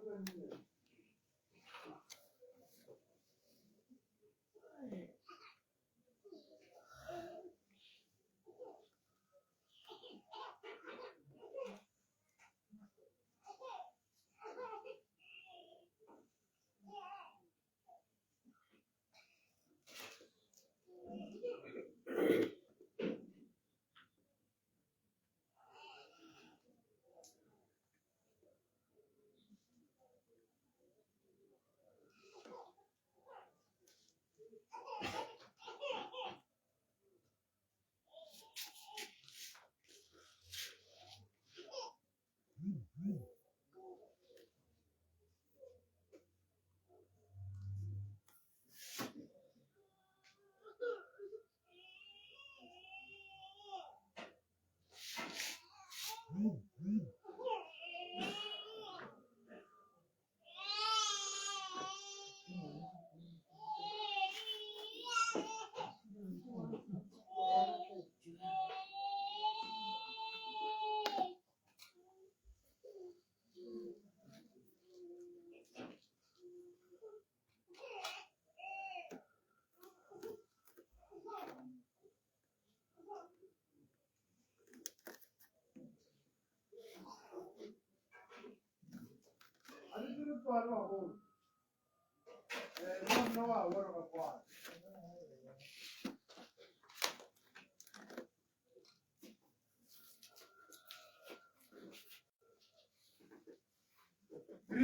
3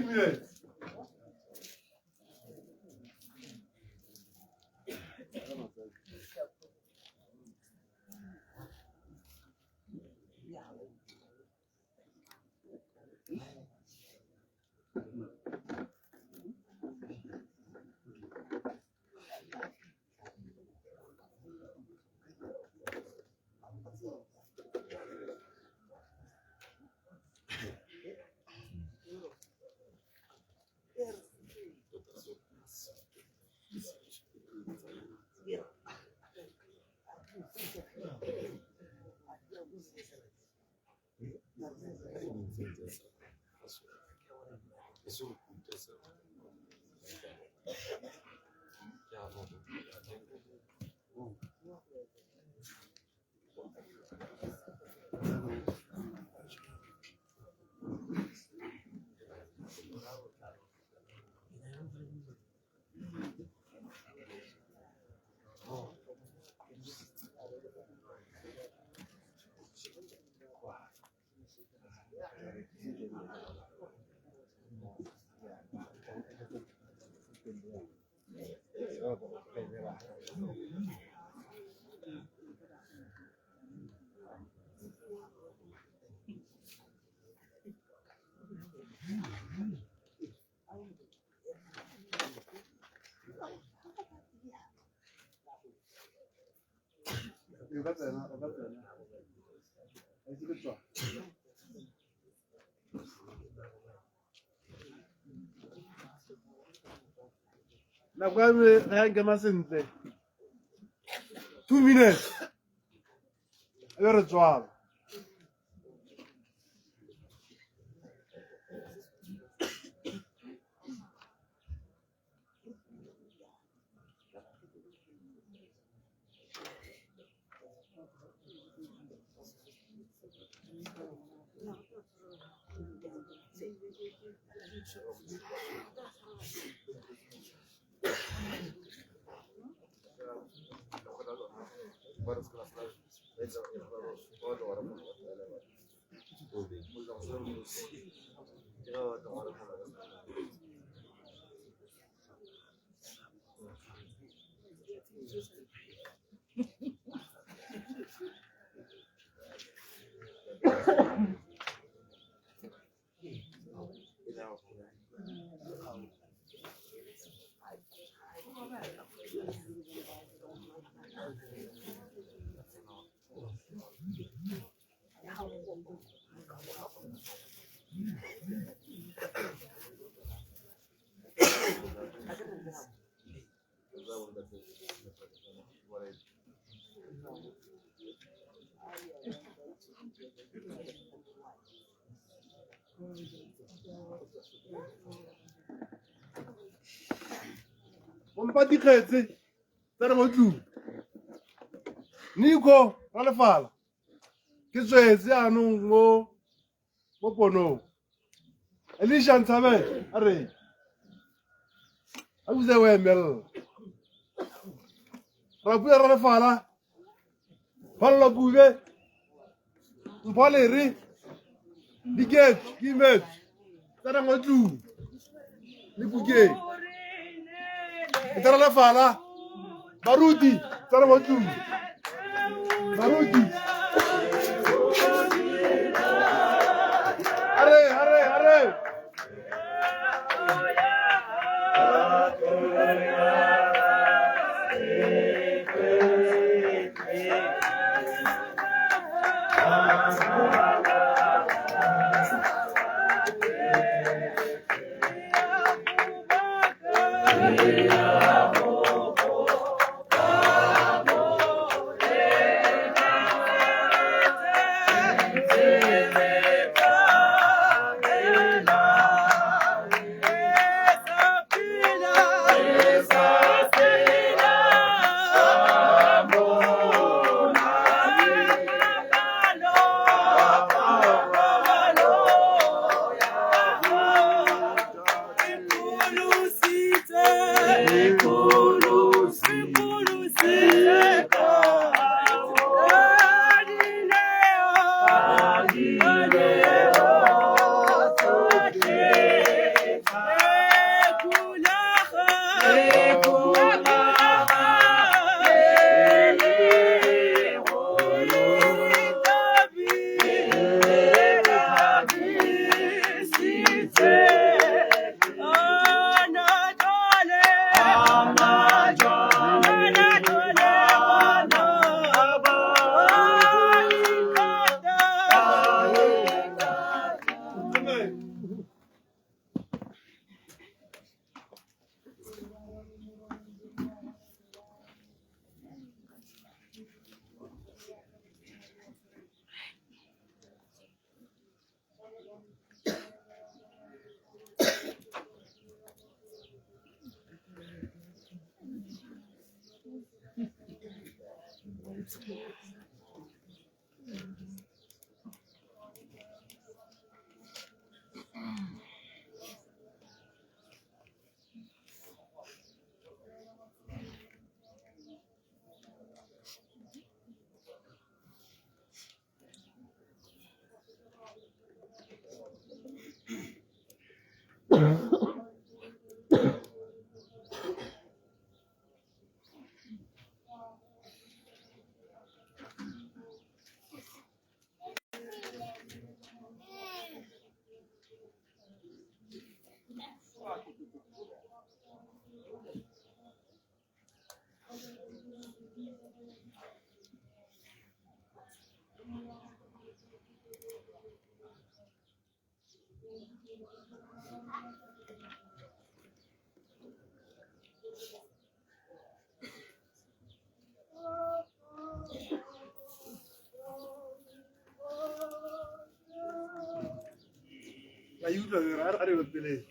minutes. O ka tsena, o ka tsena. A itse ke tswa. Nako ya me ga ya nkema sentle. 2 minutes. E be re tswala. Pompa dikgetse tsena mo tlung. Nico Ralefala ke tswetse jaanong mo mo ponong. Elisha Ntshabele a re a buse o emelela. Rapula Ralefala Phallo Kube Mpho Lere Diketso ke imetswe tsena mo tlung le kukeng. Ke Ralefala Baruti tsena mo tlung. Baruti Hare hare hare. La utlwa a re opeleng.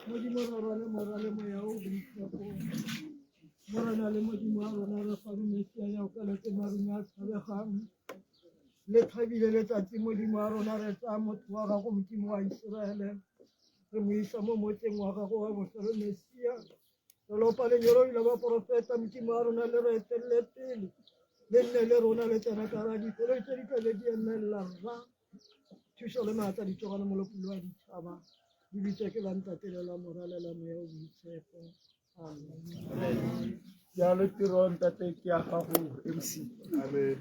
Modimo Rara le Morwa le Moya o Boitshepo. Morena le Modimo wa rona re fa Mesia ya o kaletse marung a tshabegang. Le tlhabile letsatsi Modimo wa rona re tsaya motho wa gago Modimo wa Iseraele. Re mo isa mo motseng wa gago wa bofelo Mesia. Re lopa lenyoloi la baporofeta Modimo wa rona le re etelele pele. Le nne le rona le tsena ka ra dikoloi tse di tlabe di emelela rra. Thuso le maatla di tsogane molopolo wa ditšhaba. Di bitswa ke la Ntate le la Morwa le la Moya o Boitshepo. Amen. Jalo tiro ntate ke ya gago MC. Amen.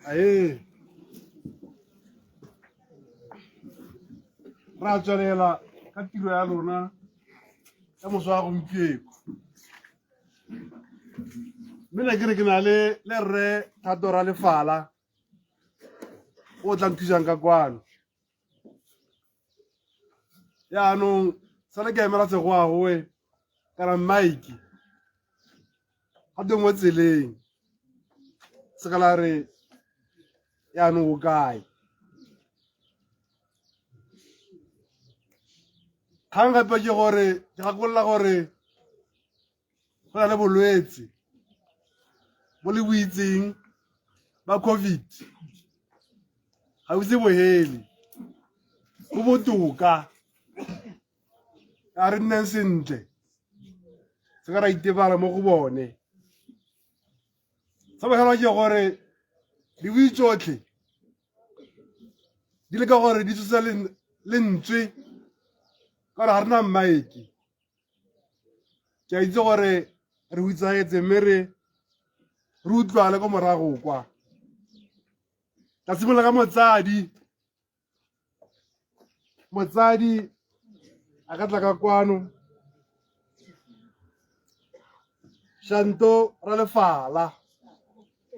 Ae. Ra tswelela ka tiro ya lona ya moso wa gompieno. Mme ne ke re ke na le le rre Thato Ralefala o tla nthusang ka kwano. Jaanong sale ke emela segoagoe kana mike ga teng mo tseleng se ka la re jaanong o kae. Kgang gape ke gore ke gakolola gore go na le bolwetse bo le bo itseng ba COVID ga bo ise bo hele, bo botoka a re nneng sentle se ka ra itebala mo go bone. Sa bofelo ke gore dibui tsotlhe di leka gore di tsose lentswe ka gore ga re na mmaeke. Ke a itse gore re hutsahetse mme re re utlwale ko morago kwa. Ka simolola ka motsadi, motsadi a ka tla ka kwano Shanto Ralefala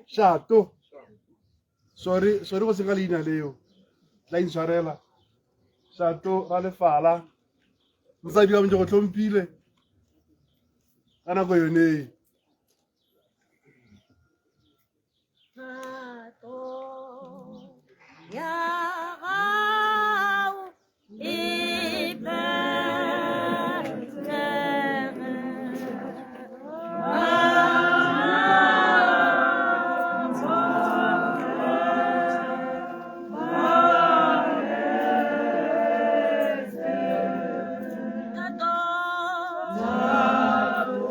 Shato sorry sorry go senka leina leo tla intshwarela Shato Ralefala mosadi wa me ke go tlhomphile ka nako yone e. Thato ya gago e phethege. Thato. Thato.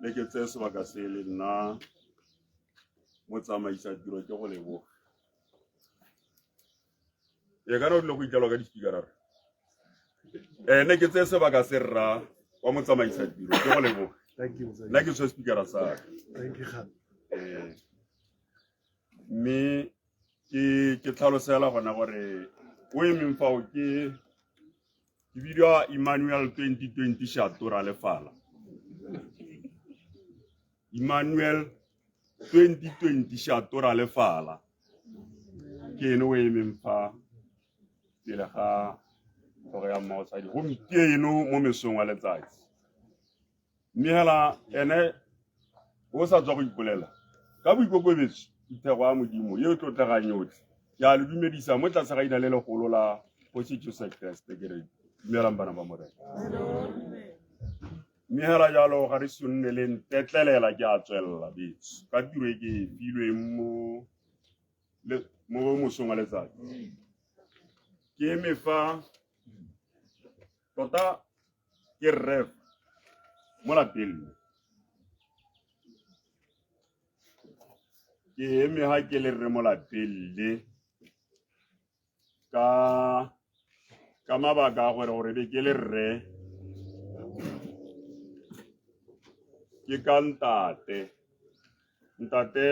Le ke tseye sebaka se le nna motsamaisa tiro ke go leboga. E kana o tlile go itlelwa ka di-speaker re. Ne ke tseye sebaka se rra wa motsamaisa tiro ke go leboga. Thank you, motsadi. Nna ke tshwe speaker sa ka. Thank you gape. Mme ke ke tlhalosela gona gore o emeng fao ke ke bidiwa Emmanuel 2020 Shato Ralefala. Emmanuel 2020 Shato Ralefala ke ene o emeng fa pele ga tlhogo ya mmaosadi gompieno mo mesong wa letsatsi. Mme hela ene o sa tswa go ipolela ka boikokobetso phuthego ya Modimo e e tlotlegang yotlhe. Ke a le dumedisa mo tlase ga ina le legolo la Kgosi Jesu Keresete ke re dumelang bana ba Morena. Mme hela jalo ga re sonne le ntetlelela ke a tswelela betso ka tiro e ke e filweng mo mo mosong wa letsatsi. Ke eme fa tota ke rre mo lapeng le. Ke eme ha ke le rre mo lapeng le ka Ka mabaka a gore gore be ke le rre ke ka ntate. Ntate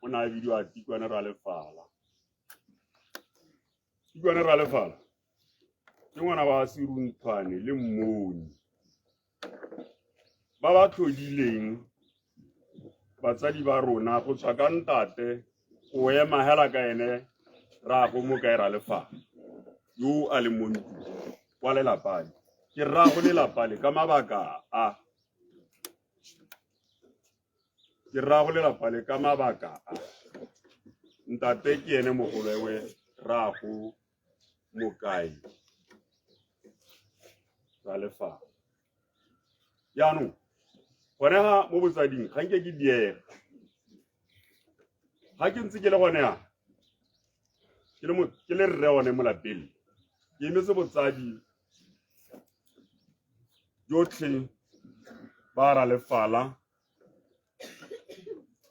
o ne a bidiwa Tikwane Ralefala. Tikwane Ralefala ke ngwana wa Serunthwane le Mmoni ba ba tlhodileng batsadi ba rona go tswa ka ntate go ema hela ka ene rraago mo kae Ralefala yo a leng mo ntlong wa lelapa le ke rraago lelapa le ka mabaka a ke rraago lelapa le ka mabaka a ntate ke ene mogolo ewe rraago mokai Ralefala. Jaanong gone ga mo botsading ga nke ke diega ga ke ntse ke le gone ya ke le rre one mo lapeng ke emetse botsadi jotlhe ba Ralefala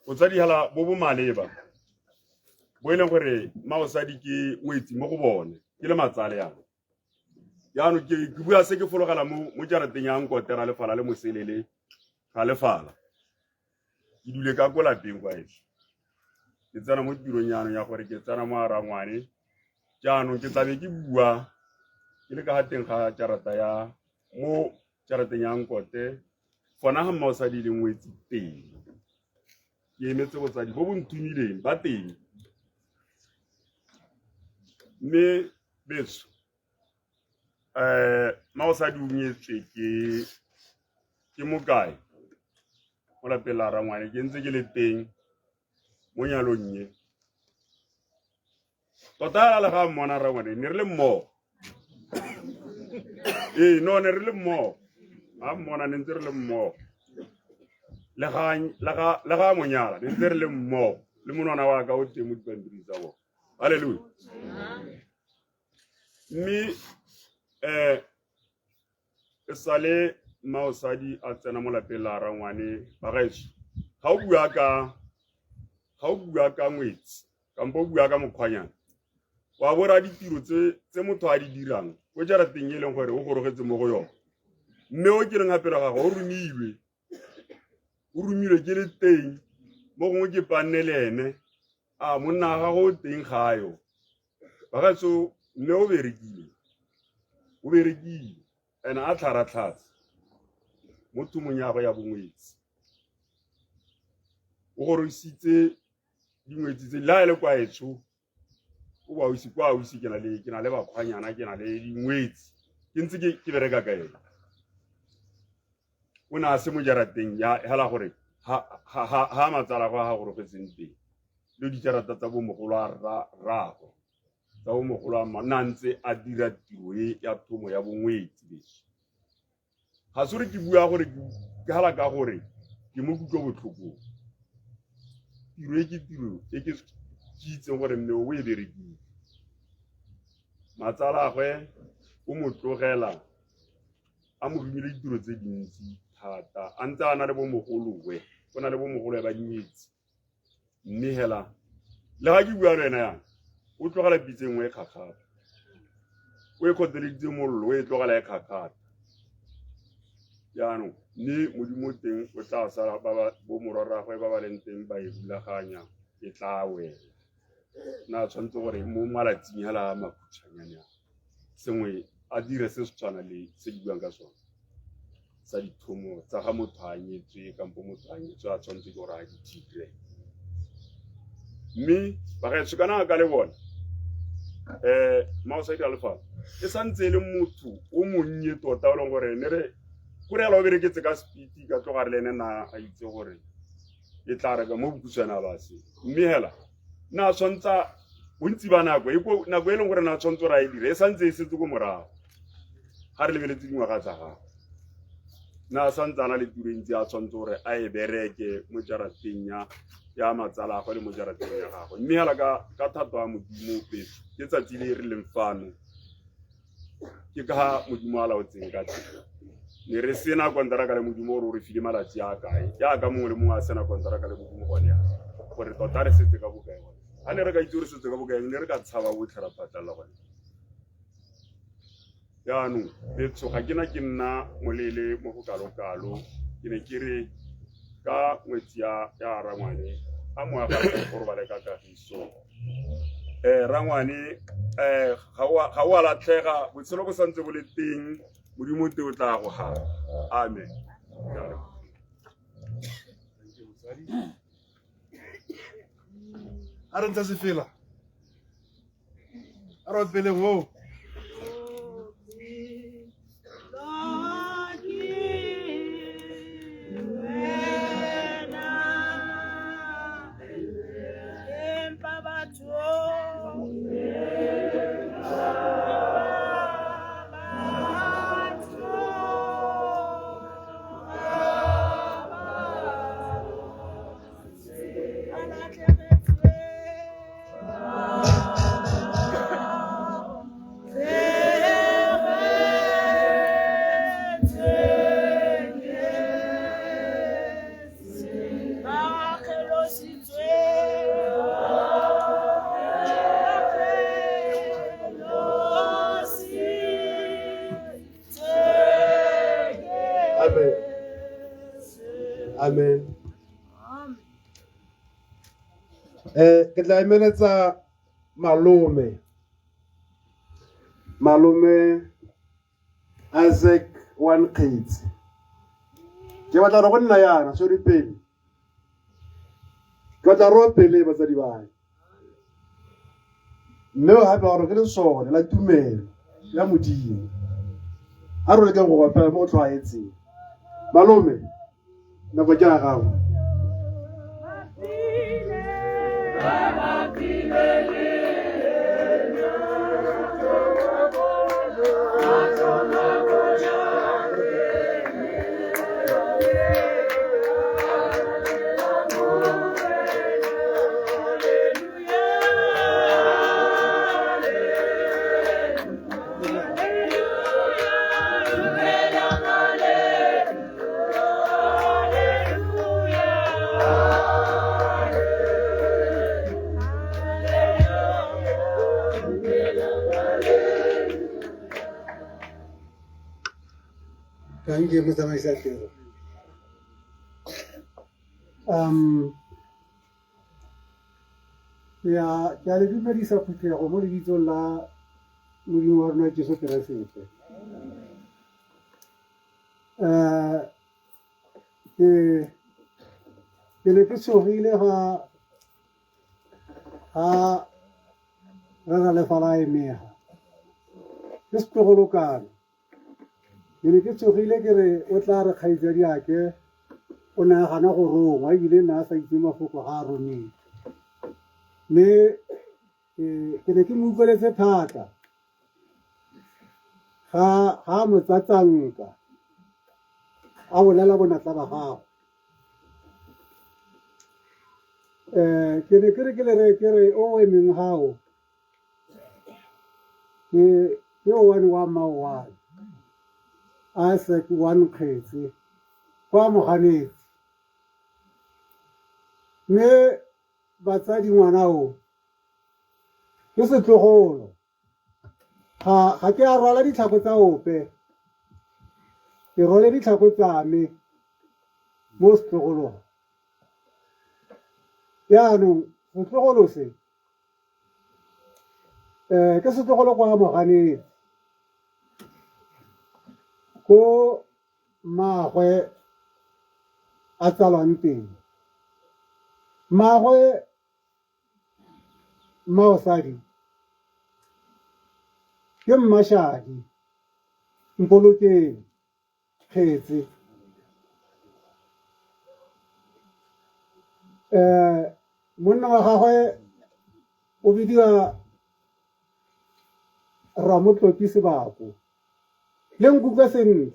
botsadi hela bo bo maleba bo e leng gore maosadi ke ngwetsi mo go bone ke le matsale yana. Jaanong ke bua se ke fologela mo jarateng ya Nkote Ralefala le Moselele Ralefala. Ke dule ka ko lapeng kwa etsho. Ke tsena mo tirong jaanong ya gore ke tsena mo Rangwane. Jaanong ke tlabe ke bua ke le ka ga teng ga jarata ya mo jarateng ya Nkote gona ga mmaosadi le ngwetsi teng. Ke emetse botsadi bo bo ntumileng ba teng. Mme betso mmaosadi o nyetswe ke mokae mo lapeng la rangwane ke ntse ke le teng mo nyalong e. Tota le ga mmona rangwane ne re le mmogo. Ee, no ne re le mmogo. Ga mmona ne ntse re le mmogo. Le ga mo nyala ne ntse re le mmogo le monwana wa ka o teng mo dipampiring tsa bone. Halleluja. Mme e sale mmaosadi a tsena mo lapeng la rangwane ba gaetsho ga o bua ka ga o bua ka ngwetsi kampo o bua ka mokgwanyana wa bo ra ditiro tse motho a di dirang ko jarateng e leng gore o gorogetse mo go yone mme o ke leng gape ga gagwe o romilwe o romilwe ke le teng mo gongwe ke panne le ene a monna wa gago o teng ga yo bagaetso mme o berekile o berekile ene a tlharatlhatse mo thumong ya gagwe ya bongwetsi o gorositse dingwetsi tse le a e le kwa etsho o ba ausi kwa ausi ke na le ke na le bakgwanyana ke na le dingwetsi ke ntse ke bereka ka ene o ne a se mo jarateng ya hela gore ha matsala go a gorogetseng teng le dijarata tsa bomogolo a rraagwe tsa bomogolo a mma nna ntse a dira tiro e ya thomo ya bongwetsi beso ga se gore ke bua gore ke hala ka gore ke mo kutlo botlhokong tiro e ke tiro e ke itseng gore mme o e berekile matsalagwe o mo tlogela a mo romile ditiro tse dintsi thata a ntse a na le bomogolowe o na le bomogolowe ba nyetse mme hela le ga ke bua le wena yana o tlogela pitse nngwe e kgakgata o e kgoteleditse mollo o e tlogela e kgakgata jaanong mme modimo teng o tla sala bo morwarragwe ba ba leng teng ba e rulaganya e tla wela na tshwanetse gore mo malatsing hela a makhutshwanyane a sengwe a dire se se tshwana le se di buang ka sone sa dithomo tsa ga motho a nyetswe kampo motho a nyetswe a tshwanetse ke gore a di dire mme bagaetsho kana ka le bona mmaosadi a lefala e santse e le motho o monnye tota o leng gore ne re kore ela o bereketse ka speed ka tloga re le ene na a itse gore e tla reka mo bokhutshwane a ba se mme hela na tshwantsha bontsi ba nako e nako e leng gore na tshwanetse gore a e dire e santse e setse ko morago ga re lebeletse dingwaga tsa gago na santse a na le tiro e ntsi a tshwanetse gore a e bereke mo jarateng ya matsalagwe le mo jarateng ya gagwe mme hela ka thato ya modimo petso ke tsatsi le re leng fano ke ka modimo a laotseng ka teng ne re sena konteraka le modimo gore o re file malatsi a kae jaaka mongwe le mongwe a sena konteraka le modimo gone ya gore tota re setse ka bokae gone ga ne re ka itse gore setse ka bokae ne re ka tshaba botlhe ra patlalela gone. Jaanong betsho ga ke na ke nna moleele mo go kalo-kalo, ke ne ke re ka ngwetsi ya ya rangwane a moya ga go robale ka kagiso. Rangwane ga o a latlhega, botshelo bo santse bo le teng, Modimo te o tla go ga. Amen. A re ntse sefela. A re opeleng o. Amen. Amen. Ke tla emeletsa malome. Malome Isaac Wankgetsi. Ke batla gore go nna yana, sorry pele. Ke batla re opele batsadi ba me. Mme gape gore ke lesole la tumelo ya Modimo. A re lekeng go opela mo go tlhwaetseng. Malome, nako ke ya gago. Thank you, motsamaisa tiro. Ya, ke a le dumedisa phuthego mo lebitsong la Modimo wa rona Jesu Keresete. Ke ke ne ke tshogile ga ga re ra lefa la emega ke setlogolokane ke ne ke tsogile ke re o tla re kgaitsadi ake o ne a gana go rongwa ebile ne a sa itse mafoko ga a romile mme ke ne ke mo utlweletse thata ga ga mo tsatsanka a bolela bonatla ba gago. Ke ne ke re ke le re ke re o emeng gao ke ke one wa maoane Isaac one kgetse kwa moganetsi mme batsadi ngwana o ke setlogolo ga ga ke a rwala ditlhako tsa ope ke rwale ditlhako tsa me mo setlogolong jaanong setlogolo se ke setlogolo kwa moganetsi ko mmaagwe a tsalwang teng. Mmaagwe mmaosadi ke Mmašadi Mpolokeng Kgetse. Monna wa gagwe o bidiwa Ramotlotli Sebako. Le nkutlwe sentle.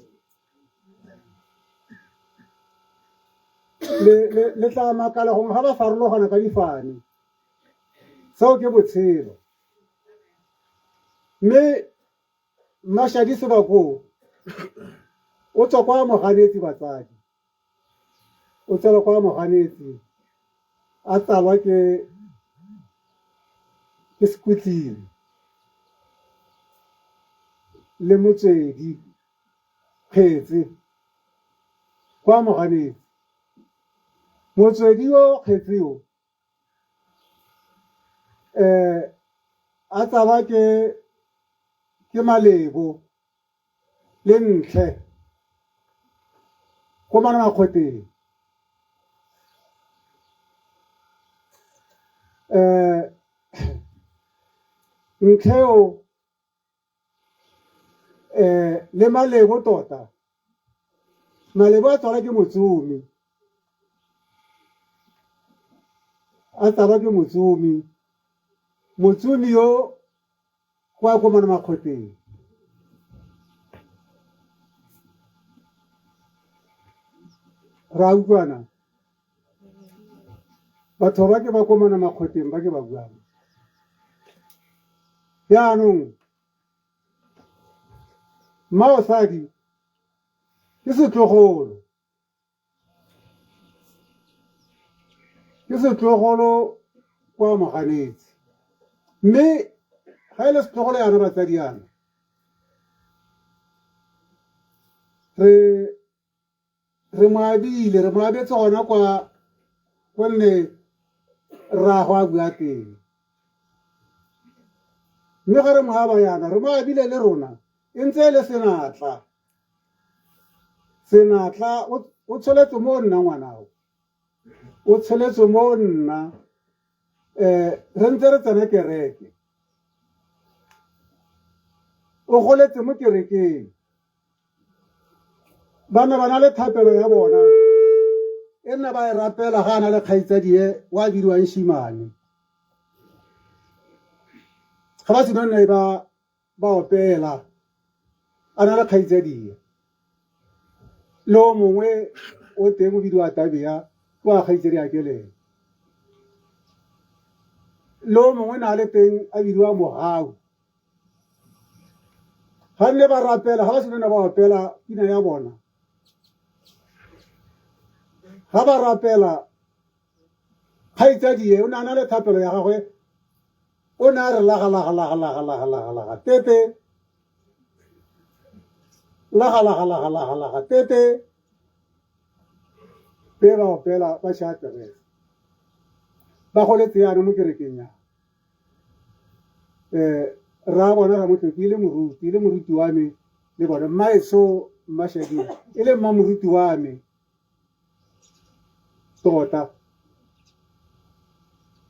Le, le, le tla makala gongwe ga ba farologana ka difane. Seo ke botshelo. Mme Mmašadi Sebako o tswa kwa Moganetsi batsadi. O tsalwa kwa Moganetsi a tsalwa ke ke Sekwitlile. le Motswedi Kgetse kwa Moganetsi. Motswedi o Kgetse o a tsalwa ke ke Malebo le Ntlhe ko Manamakgoteng. Ntlhe o le Malebo tota, Malebo a tsalwa ke Motsomi, a tsalwa ke Motsomi, Motsomi yo kwa ko Manamakgoteng. Ra utlwana? Batho ba ke ba ko Manamakgoteng ba ke ba buang. Jaanong mmaosadi ke setlogolo, ke setlogolo kwa Moganetsi. Mme ga e le setlogolo yana batsadi yana re re mo abile, re mo abetse gona kwa gonne rraago a bua teng. Mme ga re mo aba yana, re mo abile le rona e ntse e le senatla. Senatla o tsholetswe mo nna ngwanao, o tsholetswe mo nna re ntse re tsena kereke. O goletse mo kerekeng. Ba ne ba na le thapelo ya bona e nna ba e rapela ga a na le kgaitsadie wa bidiwang Shimane. Ga ba seno nne ba ba opela a na le kgaitsadie le o mongwe o teng o bidiwa Tabea ke wa kgaitsadi a keleng le o mongwe na le teng a bidiwa Mogau. Ga nne ba rapela, ga ba seno ba opela pina ya bona, ga ba rapela kgaitsadie o ne a na le thapelo ya gagwe, o ne a re laga laga laga laga laga laga laga tete, laga laga laga laga laga tete, pe ba opela ba sha terese ba goletse yana mo kerekeng ya Rra bona Ramotlotlo e le moruti, e le moruti wa me le bone. Mmaetsho Mmashading e le mmamoruti wa me tota.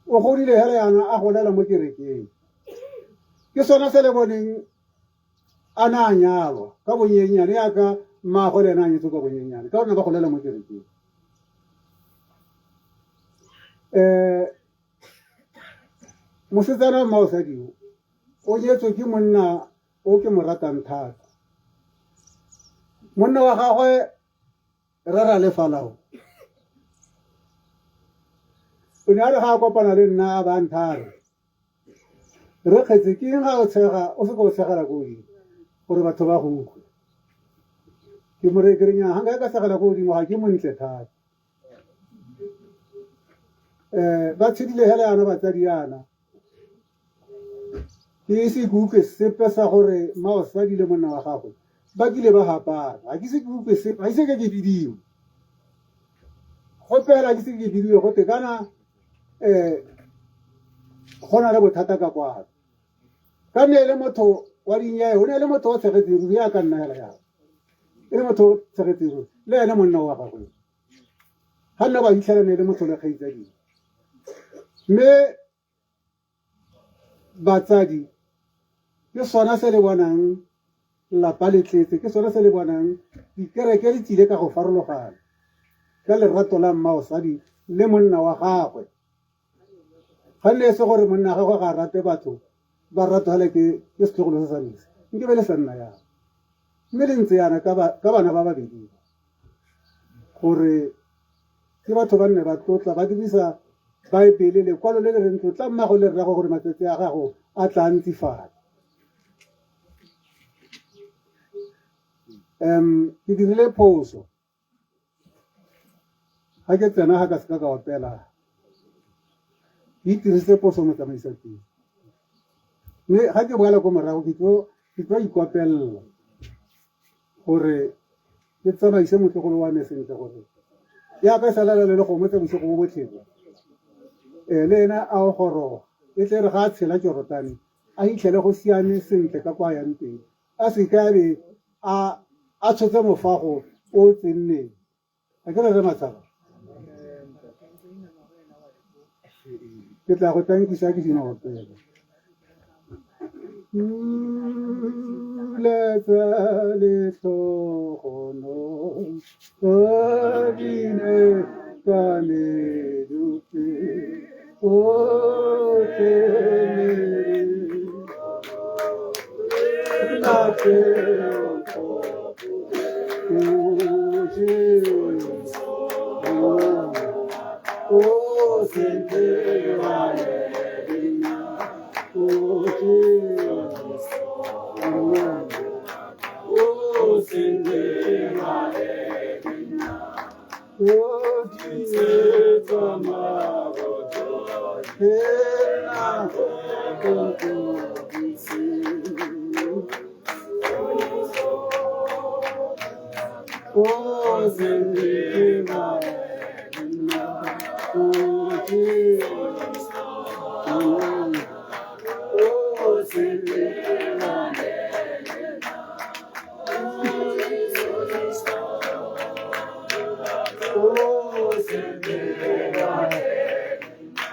O godile hela yana a golela mo kerekeng. Ke sone se le boneng a na a nyalwa ka bonyenyane yaka mmaagwe le ena a nyetswe ka bonyenyane ka gonne ba golela mo kerekeng. Mosetsana wa mmaosadi o, o nyetswe ke monna o ke mo ratang thata. Monna wa gagwe Rre Ralefalao o ne a re ga a kopana le nna a ba nthare, Rre Kgetse ke eng ga o tshega o seka o tshegela ko godimo gore batho ba go utlwe. Ke mo reye ke re nnyaa ga nka ka tshegela ko godimo ga ke montle thata. Ba tshedile hela yana batsadi yana ke ise ke utlwe sepe sa gore mmaosadi le monna wa gagwe ba kile ba gapana. Ga ke ise ke utlwe sepe, ga ise ke ke bidiwe gope hela, ke ise ke bidiwe gote kana go na le bothata ka kwano. Ka nne e le motho wa dinyae, o ne e le motho wa tshegetseng ruri ya ka nna hela yana, e le motho o tshegetseng ruri le ene monna wa gagwe. Ga nna ba fitlhela ne e le motho le kgaitsadie. Mme batsadi ke sona se le bonang lapa le tletse, ke sone se le bonang dikereke di tsile ka go farologana ka lerato la mmaosadi le monna wa gagwe. Ga nne e se gore monna wa gagwe ga a rate batho ba ratwa ke ke setlogolo se sa mese, nke be le sa nna yana. Mme le ntse yana ka bana ba babedi gore ke batho ba nne ba tlotla ba dirisa Baebele, lekwalo le le reng tlotla mmago le rrago gore matsatsi a gago a tla ntsifala. Ke dirile phoso ga ke tsena ga ka seka ka opela, ke itirisitse phoso motsamaisa tiro. Mme ga ke boela ko morago ke tlo Ke tlo ikopelela gore ke tsamaise motlogolo wa me sentle gore yaka e sa lela le kgomo tse bosigo bo botlhebo le ena a o goroga e tle re ga a tshela Jorotane a hitlhele go siame sentle ka kwa yang teng a se ke a be a tshotse mofago o o tsenneng. A ke re re matsaba ke tla go tankisa ke sina opela. Pula tsa letlhogono o bine ka medupe o tsenere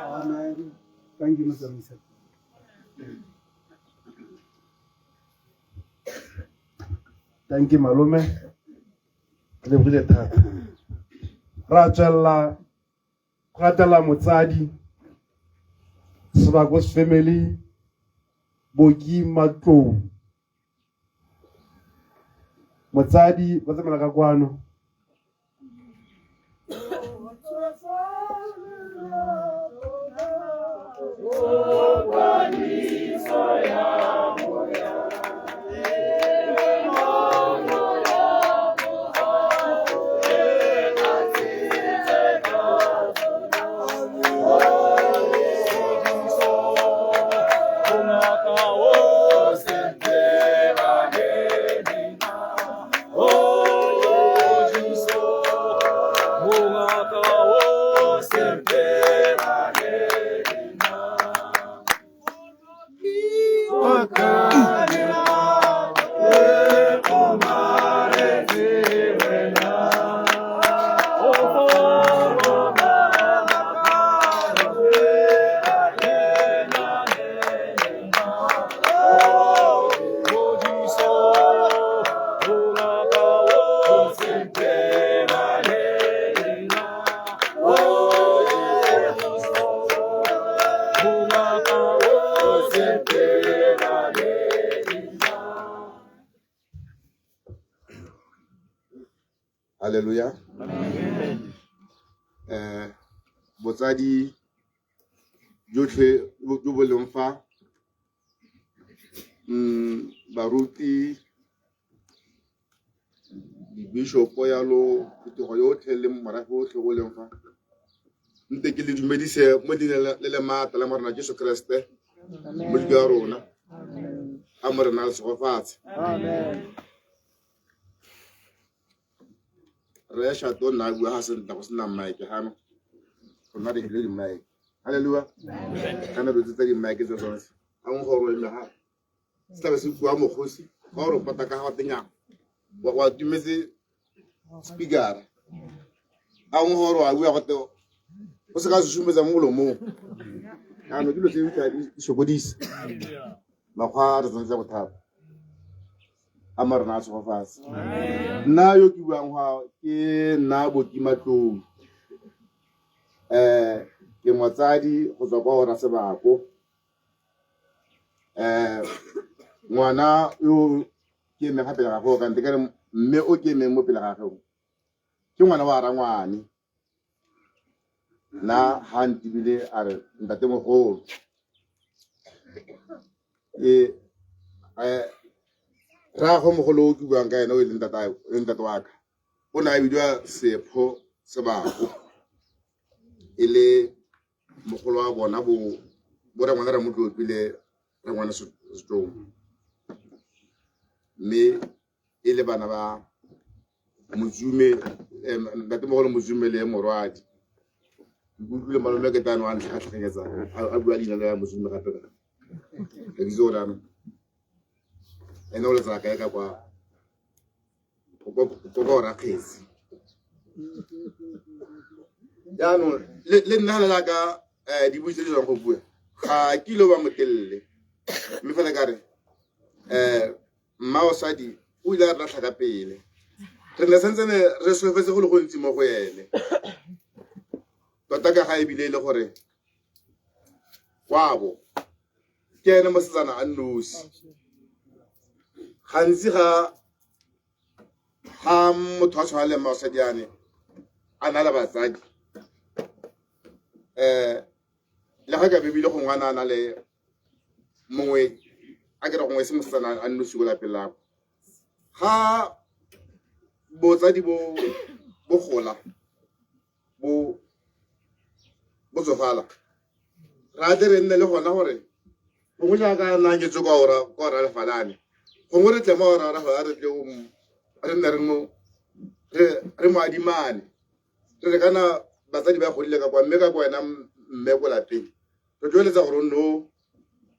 Amen. Thank you, Mr. Misa. Thank you, malome. Re lebogile thata. Ra tswelela go latela motsadi Sebakos family Boki Matlou. Motsadi ba tsamela ka kwano. Hallelujah. Botsadi jotlhe jo bo leng fa, baruti, dibishopo yalo, phuthego yotlhe le morafe otlhe o leng fa, nte ke le dumedise mo leineng le le maatla la Morena Jesu Kriste, Modimo wa rona. A Morena a le segofatse. Re shato nna a bua ga sentle go sena mike gano go nna re hile di-mic. Halleluja. Kana dilo tse tsa di-mic tse tsone a ngwe gore eme ga se tlabe se bua mokgosi fa o re pota ka ga tenya wa tumetse speakera a ngwe gore wa bua gote o se ka susumetsa mo molomong jaanong dilo tse di sokodisa makgwa re tsentse bothata. A Morena a tshegofatse. Nna yo ke buang ga ke nna Boki Matlou. Ke motsadi go tswa kwa ora Sebako. Ngwana yo ke emeng ga pele ga gagwe, kante ke re mme o ke emeng mo pele ga gagwe ke ngwana wa rangwane. Nna ha ntibile a re ntatemogolo. Ke rraagwe mogolo o ke buang ka ene o e leng ntate wa ka, o ne a bidiwa Sepho Sebako, e le mogolo wa bona bo rangwana Ramotlopile, rangwana Setlou. Mme e le bana ba Mojume, ntatemogolo Mojume le morwadi. Ke utlwile malome ke tano a ntlhakatlhakanyetsa a bua leina la Mojume gape ka. Ke itse gore ano ene o letsala kae ka kwa kwa rakgesi. Jaanong le nna le ka dibui tse di tswang go bua ga ke ile ba motelele mme fela ka re mmaosadi o ile a re latlha ka pele re ne santsene re solofetse go le gontsi mo go ene tota ka ga ebile e le gore kwabo ke ene mosetsana a nnosi gantsi ga ga motho a tshwana le mmaosadi ane a na le batsadi le ga ka bebile gongwe a na a na le mongwe a kere gongwe se mosetsana a nnosi ko lapeng labo ga botsadi bo bo gola bo bo tsofala ra tle re nne le gona gore gongwe jaaka nna ke tse kwa ora kwa ora lefalane gongwe re tle mo ora ora re tle re nne re mo re mo adimane re re kana batsadi ba godile ka kwa mme ka kwa wena mme ko lapeng re tlo eletsa gore o nne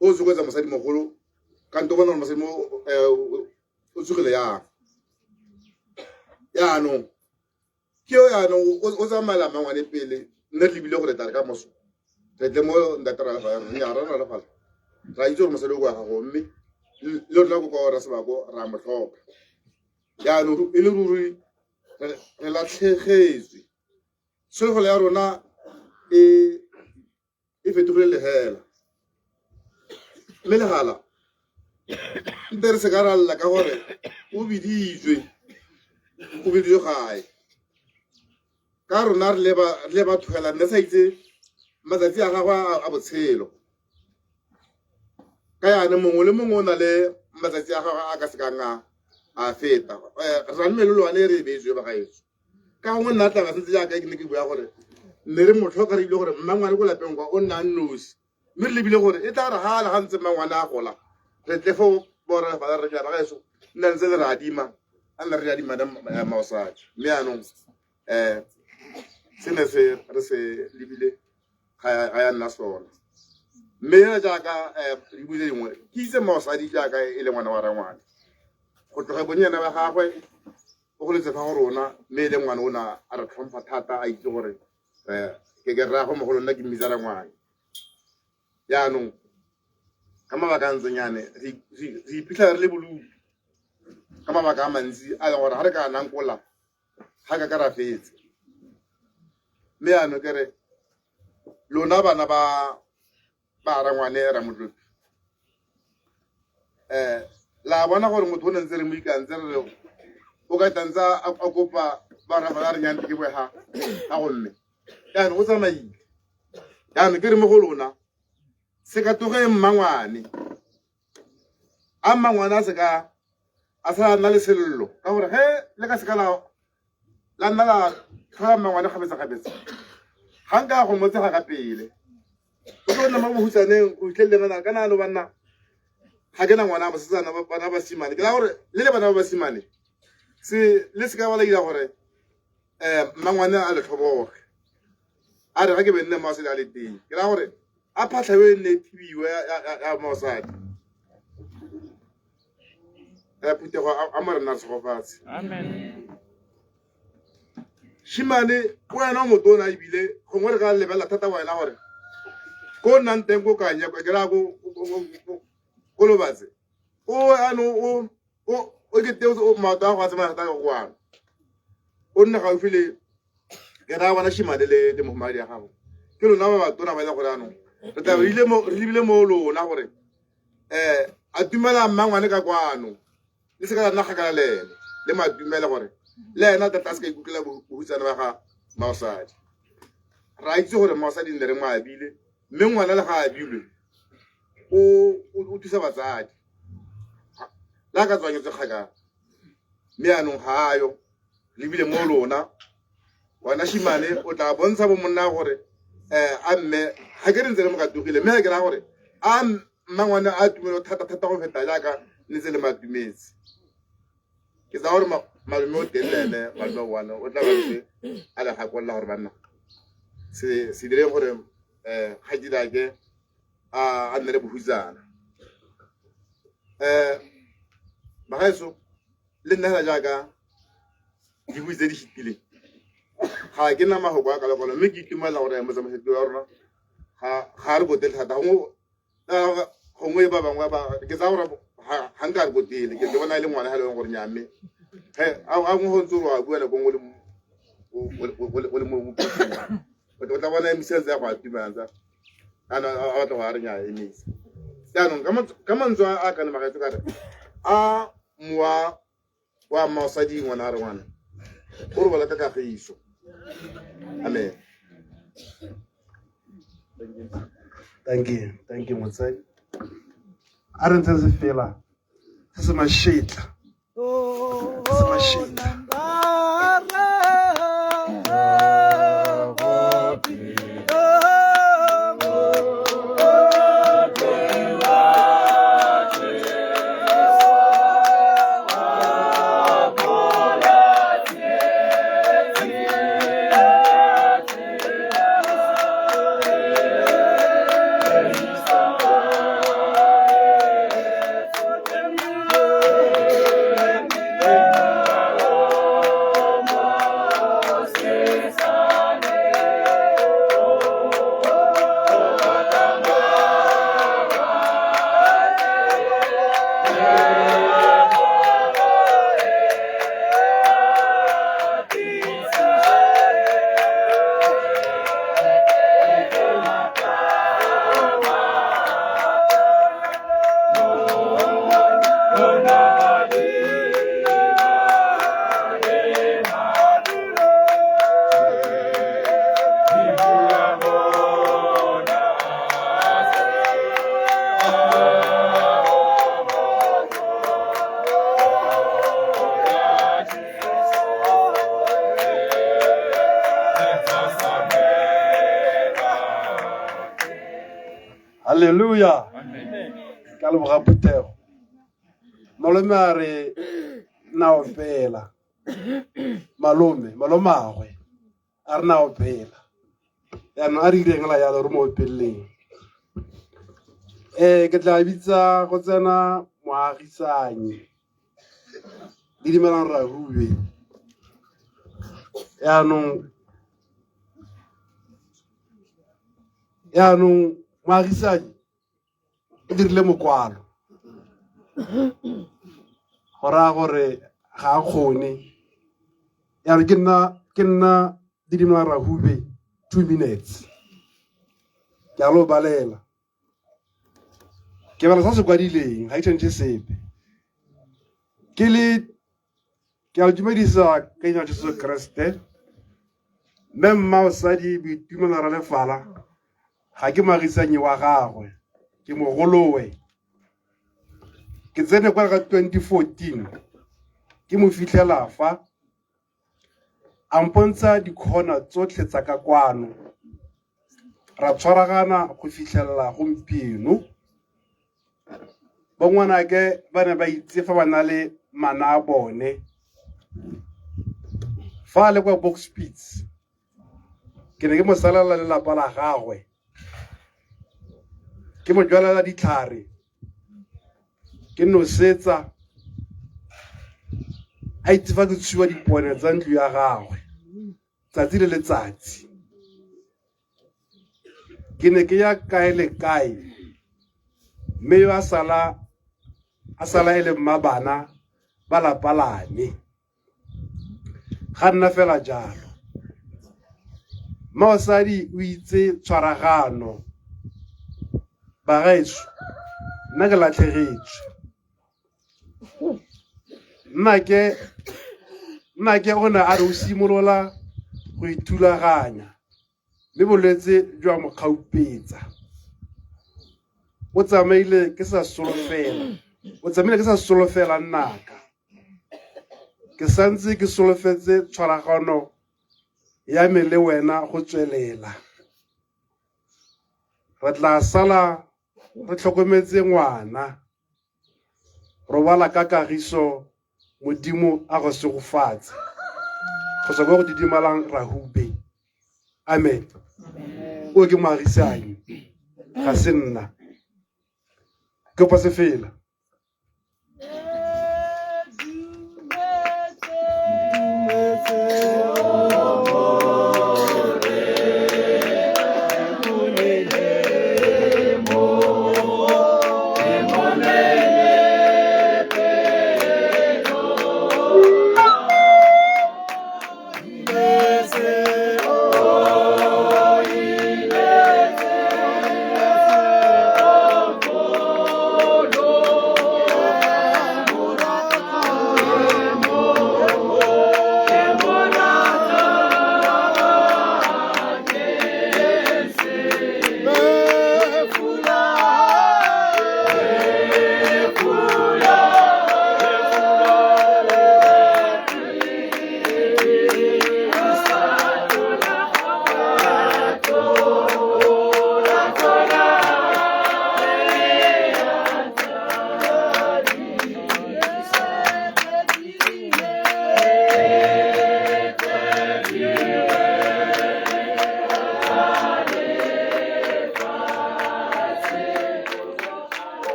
o tsoketsa mosadimogolo kante o bona gore mosadi mo o tsogile yang yaanong ke yo yaanong o tsamaela mangwane pele nne re lebile gore tla re ka moso re tle mo ntate ra lefala nya ra ra lefala ra itse gore mosadi o kwa gago mme le rona ko kwa ra sebako ra mo tlhoka jaanong e le ruri re latlhegetswe tsholofelo ya rona e e fetogile lehela mme legala nte re se ka ra lla ka gore o biditswe o biditswe gae ka rona re le batho fela nne sa itse matsatsi a gagwe a botshelo ka yane mongwe le mongwe o na le matsatsi a gagwe a ka sekang a feta. Re na le melelwane e re e beetswe bagaetsho ka gongwe nna tla sentse jaaka ke ne ke bua gore ne re mo tlhoka re ile gore mmangwane ko lapeng kwa o nna nosi mme re lebile gore e tla re ga le ga ntse mmangwane a gola re tle fo borra fa re tla bagaetsho nna ntse le re adima a nna re adima maosadi mme anong se ne se re se lebile ga ya nna sona mme fela jaaka dibui tse dingwe ke itse mosadi jaaka e le ngwana wa rangwane go tloga bonnyane ba gagwe o goletse fa go rona mme e le ngwana o na a re tlhompha thata a itse gore ke ke rraagwe mogolo nna ke mmitsa rangwane jaanong ka mabaka a ntseng yane re iphitlhela re le bolutu ka mabaka a mantsi a leng gore ga re ka nankola ga ka ka ra fetsa mme yaanong ke re lona bana ba ba rangwane ramotlopi la bona gore motho o ne ntse re mo ikantse re re o ka tantse a kopa ba rafa re nyante ke boe ga ga go mme jaanong o tsamaile jaanong ke re mo go lona se ka toge mmangwane a mmangwane a se ka a sa nna le sello ka gore ge le ka seka la nna la tlhola mmangwane kgabetsa-kgabetsa ga nka go motsega ka pele o tlo nna mo bohutsaneng go fitlheleleng ana kana ano banna ga ke na ngwana basetsana bana ba basimane ke la gore le le bana ba basimane se le se ka ba la ira gore mmangwane a le tlhoboge a re ga ke be nne mosadi a le teng ke la gore a phatlha yo e nne e thibiwe ya mosadi phuthego a morena a tshegofatse shimane wena o motona ebile gongwe re ka lebelela thata wena gore ko o nnang teng ko kanye ke raya ko lobatse o anong o kete maoto a go a tsamaya thata ka kwano o nne gaufi le ke raya bona shimane le le mohumagadi ya gago ke lona ba batona ba e leng gore anong re tla re lebile mo lona gore a dumela mmangwane ka kwano le se ka la nna kgakala le ene le mo atumele gore le ena tata a se ka ikutlwela bohutsana ba ga mmaosadi ra itse gore mmaosadi nne re mo abile mme ngwana le ga a abilwe o thusa batsadi le a ka tswanyetse kgakala mme anong ga ayo lebile mo lona wena shimane o tla bontsha bo monna gore a mme ga ke re ntse le mo katogile mme ga ke raya gore a mmangwane a tumelo thata thata go feta jaaka ne ntse le mo atumetse. Ke tsaya gore malome o teng le ene, malome one o tla ba ntse a le gakolola gore banna se se direng gore um kgaitsadake a nne le bohutsana. Um bagaetsho le nna fela jaaka dibui tse di fetileng ga ke na mafoko a kalokalo, mme ke itumelela gore motsamaisedi wa rona ga re botele thata. Gongwe ba bangwe ba ke tsaya gore ga nka re botele, ke bona e le ngwana ga e leng gore nya, mme a ngwe go ntse o a bua nako nngwe o le mo o tla bona emisa ntse ya go atumela ntse a batla go a re nya emisa. Jaanong ka mantswe a kana magaetso ka re a mowa wa mosadi ngwana a re ngwana o robala ka kagiso. Amen. Thank you, thank you motsadi. A re ntse se fela se se mashetla, se se mashetla. Halleluja. Ka leboga phuthego. Malome a re na opela, malome malomagwe a re na opela. Yaanong a re ireng la yalo re mo opeleleng. Ke tla bitsa go tsena moagisanyi le dumelang Rahube. Yaanong moagisanyi o dirile mokwalo go raya gore ga a kgone. Yaanong ke nna Didima Rahube, 2 minutes ke a lo balela. Ke bala sa se kwadileng, ga e change sepe. Ke le ke a dumedisa ka ina Jesu Kriste. Mme mmaosadi Boitumelo Ralefala, ga ke moagisanyi wa gagwe, ke mogolowe. Ke tsene kwa ka 2014 ke mo fitlhela fa a mpontsha dikhona tsotlhe tsa ka kwano, ra tshwaragana go fitlhelela gompieno. Bongwanake ba ne ba itse fa ba na le mana a bone. Fa a le kwa Bokspits, ke ne ke mo salela lelapa la gagwe, ke mo jwalela ditlhare, ke nosetsa, a itse fa ke tshuba dipone tsa ntlo ya gagwe tsatsi le letsatsi. Ke ne ke ya kae le kae, mme yo a sala e le mmabana ba lapa la me. Ga nna fela jalo. Mmaosadi o itse tshwaragano. Bagaetsho, nna ke latlhegetswe. Nnake o ne a re o simolola go ithulaganya, mme bolwetse jwa mo kgaupetsa. O tsamaile ke sa solofela, o tsamaile ke sa solofela nnaka. Ke santse ke solofetse tshwaragano ya me le wena go tswelela. Re tla sala re tlhokometse ngwana. Robala ka kagiso Modimo a go segofatse. Go tswa kwa go didimalang Rahube. Amen. O ke moagisanyi, ga se nna. Ke kopa sefela.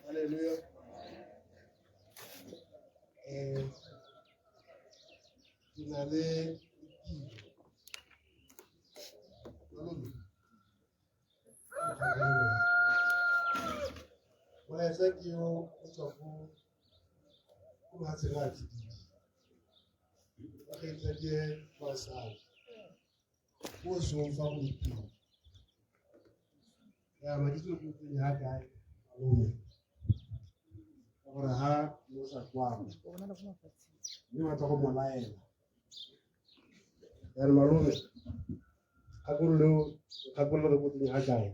Hallelujah. Ke na le tiro. Molaetsa ke yo o tswa ko mafatsheng a tsididi. Ba kgaitsadie basadi. Mo song fa gompieno. Ya ma ke tswe ko tsenya kae malome. Ka gore ha mo sa kwano. Mme batla go mo laela. Ya re malome, kgakololo kgakololo re ko tsenya kae.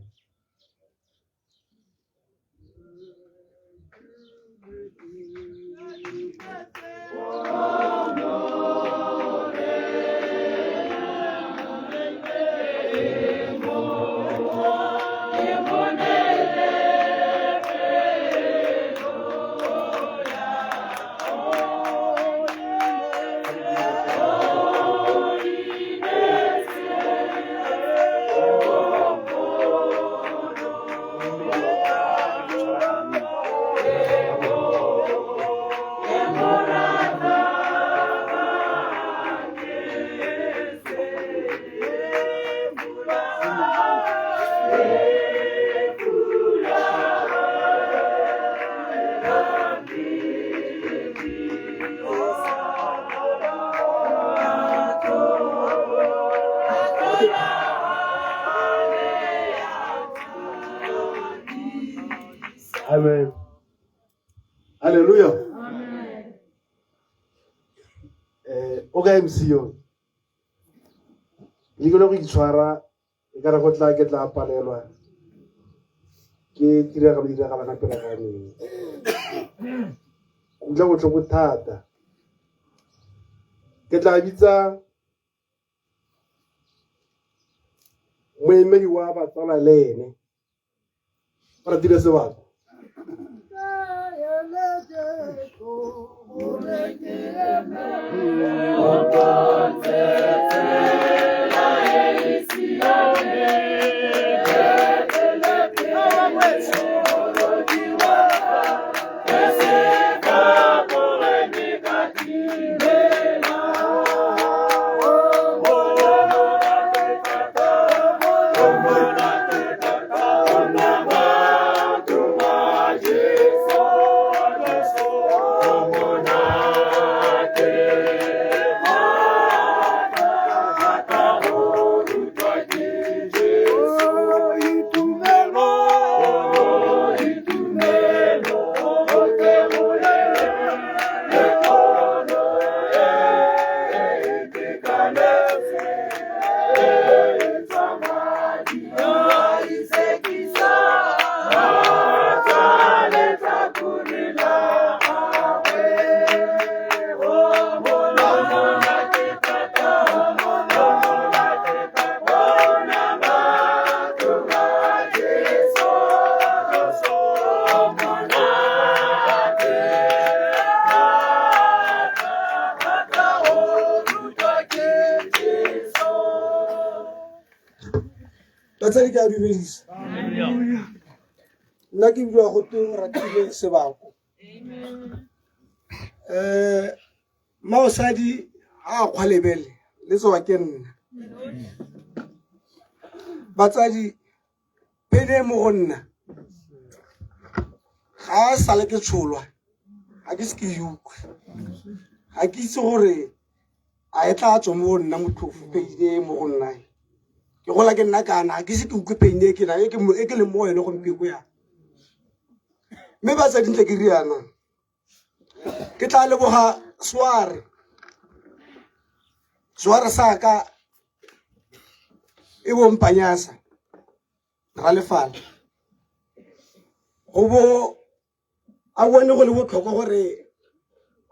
Amen. Hallelujah. Amen. O ka MC yo. Le go itshwara e ka re go tla ke tla palelwa ke tiragalo diragala ka pele ga me. Utlwa botlhoko thata. Ke tla bitsa moemedi wa batsala le ene ba ratile sebaka. Batsadi ke a dumedisa. Nna ke bua go twe o ratile sebako. Um mmaosadi a kgwa lebele le tsowa ke nna. Batsadi pene mo go nna ga a sale ke tsholwa ga ke se ke e utlwe ga ke itse gore a e tla tswa mo go nna motlhofo pain e mo go nna e. Ke gola ke nna kana ga ke ise ke utlwe pain e ke na e ke e ke leng mo go yone gompieko yana. Mme batsadi ntle ke riana ke tla leboga sware sware sa ka e bong Panyasa Ralefala go bo a bone go le botlhokwa gore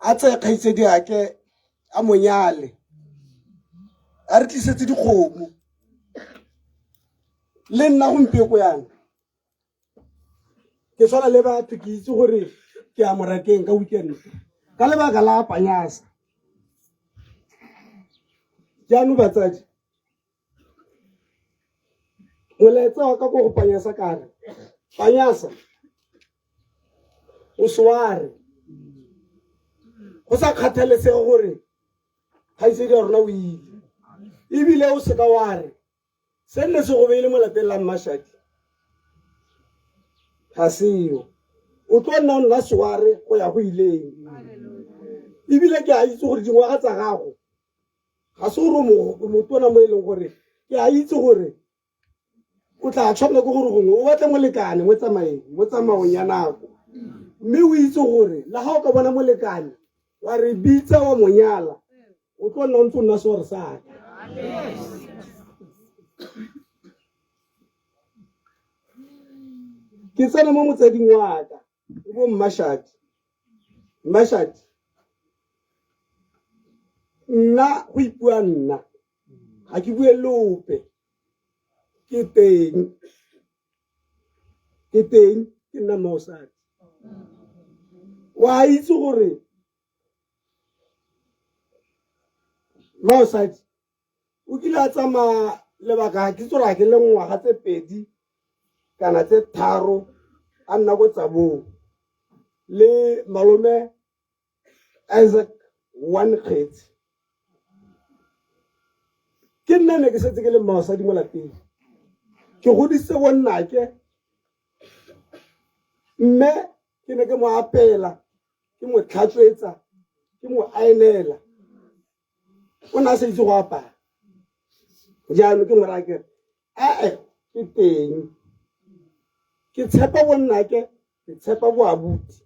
a tseye kgaitsedi ake a monyale a re tlisetse dikgomo le nna gompieko yana ke tshwana le batho ke itse gore ke ya morakeng ka weekend ka lebaka la panyasa jaanong batsadi molaetsa wa ka ko go panyasa kare panyasa o sware go sa kgathalesege gore kgaitsedi ya rona o ile ebile o seka wa re se nne se go beile mo lapeng la mmashadi ga seo o tlo nna o nna sware go ya go ileng ebile ke a itse gore dingwaga tsa gago ga se gore o motona mo e leng gore ke a itse gore o tla tshwanela ke gore gongwe o batle molekane mo tsamaeng mo tsamaong ya nako mme o itse gore le ga o ka bona molekane wa re bitsa wa monyala o tlo nna o ntse o nna sore sa ka ke tsene mo motsading wa ka e bo mmashati mmashati nna go ipua nna ga ke bue lope ke teng ke teng ke nna mmaosadi wa itse gore mmaosadi o kile a tsamaya lebaka ke tsora ke le ngwaga tse pedi kana tse tharo a nna ko tsabong le malome Isaac one kgetse ke nna ne ke setse ke le mmasadi mo lapeng ke godisitse bonnake mme ke ne ke mo apela ke mo tlhatswetsa ke mo aenela o ne a sa itse go apaya jaanong ke mo raya kere ee ke teng ke tshepa bonnake ke tshepa boabuti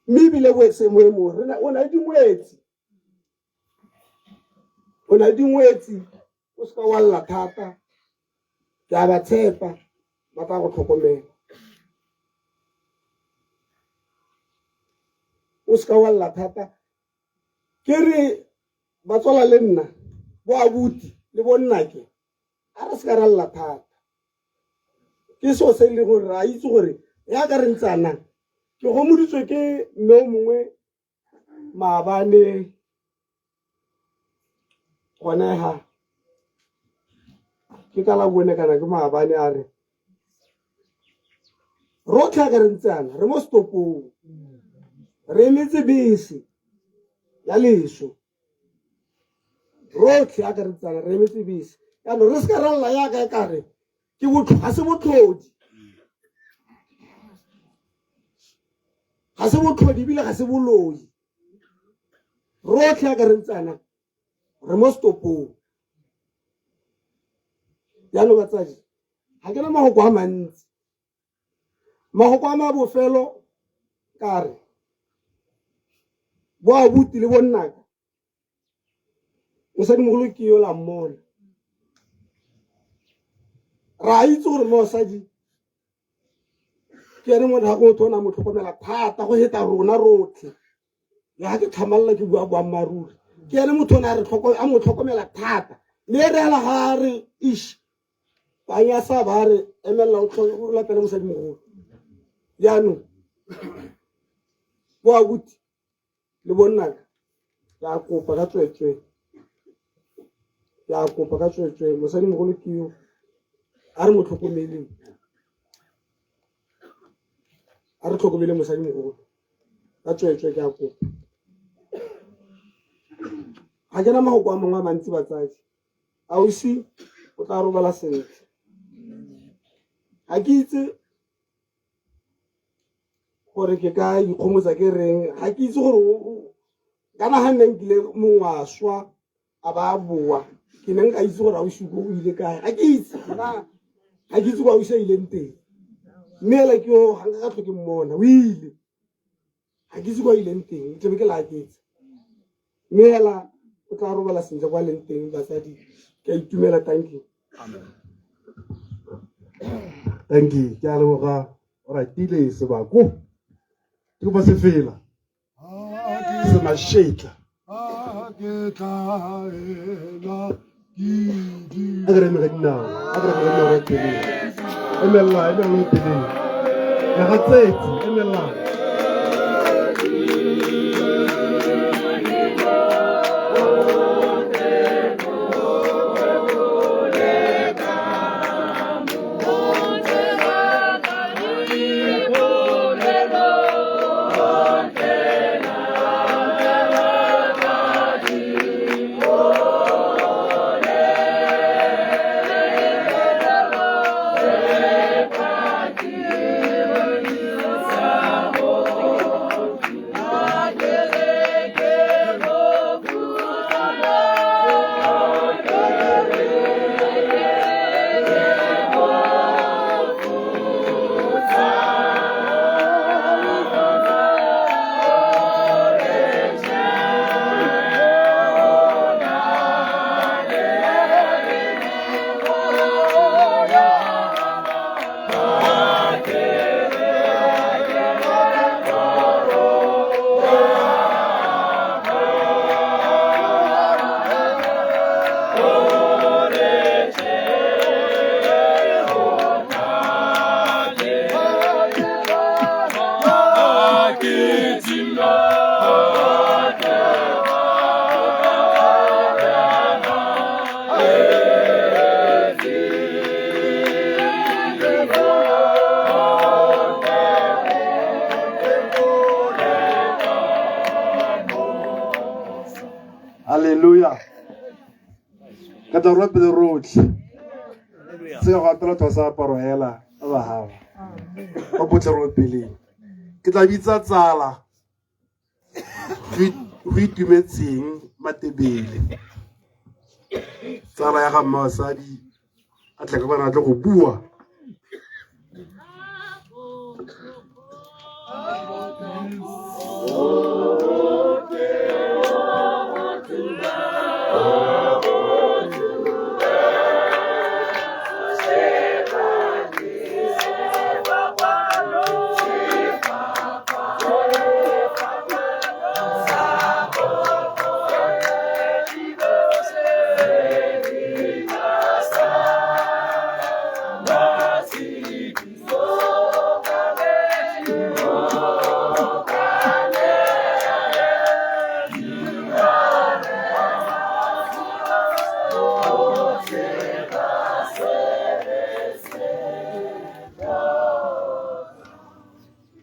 mme ebile semoemong o na le dingwetsi o na le dingwetsi o seka wa lla thata ke a ba tshepa ba tla go tlhokomela o seka wa lla thata ke re ba tswala le nna bo abuti le bo nnake a re se ka ra lla thata ke seo se e leng gore re a itse gore yaka re ntsanang ke gomoditswe ke mme o mongwe maabane gone ga ke ka la bone kana ke maabane a re rotlhe a ka re ntsana re mo setopong re emetse bese ya leso rotlhe a ka re ntsana re emetse bese jaanong re se ka ra lla yaka e kare ke ga se botlhodi ga se botlhodi ebile ga se boloi rotlhe a ka re ntsana re mo setopong jaanong batsadi ga ke na magoko a mantsi magoko a mabofelo ka re bo abuti le bonnaka mosadimogolo ke yo la mmona re a itse gore mosadi ke ene motho o ne a mo tlhokomela thata go heta rona rotlhe le ga ke tlhamalela ke bua boammaaruri ke ene motho o ne a mo tlhokomela thata mme re ela ga re ish banyasa ba re emelela o latele mosadimogolo jaanong bo abuti le bonnaka ke a kopa ka tsweetswee ke a kopa ka tsweetswee mosadimogolo ke yo. A re mo tlhokomeleng, a re tlhokomele mosadimogolo ka tsweetswe, ke a kopa. Ga ke na mafoko a mangwe a mantsi batsadi. Ausi o tla robala sentle. Ga ke itse gore ke ka ikgomotsa ke reng, ga ke itse gore kana ga nne nkile mongwe a swa a ba a boa, ke ne nka itse gore ausi ko o ile kae. Ga ke itse, ga ke itse ko ausi a ileng teng, mme ela ke yo ga nka ka tlhoke mmona o ile, ga ke itse ko a ileng teng, tlebe ke laaketse, mme hela o tla robala sentle kwa leng teng. Batsadi, ke a itumela. Thank you. Thank you, ke a leboga. O ratile sebako ke kopa sefela se mashetla a ke re eme ka dinao, a ke re eme ka dinao peleng. Emelela, emelela peleng le ga tsetse, emelela. Halleluja. Ka tla rua pele rotlhe se ka go apela thosa aparo hela ba ba gago ba botlhe ro peleng. Ke tla bitsa tsala go itumetseng Matebele, tsala ya ga mmasadi, a tle ka bana a tle go bua.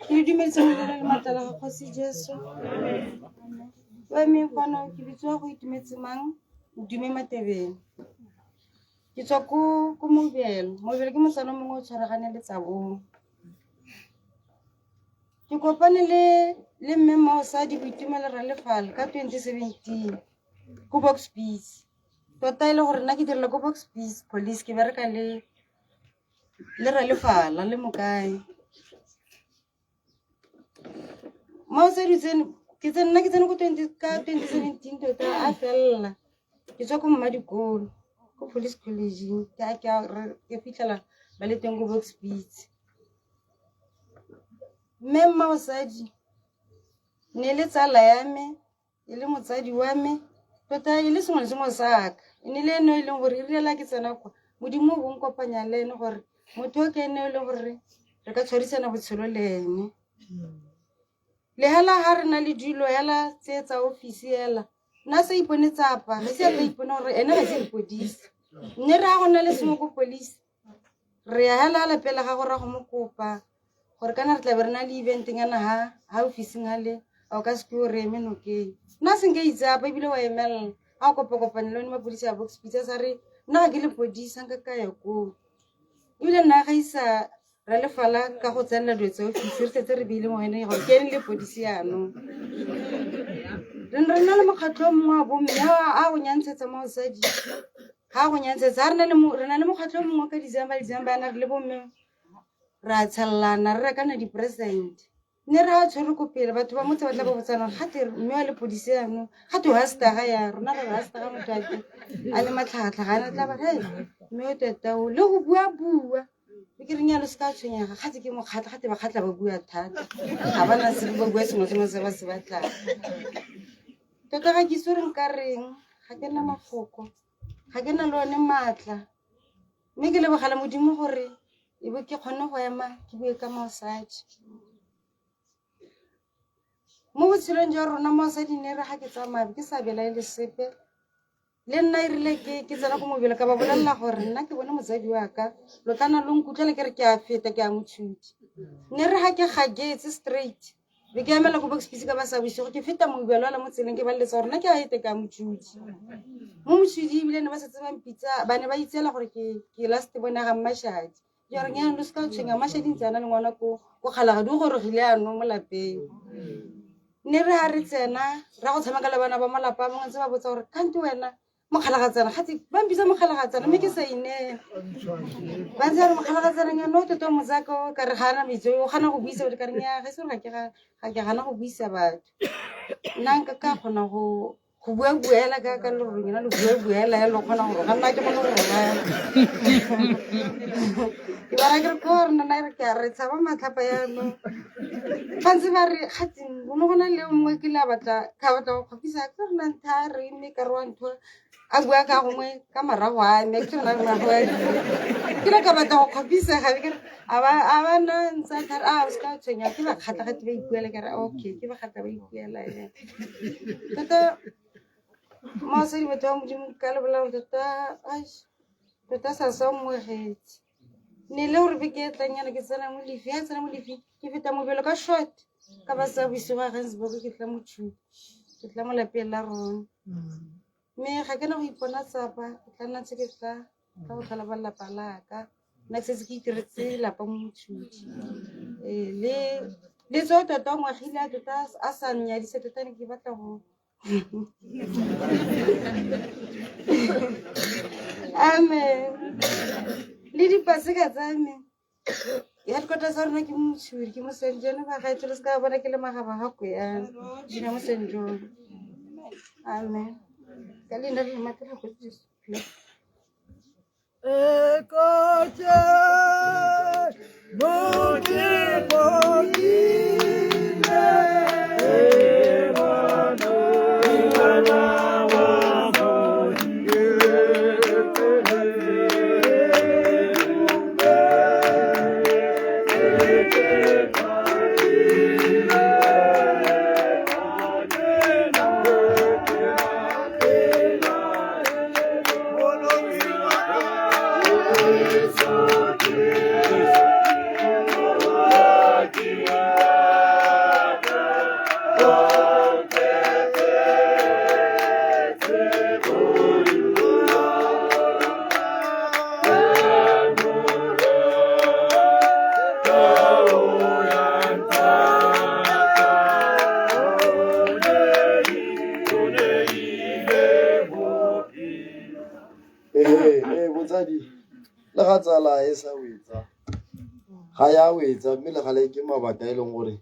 Ke dumedisa morena le maatla ga Kgosi Jesu. O emeng fano, ke bitsiwa go itumetse mang Ndume Matebele. Ke tswa ko Mobelo. Mobelo ke motsana o mongwe o tshwaragane le Tsabong. Ke kopane le mme Mmaosadi Boitumelo Ralefala ka 2017 ko Box Beach. Tota e le gore nna ke direla ko Box Beach Police, ke bereka le Ralefala le mokae. Mmaosadi tsene ke tsene, nna ke tsene ko 20 ka 2017 tota a felela. Ke tswa ko mmadikolo ko police college, ke fitlhela ba le teng ko Box Beach. Mme Mmaosadi ne le tsala ya me, e le motsadi wa me tota, e le sengwe le sengwe sa ka. E ne le ene e leng gore e rile la ke tsena kwa Modimo o bonkopanya le ene, gore motho o ke ene e leng gore re ka tshwarisana botshelo le ene. Le hela ha re na le dilo hela tse tsa ofisi hela, nna sa ipone tsapa, ga se a ipone gore ene ga se lepodisi, mme re a go na le sengwe ko police. Re ya hela hela pele ga go ra go mo kopa gore kana re tla be re na le event-nyana ha ha ofising ha le a o ka se ke o re eme nokeng. Nna a senke itsapa ebile wa emelela a kopa kopane le one mapodisi a Box Pitsa sa re nna ga ke lepodisa nka ka ya koo. Ebile nna ga isa ra lefala ka go tsenela dilo tsa ofisi re setse re beile mo ene gore ke ene lepodisi yanong. Re ne re na le mokgatlho o mongwe wa bomme a go nyantshetsa mosadi ga go nyantshetsa re na le re na le mokgatlho o mongwe ka December December yana re le bomme ra tshelelana re rekana di-present. Ne re a tshwere ko pele batho ba motse ba tla ba botsana gore gate mme wa lepodisi yanong gate wa setaga ya rona re ra setaga motho a teng a le matlhagatlhaga a ne tla ba re mme o tota o le go bua bua e ke reng yalo se ka tshwenyega gate ke mokgatlha gate bakgatlha ba bua thata ga ba na se ba bua sengwe sengwe se ba se batlang tota ga ke itse gore nka reng ga ke na mafoko ga ke na le one maatla mme ke lebogela modimo gore e be ke kgone go ema ke bue ka mosadi mo botshelong jwa rona mosadi ne re ga ke tsamaya ke sa belaele sepe le nna e rile ke ke tsena go mobele ka ba bolelela gore nna ke bone motsadi wa ka lo tlana lo nkutlwele ke re ke a feta ke a motshudi ne re ga ke gagetse straight be ke emela ko box ka ba sa bosigo ke feta moubelo ala mo tseleng ke ba leletsa gore nna ke a ete ka motshudi mo motshudi ebile ne ba setse ba mpitsa ba ne ba itseela gore ke last bone ga mmashadi ke re nyang lo se ka tshwenya mmashadi ntse a na le ngwana ko ko kgalagadi o gorogile ano mo lapeng ne re ga re tsena ra go tshameka le bana ba malapa a mangwe ntse ba botsa gore kante wena mokgalagatsana gate ba mpitsa mokgalagatsana mme ke sa inela ba ntse re mokgalagatsana nyana o tota motsaka o ka re ga ana metsi o gana go buisa batho ka re nya ga se gore ga ke gana go buisa batho nna nka ka kgona go go bua buela ka ka lerolong ena lo bua buela ya lo kgona go roga nna ke kgone go roga ke bara ke re ko re nna re ke a re tshaba matlhapa yanong ba ntse ba re gatseng go ne go na le mongwe ke le a batla ka batla go kgopisa ke re na ntha re mme ka re wa ntho a bua ka gongwe ka morago a me ke rena morago a ke le ka batla go kgopisa gabe ke re a ba na ntse a thare a se ka tshwenya ke ba kgatla gate ba ipuela ke re okay ke ba kgatla ba ipuela ene tota mosadi batho ba modimo ka lebola gore tota tota sa sa mmogetse ne le gore beke e tlanyana ke tsena mo lefi ya tsena mo lefi ke feta mobelo ka short ka ba sa bosigo a Gansburg ke tla mo tšhupi ke tla mo lapeng la rona mme ga ke na go ipona tsapa ke tla nna ntse ke tla ka go tlhola ba lelapa laka nna ke setse ke itiretse lelapa mo motšhudi ee le tseo tota ngwagile a tota a sa nnyadise tota ne ke batla go amen le dipaseka tsa me headquarter sa rona ke motšhuri ke mo st john ba gaetso le se ka bona ke le magaba ga koyana dina mo st john amen ka leina le matela go jesu Ee, botsadi le ga tsala e sa wetsa ga ya wetsa mme le gale ke mabaka a e leng gore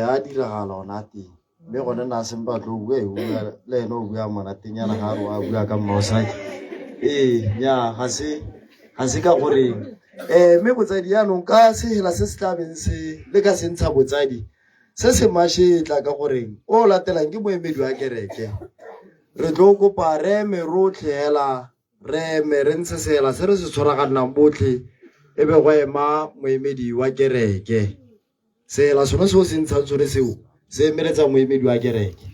a diragala ona a teng mme gone na seng ba tlo bua e bua le ene o bua monatenyana ga a re o a bua ka mmaosadi ee nya ga se ka gore mme botsadi jaanong ka sehela se se tlabeng se le ka se ntsha botsadi se se mashetla ka goreng o latelang ke moemedi wa kereke re tlo kopa re eme rotlhe hela re eme re ntshe sehela se re se tshwaraganang botlhe e be go ema moemedi wa kereke sehela sone se o se ntshang sone seo se emeletsa moemedi wa kereke.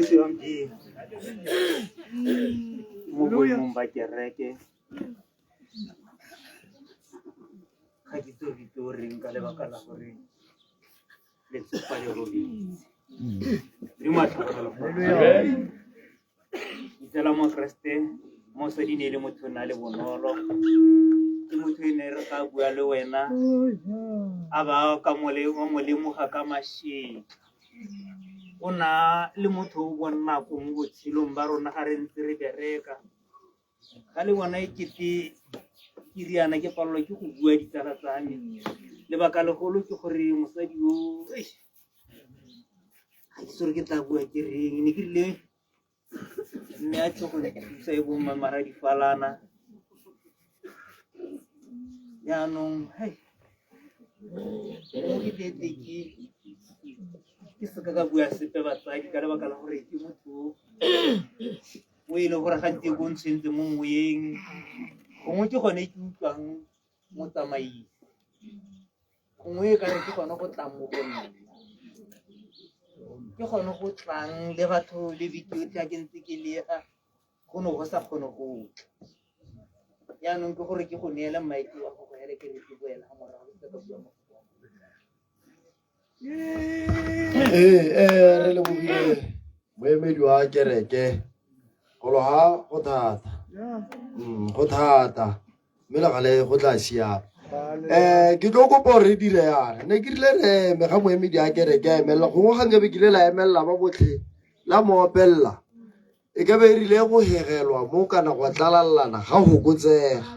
Thoriso ya Modimo mo boemong ba kereke ga ke tso ke tlo reng ka lebaka la gore letsopa le robetse. Modimo a tlhokonolofatse. Ditsala mo Keresete, mosadi ne e le motho o na le bonolo, ke motho e ne re ga bua le wena a ba ka mo lemoga ka mashetla. O na le motho o bonako mo botshelong ba rona ga re ntse re bereka. Ga le bona e kete ke riana ke palelwa ke go bua ditsala tsa me, lebaka legolo ke gore mosadi o ga ke itse gore ke tla bua ke reng. Ne ke rile mme a tle go nthusa e bong Mmaradifalana. Jaanong hei mo ke tletse ke seka ka bua sepe batsadi ka lebaka la gore ke motho o e leng gore ga ntse ko ntshwentse mo moyeng, gongwe ke gone ke utlwang motsamaisi, gongwe e kare ke gone go tlang mo go nna, ke gone go tlang le batho le beke yotlhe a ke ntse ke lega go ne go sa kgone go tla. Jaanong ke gore ke go neele mike wa go go here ke re ke boela ga morago ke ka bua mo. Ee, re lebogile moemedi wa kereke golo ga go thata, go thata mme le gale go tla siama. Ke tlo kopa gore re dire yana, ne ke rile re eme ga moemedi a kereke a emelela, gongwe ga nkabe ke ile la emelela ba botlhe la mo opelela, e ka be e rile go hegelwa mo kana gwa tlalallana ga fokotsega.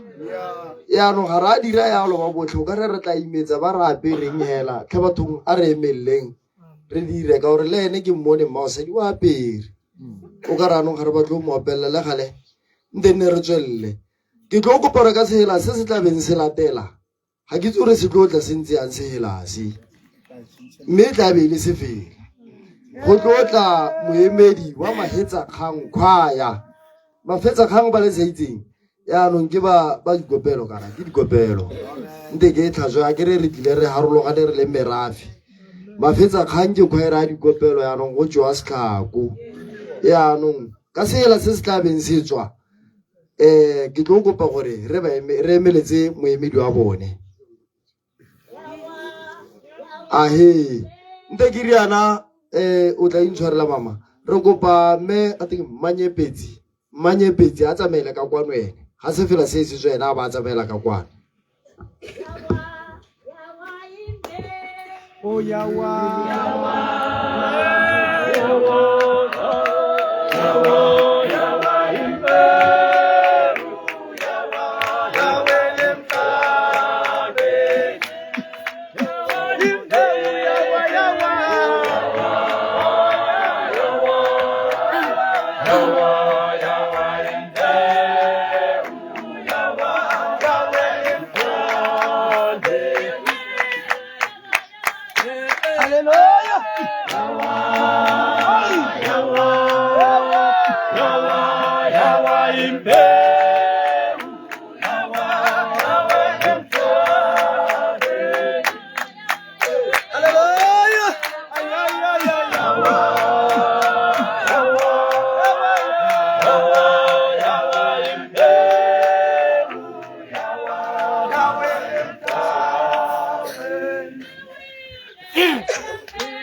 Yaanong ga re a dira yalo ba botlhe, o ka re re tla imetsa ba re apereng hela. Tlhe bathong, a re emeleleng re dire, ka gore le ene ke mmone mmaosadi o apere, o ka re anong ga re batle go mo opelela le gale, nte nne re tswelele. Ke tlo kopa gore ka sehela se se tlabeng se latela, ga ke itse gore se tlo tla se ntse yang sehela se, mme e tla be e le sefela. Go tlo tla moemedi wa Mahetsakgang Khwaya. Mafetsakgang ba le sa itseng yaanong ke ba ba dikopelo, kana ke dikopelo nte ke e tlhatswe, a ke re re tlile re harologane re le merafe. Mafetsakgang ke khwaere ya dikopelo, yaanong go tsewa setlhako. Yaanong ka sehela se se tla beng se tswa, ke tlo kopa gore re ba re emeletse moemedi wa bone. Ahe nte ke riana, o tla intshwarela mama, re kopa mme a teng Mmanyepetsi, Mmanyepetsi a tsamaele ka kwano, ene ga se fela se se tswa ena a ba a tsamaela ka kwano. Oh, Yawa.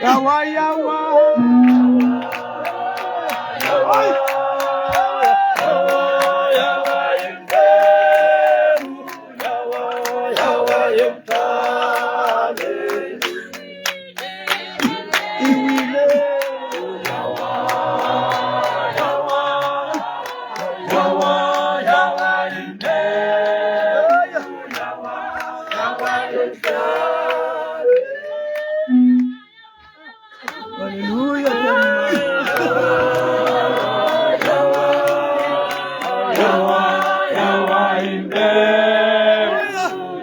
Yawa, yawa.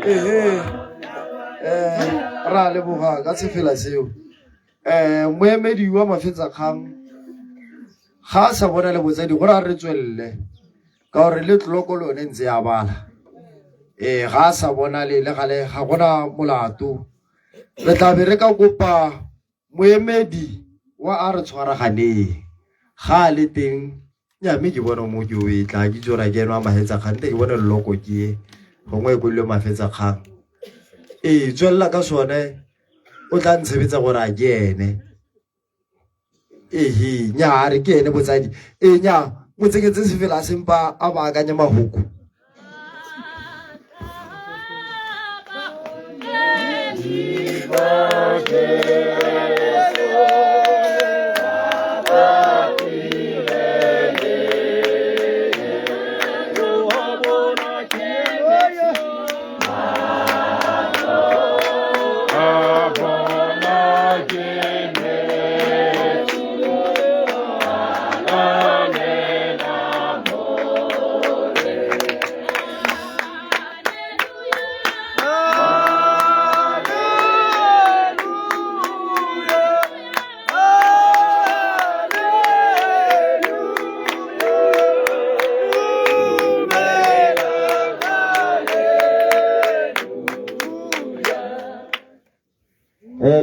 Ehe, ra leboga ka sefela seo. Moemedi wa Mafetsakgang ga a sa bona le botsadi gore a re tswelele, ka gore le tloloko le yone ntse ya bala. Ga a sa bona le le gale ga gona molato. Re tla be re ka kopa moemedi wa a re tshwaraganeng. Ga a le teng ya mme ke bone mo ke o e tla ke tsora ke eno a mahetsa kgang nte ke bone leloko ke e gongwe e kwelwe mafetsa kgang ee tswelela ka sone o tla ntshebetsa gore a ke ene ehe nya a re ke ene botsadi ee nya mo tsenyetse sefela a sempa a baakanye mahoko.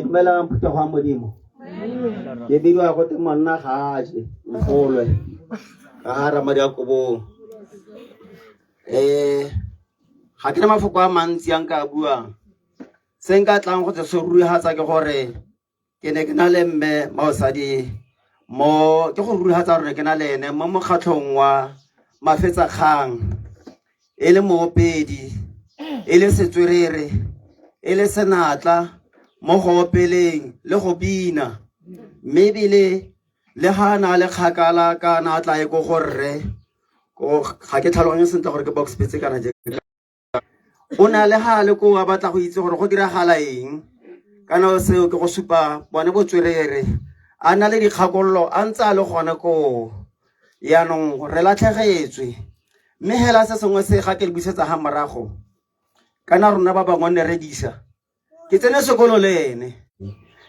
Dumelang phuthego ya Modimo. Ke bidiwa go te monna ga a je mfolwe ka ga ramadi a kobong. Ga ke na mafoko a mantsi a nka a buang. Se nka tlang go se rurihatsa ke gore ke ne ke na le mme Maosadi mo ke go rurihatsa gore ke na le ene mo mokgatlhong wa mafetsakgang e le moopedi e le setswerere e le senatla mo go opeleng le go bina mme ebile le ga a na le kgakala ka na a tla ye ko go rre ga ke tlhaloganye sentle gore ke box petse kana je o na le ga le ko a batla go itse gore go diragala eng kana seo ke go supa bone botswerere a na le dikgakololo a ntse a le gone koo yaanong re latlhegetswe mme hela se sengwe se ga ke le busetsa ga morago kana rona ba bangwe ne re disa ke tsene sekolo le ene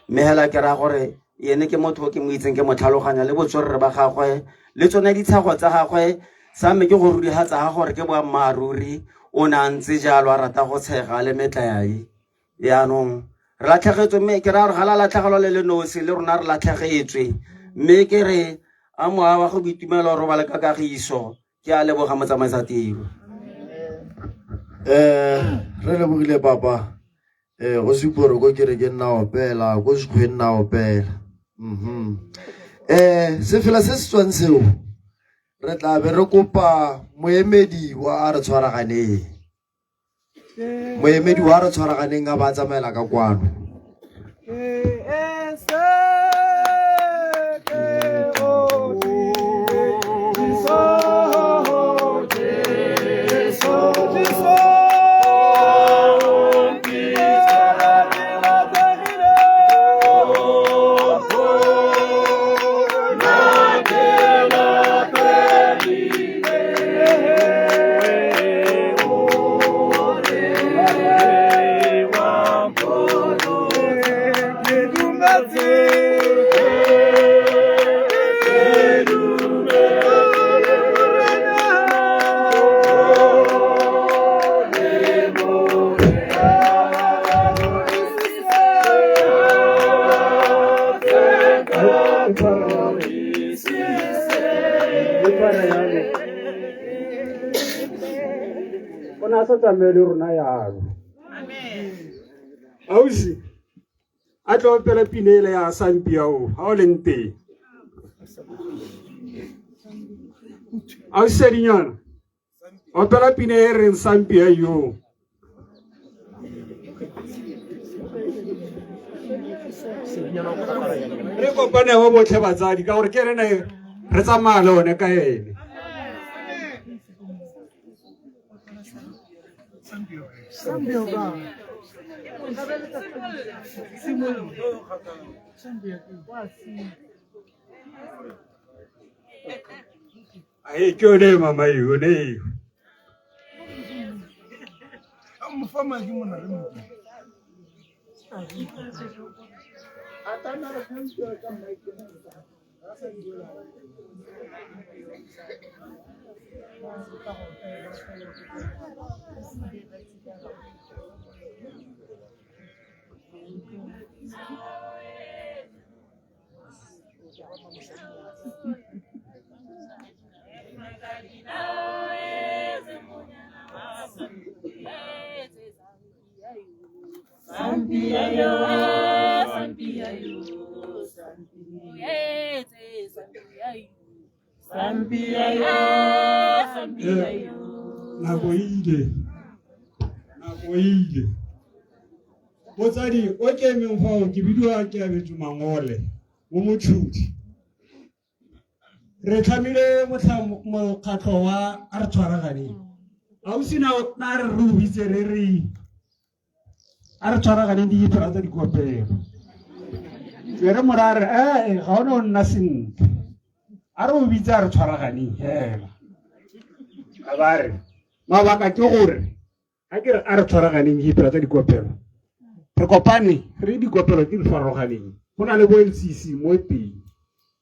mme hela ke raya gore ene ke motho o ke mo itseng ke mo tlhaloganya le botswerere ba gagwe le tsone ditshago tsa gagwe sa me ke go rurihatsa ga gore ke boammaaruri o ne a ntse jalo a rata go tshega le metlae yaanong re latlhegetswe mme ke raya gore ga la latlhegelwa le le nosi le rona re latlhegetswe mme ke re a mowa wa go boitumelo robale ka kagiso ke a leboga motsamaisa tiro. Re lebogile papa go supa gore ko kerekeng nna opela ko sekgweng nna opela sefela se se tswang seo re tla be re kopa moemedi wa a re tshwaraganeng moemedi wa re tshwaraganeng a ba tsamaela ka kwano. O ne a sa tsamaye le rona yalo. Ausi a tlo opela pina ele ya Sampiao ga o leng teng. Ausi Sedinyana opela pina e reng Sampia yo. Re kopane ba botlhe batsadi ka gore ke rene re tsamaya le one ka ene. Ae ke yone mama yone eo. Nako e ile, nako e ile. Botsadi, o ke emeng fao ke bidiwa ke abetswe mangole mo motšhudi. Re tlhamile mokgatlho wa a re tshwaraganeng. Ausi na na re re o bitse re re a re tshwaraganeng diphala tsa dikopelo. Be re mo raya re ee ga o ne o nna sentle. A re o bitse a re tshwaraganeng hela. A ba re mabaka ke gore ga ke re a re tshwaraganeng diphala tsa dikopelo. Re kopane re dikopelo tse di farologaneng. Go na le bo LCC mo teng.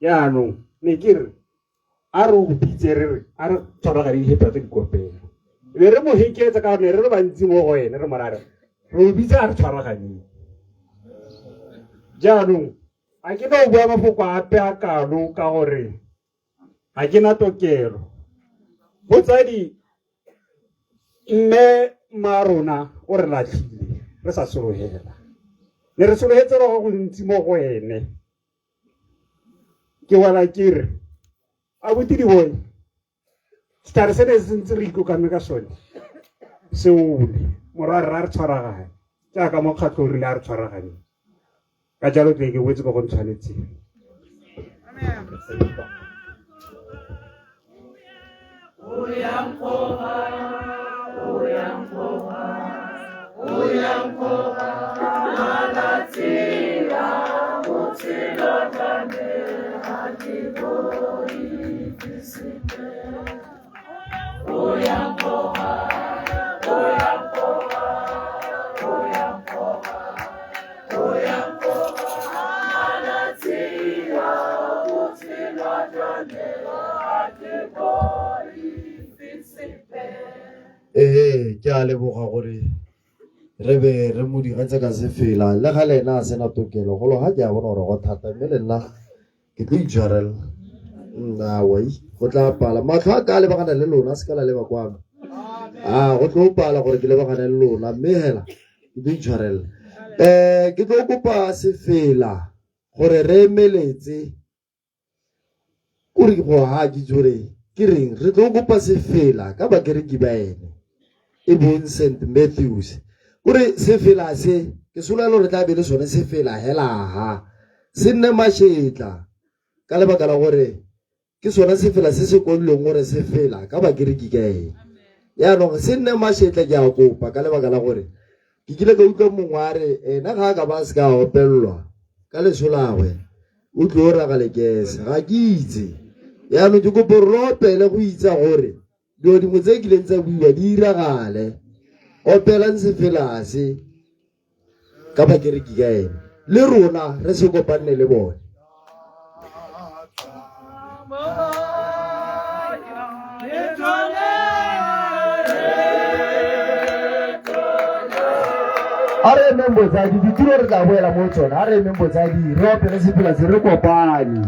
Jaanong ne ke re a re o bitse re re a re tshwaraganeng diphala tsa dikopelo. Be re mo heketsa ka gonne re le bantsi mo go ene re mo raya re re o bitse a re tshwaraganeng. Jaanong ga ke no bua mafoko ape a kalo ka gore ga ke na tokelo. Botsadi mme mma rona o re latlhile re sa sologela. Ne re sologetse go gontsi mo go ene. Ke wela ke re abuti di bone setlhare se ne se ntse re ikokame ka sone se ole morwa rra re tshwaragane jaaka mokgatlho o rile a re tshwaragane ka jalo tle ke boetse ko go ntshwanetseng. Ee, ke a leboga gore re be re mo digetse ka sefela le ga le ena a sena tokelo golo ga ke a bona gore go thata mme le nna ke tlo itshwarela nnawai go tla pala matlho a ka a lebagana le lona se ka la leba kwano a go tlo pala gore ke lebagane le lona mme hela ke tlo itshwarela um ke tlo kopa sefela gore re emeletse kore go ha ke itse gore ke reng re tlo kopa sefela ka bakereki ba ene e bong St Matthews kore sefela se ke solelo re tla be le sone sefela hela ha se nne mashetla ka lebaka la gore ke sone sefela se se kwadilweng gore sefela ka bakereki ka ene yaanong se nne mashetla ke a kopa ka lebaka la gore ke kile ka utlwa mongwe a re ena ga a ka ba se ka opelelwa ka leso lagwe o tlo raga lekese ga ke itse yaanong ke kopo gore lo opele go itsa gore dilo dingwe tse kileng tsa buiwa di iragale opelang sefela se ka bakereki ka ene le rona re se kopanne le bone. A re emeng botsadi ditiro re tla boela mo tsone a re emeng botsadi re opele sefela se re kopane.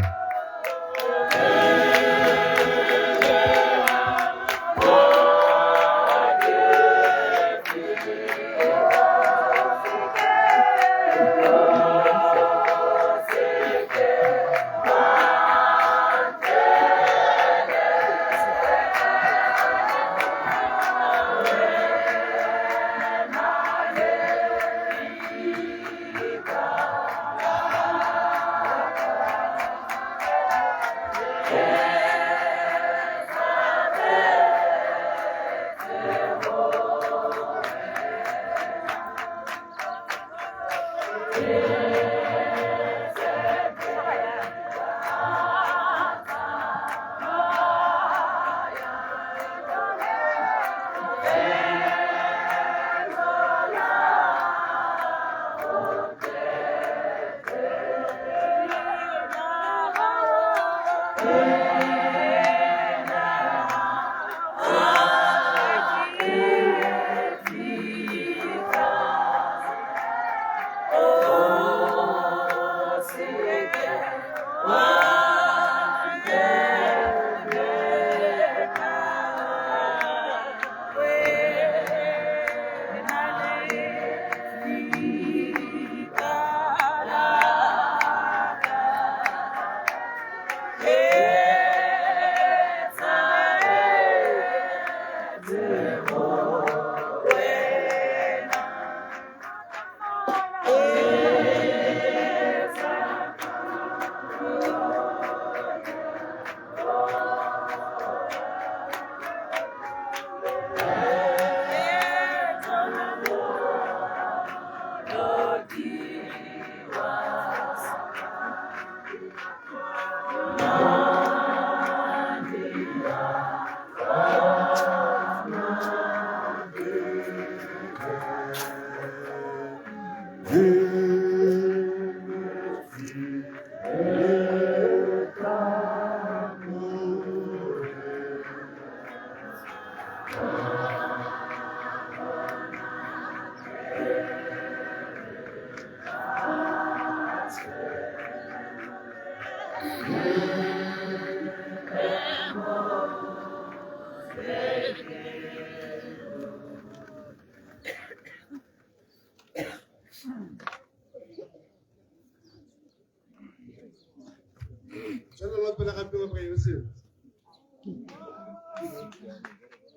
Tswelela pele gape o kae seo.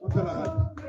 Opela gape.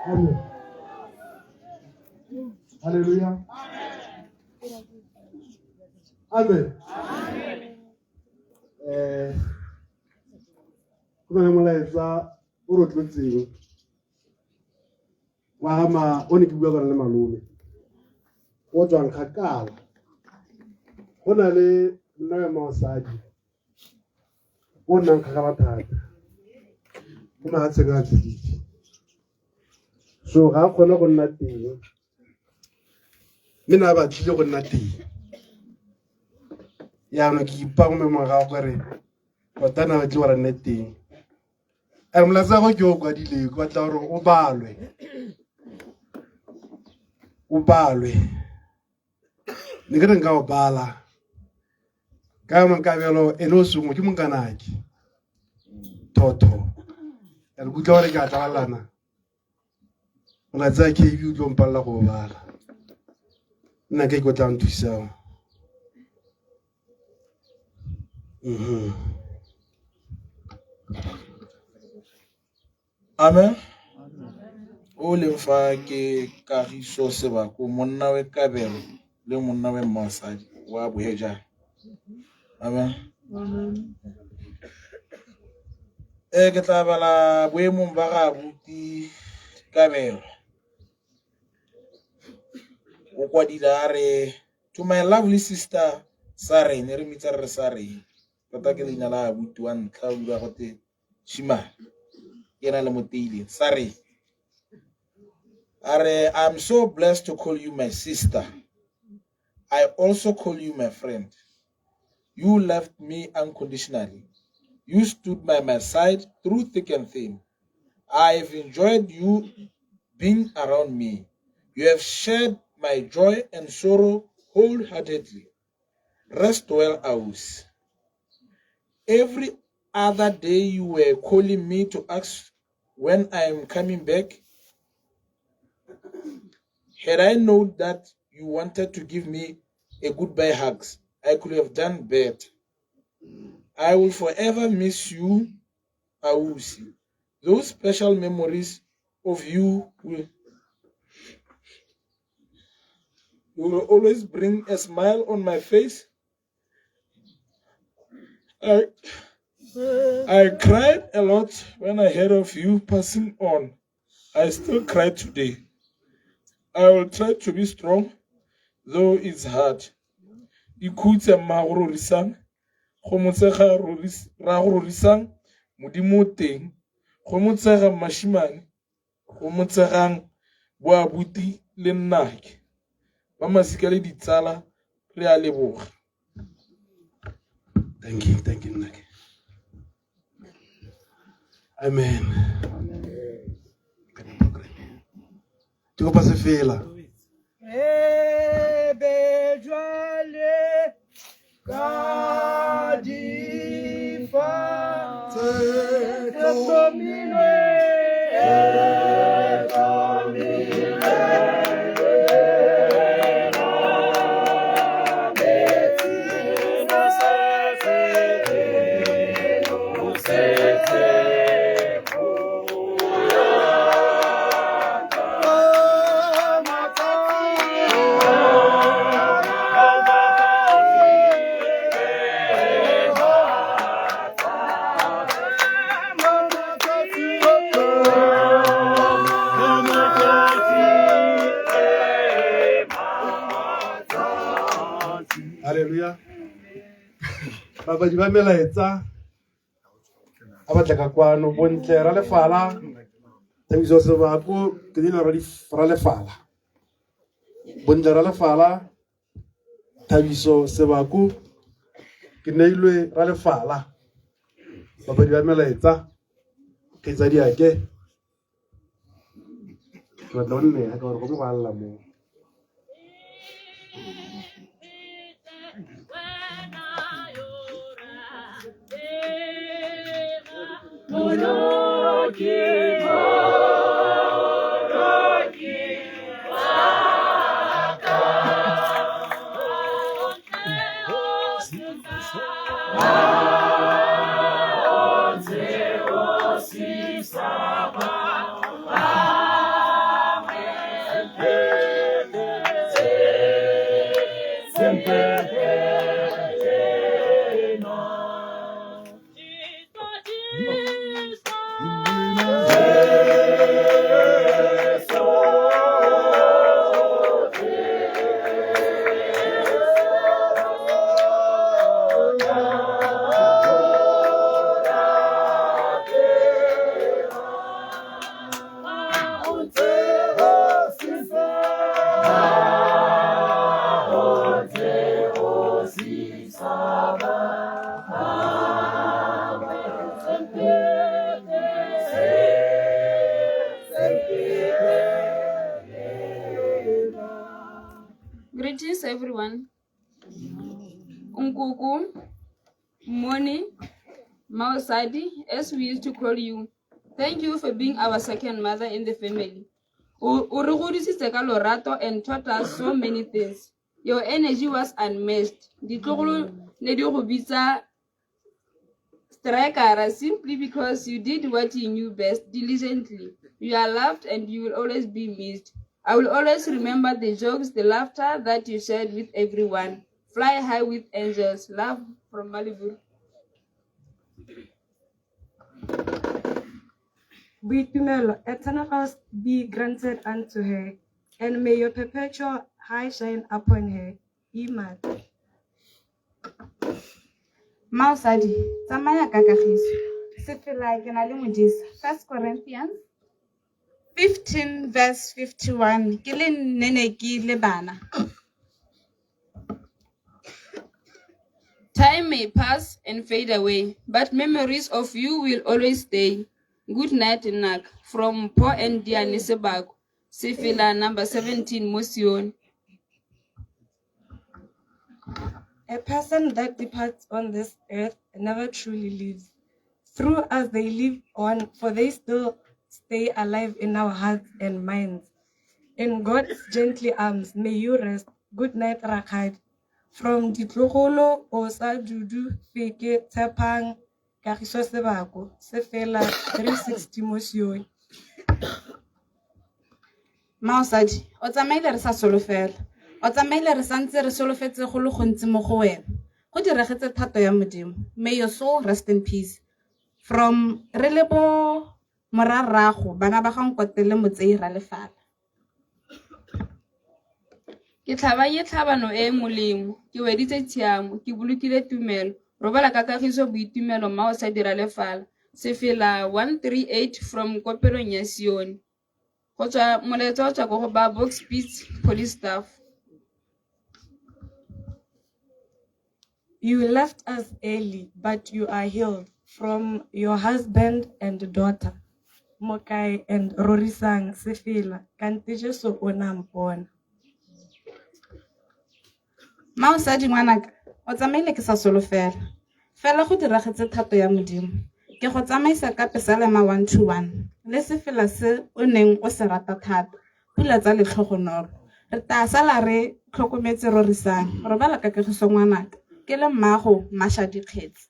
Amen. Hallelujah. Amen. Go na le molaetsa o re tlotseng wa ga ma o ne ke bua ka le malome o tswang kgakala. Go na le monna wa mosadi o nnang kgakala thata mo mafatsheng a tsididi, so ga a kgone go nna teng, mme na a batlile go nna teng. Yaanong ke ipa go memong ga gore tota na batlile gore nne teng. A re molaetsa go ke o kwadileng, ke batla gore o balwe, o balwe. Ne ke re nka o bala ka yone Kabelo ene o sengwe ke monkanake thotho ya re kutlwa gore ke a tlabalana molaetsa KB o tlo mpalela go o bala, nna ke tla nthusang. Amen. O leng fa ke Kagiso Sebako, monna we Kabelo le monna we Mmasadi wa Bohejane. Amen. Ke tla bala boemong ba ga abuti Kabelo. O kwadile a re, to my lovely sister Sarene, re mmitsa re re Sarene. Tota ke leina la abuti wa ntlha o bua gote Shimane. Ke ena le mo teileng Sarene. A re, I'm so blessed to call you my sister. I also call you my friend. You loved me unconditionally. You stood by my side through thick and thin. I've enjoyed you being around me. You have shared my joy and sorrow wholeheartedly. Rest well, Aus. Every other day you were calling me to ask when I am coming back. Had I known that you wanted to give me a goodbye hugs, I could have done better. I will forever miss you, Ausi. Those special memories of you will always bring a smile on my face. I cried a lot when I heard of you passing on. I still cry today. I will try to be strong, though it's hard. Ikhutse mma go rorisang, go motsega ra go rorisang, Modimo o teng. Go motsega mashimane, go motsegang boabuti le nnake. Ba masika le ditsala re a leboga. Thank you, thank you, nnake. Amen. Ke kopa sefela. Ebe jwale ka difa tse. Haleluya. Babadi ba melaetsa a batla ka kwano bontle ra lefala thabiso sebako ke dilo ra lefala bontle ra lefala thabiso sebako ke neilwe ra lefala babadi ba melaetsa kgaitsadiake ke batla o nne ka gore go mo go alla moo. Greetings, everyone. Unkuku, Moni, Maosadi, as we used to call you. Thank you for being our second mother in the family. O re godisitse ka lorato and taught us so many things. Your energy was unmatched. Ditlogolo ne di go bitsa striker simply because you did what you knew best diligently. You are loved and you will always be missed. I will always remember the jokes, the laughter that you shared with everyone. Fly high with angels. Love from Malibu. Boitumelo, eternal rest be granted unto her, and may your perpetual high shine upon her. Iman. Maosadi, tsamaya ka kagiso. Sefela ke na le modisa. 1 Corinthians 15 verse 51. Ke le nnene ke le bana. Time may pass and fade away, but memories of you will always stay. Good night, Nak, from Po and Diane Sebako, Sefela number 17, Mosion. A person that departs on this earth never truly lives. Through us they live on, for they still stay alive in our hearts and minds. In God's gently arms, may you rest. Good night, Rakad. From Ditlogolo, Osa Dudu, Feke, Tshepang, Kagiso Sebako, Sefela, 360 Mosion. Maosadi, o tsamaile re sa solofela. O tsamaile re santse re solofetse go le gontsi mo go wena. Go diregetse thato ya Modimo. May your soul rest in peace. From re le bo morarrago bana ba ga Nkotele Motsei Ralefala. Ke tlhabanye tlhabano e e molemo, ke weditse tshiamo, ke bolokile tumelo. Robala ka kagiso boitumelo Mmaosadi Ralefala. Sefela 138 from Kopelong ya Sione. Go tswa molaetsa o tswa ko go ba Box Beats Police Staff. You left us early, but you are healed from your husband and daughter, Mokai and Rorisang Sefela, kante Jesu o na mpona. Maosadi ngwanaka, o tsamaile ke sa solofela. Fela go diragetse thato ya Modimo. Ke go tsamaisa ka Pesalema 121 le sefela se o neng o se rata thata, Pula tsa Letlhogonolo. Re taa sala re tlhokometse Rorisang. Robala ka kagiso ngwanaka. Ke le mmaago Masha Dikgetsi.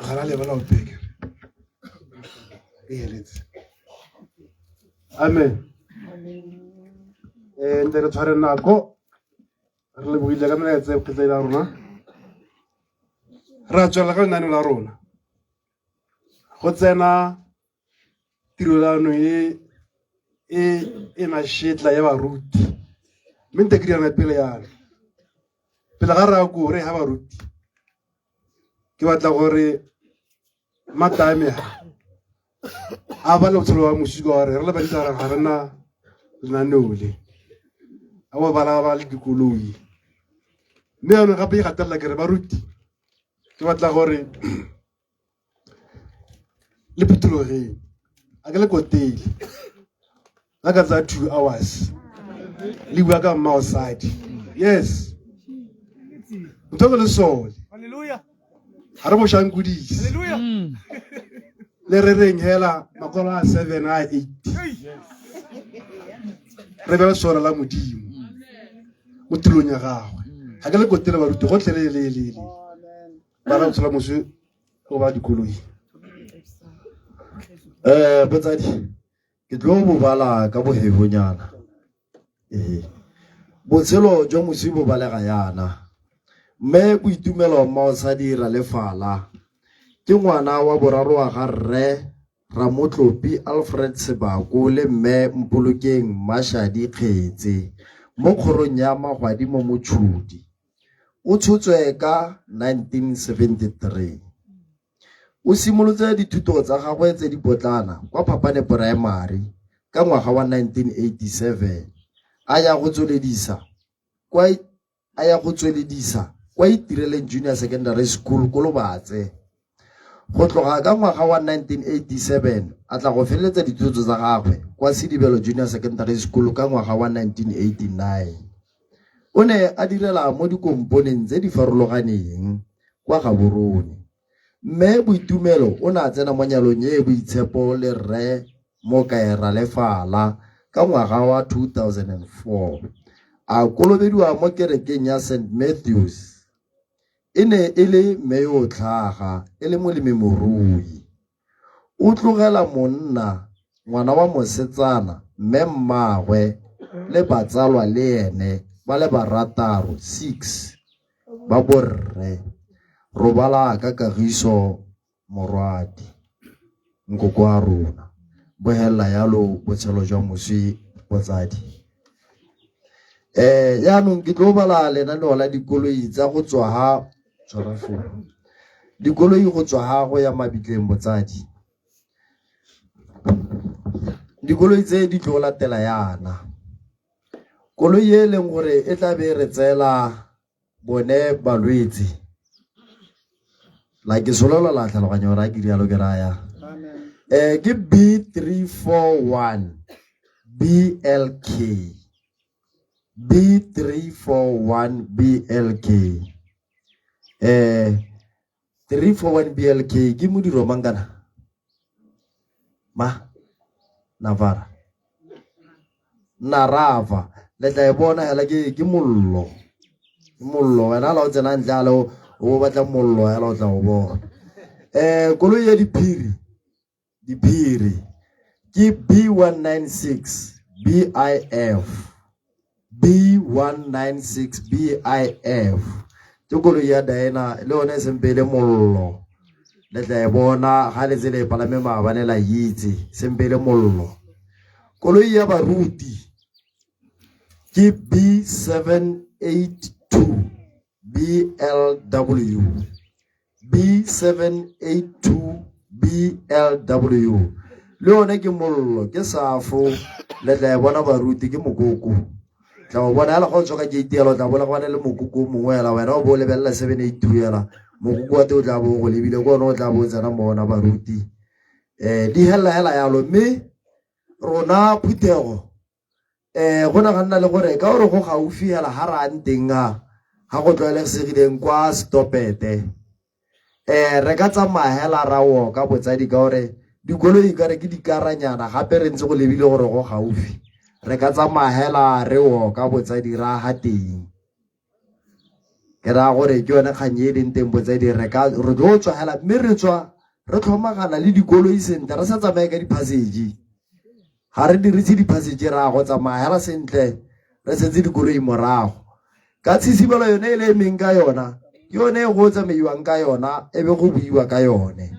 Ga la lebala ope ke e heletse. Amen. Eh nte re tshware nako re lebogile ka melaetsa e kgetsedi ya rona. Ra tswelela ka lenaneo la rona. Go tsena tirelano e e e mashetla ya baruti mme nte ke diana pele yana pele ga re ya koo re ha baruti ke batla gore matame a ba le botshelo wa moswi ka gore re le bantsi ga re na lenaneo le a bo bala ba le dikoloi mme jaanong gape e gatelela ke re baruti ke batla gore le phuthologeng a ke le kotele la ka tsaya 2 hours le bua ka mmaosadi yes ntho ke lesole ga re boshankodise le re reng hela makwalo a 7 a 8 re be lesole la modimo mo tulong ya gagwe ga ke le kotele baruti gotlhelelelele ba ra tshola moswi go ba dikoloi. Botsadi ke tlo bo bala ka bohebonyana. Ee. Botshelo jwa moswi bo balega yana. Mme Boitumelo Mmaosadi Ralefala ke ngwana wa boraro wa ga rre Ramotlopi Alfred Sebako le mme Mpolokeng Mashadi Kgetse mo kgorong ya Magwadi mo Mochudi. O tshotswe ka 1973. O simolotse dithuto tsa gagwe tse di potlana kwa Phapane Primary ka ngwaga wa 1987, a ya go tsweledisa kwa a ya go tsweledisa kwa Itireleng Junior Secondary School ko Lobatse. Go tloga ka ngwaga wa 1987 a tla go feleletsa dithuto tsa gagwe kwa Sedibelo Junior Secondary School ka ngwaga wa 1989. O ne a direla mo dikomponeng tse di farologaneng kwa Gaborone. Mme Boitumelo o ne a tsena mo nyalong e e boitshepo le Rre Mokae Ralefala ka ngwaga wa 2004. A kolobediwa mo kerekeng ya St Matthews. E ne e le mme yo o tlhaga, e le molemimorui. O tlogela monna, ngwana wa mosetsana, mme mmaagwe le batsalwa le ene ba le barataro, 6, ba borre. Robala ka kagiso morwadi, nkoko wa rona. Bo helela yalo botshelo jwa moswi botsadi. Yaanong ke tlo bala lenaneo la dikoloi tsa go tswa ha tshwara foo. Dikoloi go tswa ha go ya mabitleng botsadi. Dikoloi tse di tlo latela yana. Koloi e leng gore e tla be e re tseela bone balwetse la ke solola la tlhaloganya gore a ke rialo ke raya ke B341 BLK B341 BLK 341 BLK ke modiro mang kana ma Navara Narava le tla e bona hela ke ke mollo ke mollo wena la o tsena ntle ale o batla mollo hela o tla o bona koloi ya diphiri diphiri ke B196 BIF B196 BIF ke koloi ya Dyna le yone e sempe e le mollo le tla e bona ga le tsele e palame maabane la itse sempe e le mollo koloi ya baruti ke B782 BLW B782 BLW le yone ke mollo ke safo le tla e bona baruti ke mokoko tla o bona hela ga o tswa ka gate yela o tla bona go le mokoko o mongwe hela wena o bo o lebelela 782 hela mokoko wa teng o tla bo o go lebile ke one o tla bo o tsena mo ona baruti di helela hela yalo mme rona phuthego go ne ga nna le gore ka gore go gaufi hela ga re yang teng ga ga go tlwaelesegileng kwa stopete. Um re ka tsamaya hela ra oka botsadi ka gore dikoloi ka re ke dikaranyana gape re ntse go lebile gore go gaufi. Re ka tsamaya hela re oka botsadi ra ha teng. Ke raya gore ke yone kgang e leng teng botsadi re ka re tlo tswa hela mme re tswa re tlhomagana le dikoloi sentle re sa tsamaye ka di-passage. Ga re dirise di-passage ra go tsamaya hela sentle re setse dikoloi morago. Ka tshisibalo yone e le emeng ka yona ke yone e go tsamaiwang ka yona e be go buiwa ka yone.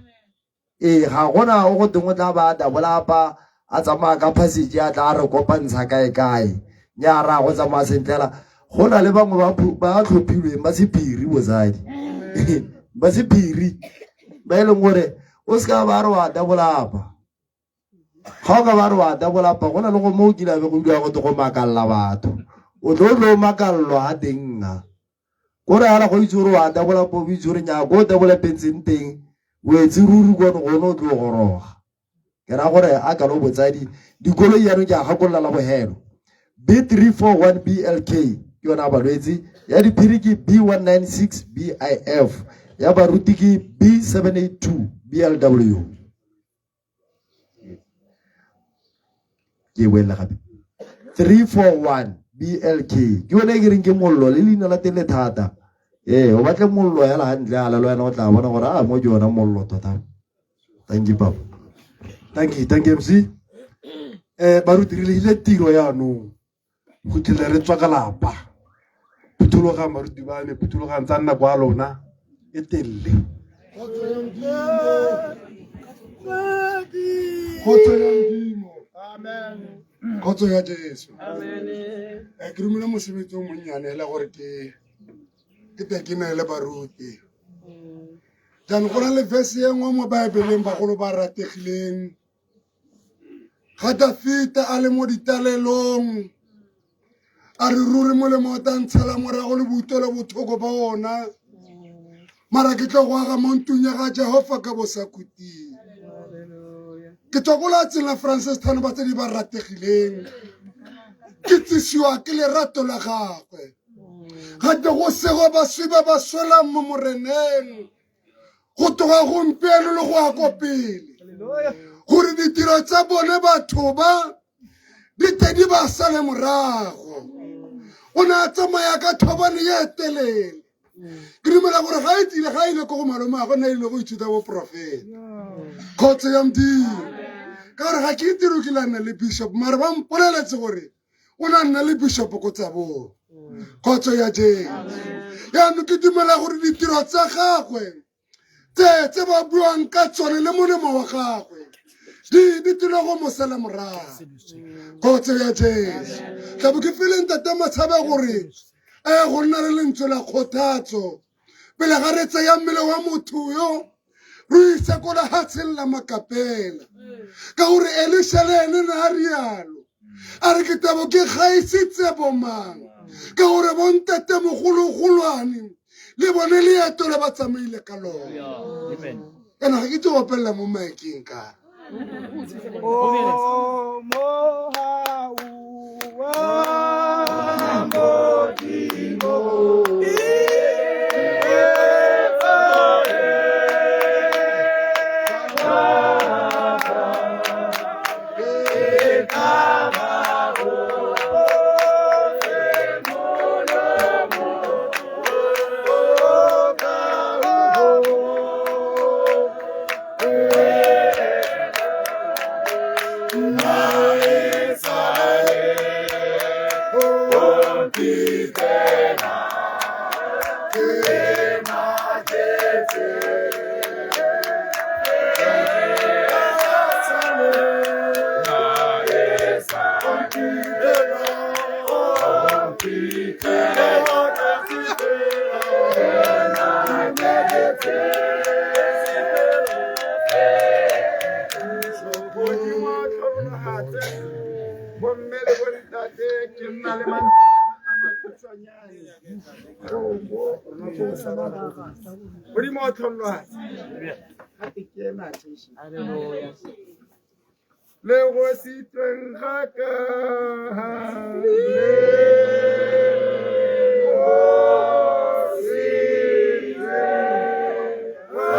Ee, ga gona o go teng o tla ba dabolapa a tsamaya ka passage a tla a re kopantsha kae kae. Nya ra go tsamaya sentle la go na le bangwe ba tlhophilweng ba sephiri botsadi ba sephiri ba e leng gore o se ka ba re wa dabolapa ga o ka ba re wa dabolapa go na le go mo o kile be go utlwa go te go makalla batho o tlo tlo makallwa ga teng nna Kore hala go itse gore wa tabola po itse gore nya ko tabola pentseng teng o etse ruri kono gone o tlo goroga. Ke ra gore a ka lo botsadi dikoloi jaanong ke a gakolola la bohelo B341 BLK ke yona ya balwetse ya diphiri ke B196 BIF ya baruti ke B782 BLW. Ke e boelela gape 341 BLK ke yone e ke reng ke mollo le leina la teng le thata. Ee, o batle mollo hela hantle ala le wena o tla bona gore a mo ke yona mollo tota. Thank you papa. Thank you, thank you MC. Baruti re lehile tiro yaanong go tlile re tswa ka lapa. Phuthologang baruti ba me, phuthologang tsa nna kwa lona e telele. Kgotso ya Modimo. Amen. Kgotso ya Jesu. Amen. Ke romile mosebetsi o monnyane ele gore ke ke te ke neele baruti. Jaanong go na le verse e nngwe mo Baebeleng bagolo ba rategileng. Ga Dafita a le mo ditalelong a re ruri molemo o tla ntshela morago le boutelo bothoko ba ona mara ke tlo go aga mo ntlong ya ga Jehofa ka bosakhuting. Ke tswa ko lefatsheng la Francis Town ba tse di ba rategileng ke tsisiwa ke lerato la gagwe ga tle go sego baswi ba ba swelang mo moreneng go tloga gompieno le go ya ko pele gore ditiro tsa bone batho ba di te di ba sale morago. O ne a tsamaya ka thobane ye telele. Ke dumela gore ga e tsile ga ile ko go malome a go ne ile go ithuta boprofeta. Kgotso ya Modimo. Ka gore ga ke itse ke la nna le bishop mare ba mpoleletse gore o ne a nna le bishop ko Tsabong. Kgotso ya Jesu. Yaanong ke dumela gore ditiro tsa gagwe tse tse ba buang ka tsone le molemo wa gagwe di di tlile go mo sala morago. Kgotso ya Jesu. Tla bo ke file ntate Matshabe gore a ye go nna le lentswe la kgothatso pele ga re tseya mmele wa motho yo re ise ko lehatsheng la makapela ka gore Elisha le ene ne a rialo a re ke tabo ke gaisitse bomang ka gore bontate mogologolwane le bone leeto le ba tsamaile ka lone. Kana ga ke tse opelela mo maekeng ka. Oh, mohau wa Modimo. Bomme le bontate ke nna le mantswe a makhutshwanyane. Modimo o tlhonolohatse. Gape ke ema attention. Le go sitweng ga ka. Le go sitweng ga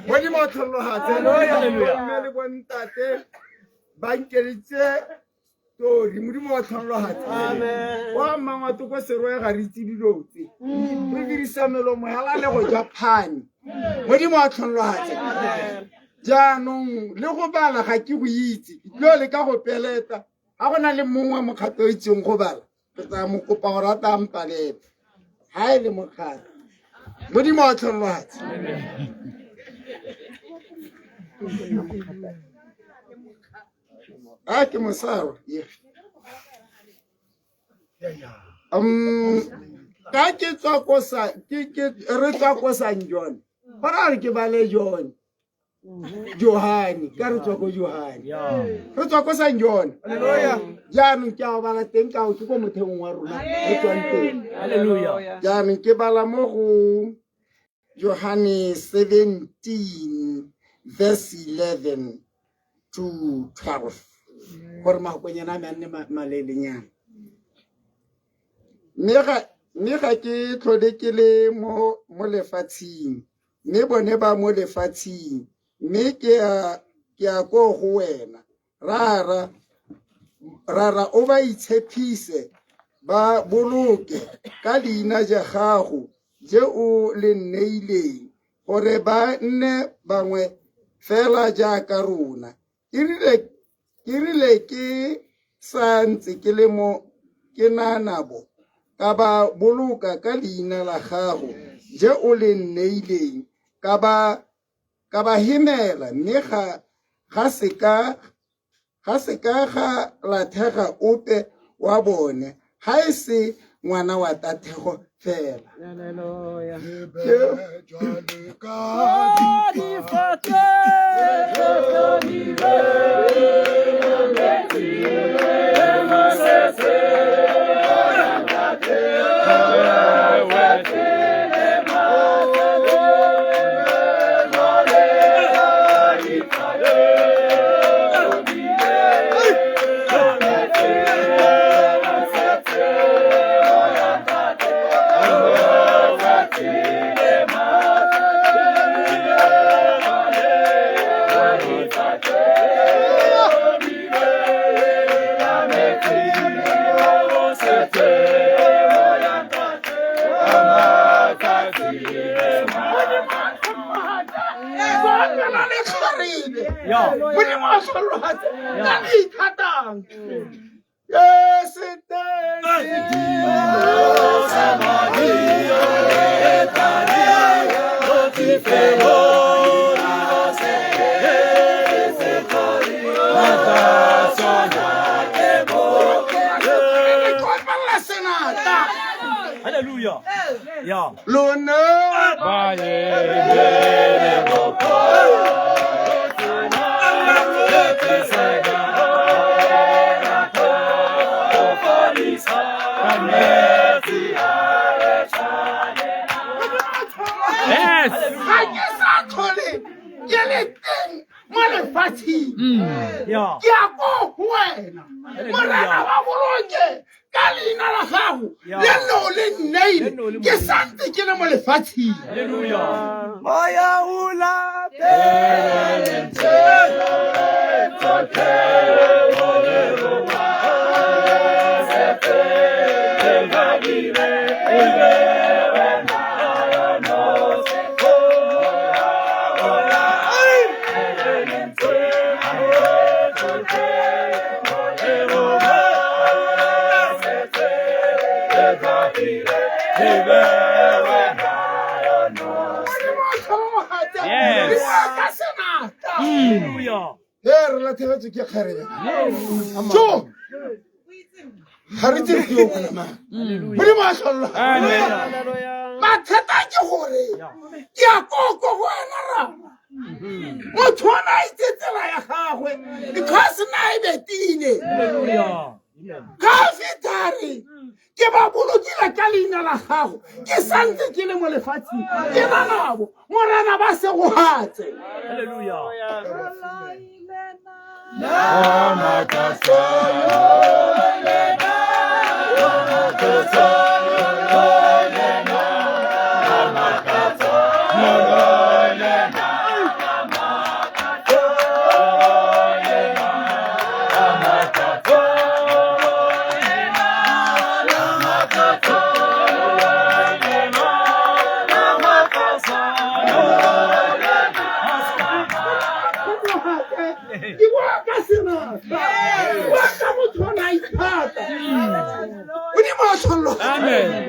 Modimo o tlhologatse mme le bontate ba nkeleditse tori modimo wa tlhologatse wa mmangwato ko seroe ga re itse dilo tse re dirisa melomo hela le go ja phane modimo wa tlhologatse jaanong le go bala ga ke go itse ke tlilo le ka go peleta ga go na le mongwe mokgato o itseng go bala ke tla mo kopa gore a tla mpalele ga e le mokgato modimo wa tlhologatse a ke mosaro ka ke tswa ko sa ke ke re tswa ko San John gore a re ke bale John Johane ka re tswa ko Johane re tswa ko San John jaanong ke a go bala teng ka ke ko motheong wa rona re tswang teng jaanong ke bala mo go Johane 17 verse 11 to 12 gore makonyana a me a nne maleelenyana mme ga ke tlhole ke le mo lefatsheng mme bone ba mo lefatsheng mme ke ya ko go wena rara rara o ba itshephise ba boloke ka leina ja gago je o le nneileng gore ba nne bangwe fela jaaka rona e rile ke sa ntse ke le mo ke na nabo ka ba boloka ka leina la gago je o le nneileng ka ba hemela mme ga se ka ga lathega ope wa bone ga e se ngwana wa tathego fela. Modimo a tlhologatse ka le ithatang Hallelujah. Yeah. Lona. Yes. Ga ke sa tlhole ke le teng mo lefatsheng. Ke ya ko go wena. Morena ba boloke ka leina la gago le nne o le nneile ke santse ke le mo lefatsheng. Moya o Ee, re latlhegetswe ke kgarebe jo ga re tsere ke yo bona mang modimo a tlholola mathata ke gore ke ya koko go wena rara motho o ne a itse tsela ya gagwe because na e betile ga a feta re ke ba bolokile ka leina la gago ke santse ke le mo lefatsheng ke na nabo morena ba segogatse.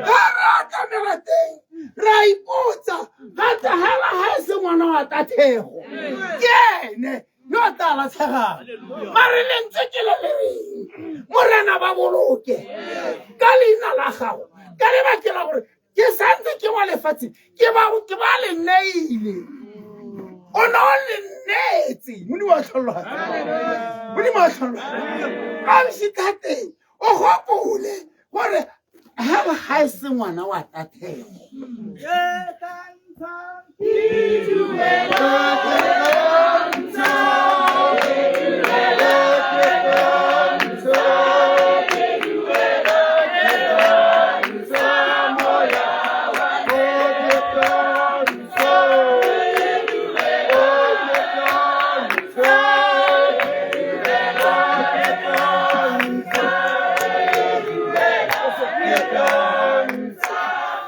Ga re atamela teng re a ipotsa gate hela ga e se ngwana wa tathego ke ene yo a tla latlhegang mare lentswe ke le le reng morena ba boloke ka leina la gago ka lebake la gore ke santse ke wa lefatshe ke ba ke ba le neile o ne o le neetse modimo wa tlhologanya modimo wa tlhologanya ga o fitlha teng o gopole gore ga ga e se ngwana wa tathego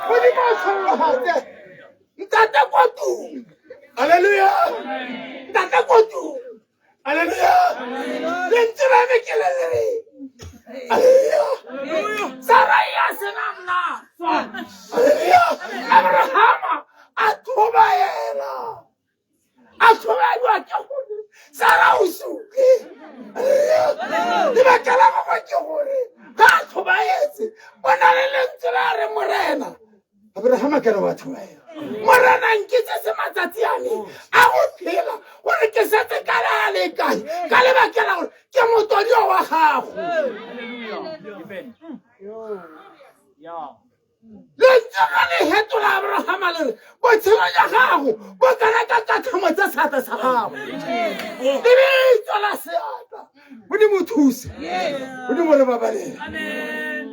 Modimo a tlhologatse ntate kwa tung aleluya ntate kwa tung aleluya lentswe la me ke le le reng aleluya sarai a sena nna aleluya abrahama a thobaela a tlhobaediwa ke gore sara o sule lebaka la gagwe ke gore ga a tlhobaetse o na le lentswe la re morena abrahama ke re wa tlhobaela morena nkitse se matsatsi a me a go phela gore ke setse ka le a le kae ka lebaka la gore ke motodio wa gago lentswe ga le hetola abrahama le re botshelo ja gago bo kana ka katlhomo tsa seatla sa gago lebitso la seatla modimo thuse modimo re babalele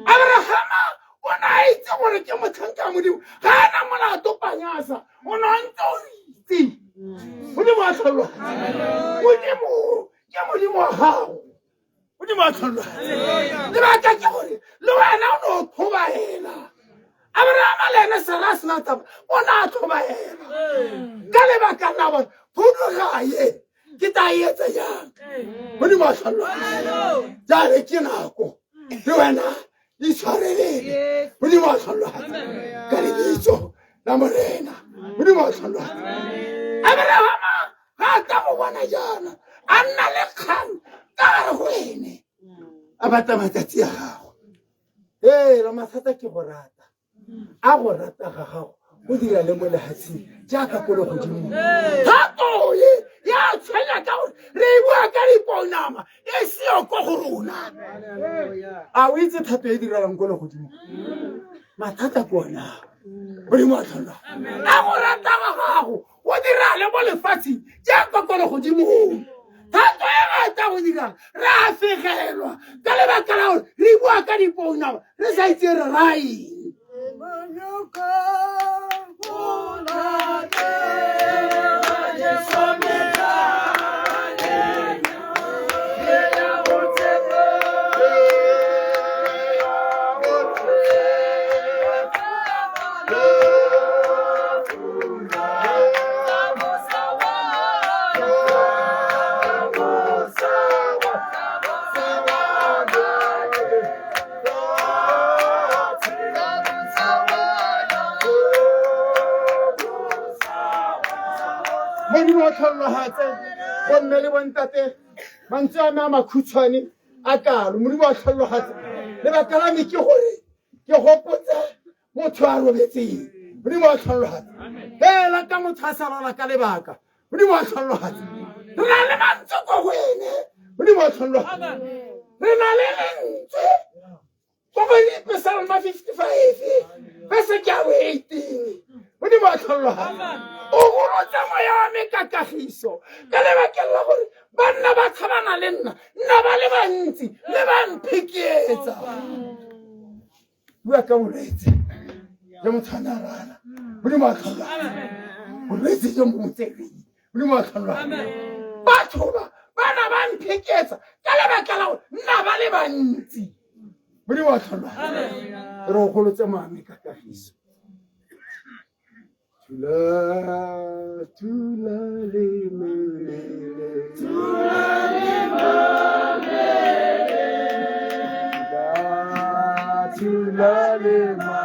abrahama o ne a itse gore ke motlhanka wa modimo ga a na molato panyasa o ne a ntse o itse modimo a tlholwa modimo ke modimo wa gago modimo a tlholwa lebaka ke gore le wena o ne o tlhobaela abrahama le ene sara a sena taba o ne a tlhobaela ka lebaka la gore phudugaye ke tla etsa jang modimo a tlholwa jale ke nako le wena itshwarelele modimo a tlholwa ka lebitso la morena modimo a tlholwa abrahama ga a tla go bona jaana a nna le kgang ka gare go ene a batla matsatsi a gago ee la mathata ke go rata a go rata ga gago go dira le mo lehatsheng jaaka ko legodimong thato ye ya tshwenya ka gore re e bua ka diponama e seo ko go rona a o itse thato e direlang ko legodimong mathata ke ona modimo a tlholwa a go rata ga gago o dirale mo lefatsheng jaaka ko legodimong thato e rata go dira re a fegelwa ka lebaka la gore re bua ka dipounama re sa itse re raeng modimo o tlholologatse bomme le bontate mantswe a me a makhutshwane a kalo modimo wa tlholologatse lebaka la me ke gore ke gopotse motho a robetseng modimo wa tlholologatse fela ka motho a sa lwala ka lebaka modimo wa tlholologatse re na le mantswe ko go ene modimo wa tlholologatse re na le lentswe ko go Psalm 55 verse ke ya bo 18 modimo wa tlholologatse o golotsa moya wa me ka kagiso ka lebakeng la gore banna ba tshabana le nna nna ba le bantsi mme ba mphekeetsa bua ka bolwetse jo motho a ne a lwala modimo wa tlholologatse bolwetse jo mo tsereng modimo wa tlholologatse batho ba bana ba mpheketsa ka lebaka la gore nna ba le bantsi modimo wa tlholologatse re o golotse moame ka kagiso Tula, tula le melele. Tula le malele. Tula, tula le malele.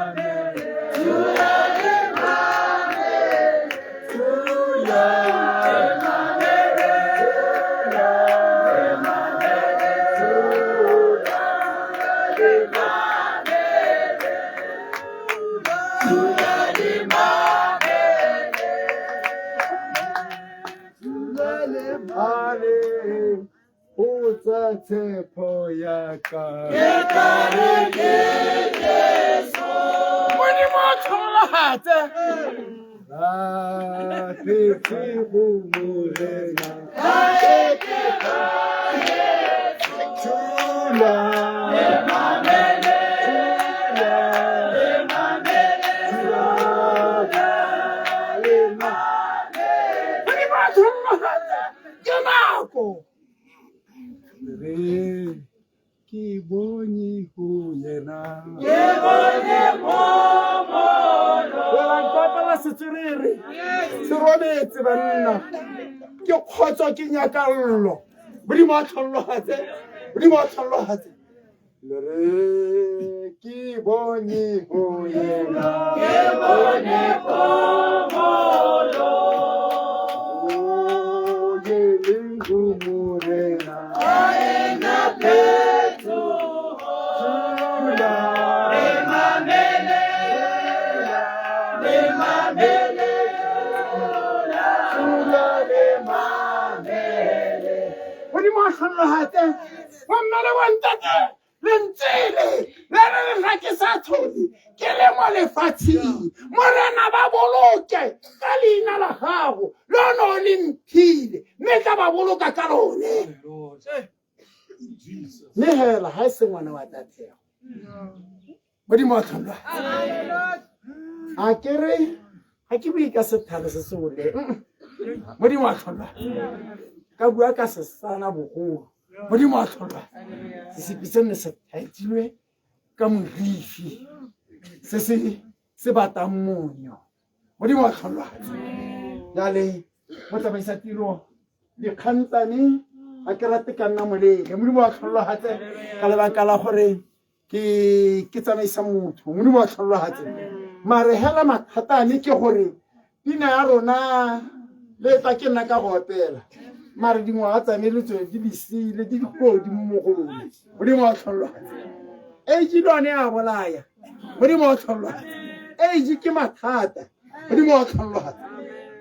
Tshepo ya ka. Ke tla re ke Jesu. Modimo o tlhologatse. Ba phetse go Morena. Gae ke gaetsho. Thula. Le mamele. Thula. Le mamele. Thula. Le mamele. Modimo o tlhologatse. Ke nako. Re ke bonye go yena. Ke bonye phomolo. Wela nkopela setswerere. Se robetse banna. Ke kgotso ke nyakallo. Modimo a tlhologatse. Modimo a tlhologatse. Le re ke bonye go yena. Ke bonye phomolo. O ye leng go Morena. Ga ena phetogo. Thula. Le mamele. Le mamele. Thula le mamele. Modimo a tlhologatse. Bomme le bontate lentsele le re le ga ke sa tlhole ke le mo lefatsheng morena ba boloke ka leina la gago le one o le mphile mme tla ba boloka ka lone mme hela ga e se ngwana wa tatlhego modimo wa tlholwa a ke re ga ke bue ka sethale se se boleng modimo wa tlholwa ka bua ka sesana bogolo modimo wa tlholwa sesepi se ne se thaetilwe ka morifi se se se batang monyo modimo wa tlholwa jale mo tsamaisa tiro dikgantsane ga ke rate ka nna molele modimo wa tlholwagatse ka lebaka la gore ke ke tsamaisa motho modimo wa tlholwagatse mare hela mathata ane ke gore pina ya rona le tla ke nna ka go opela mare dingwaga tsa me le tsone di lesile di dikodimo mo go lone modimo wa tlholwagatse age le yone ya bolaya modimo wa tlholwagatse age ke mathata modimo wa tlholwagatse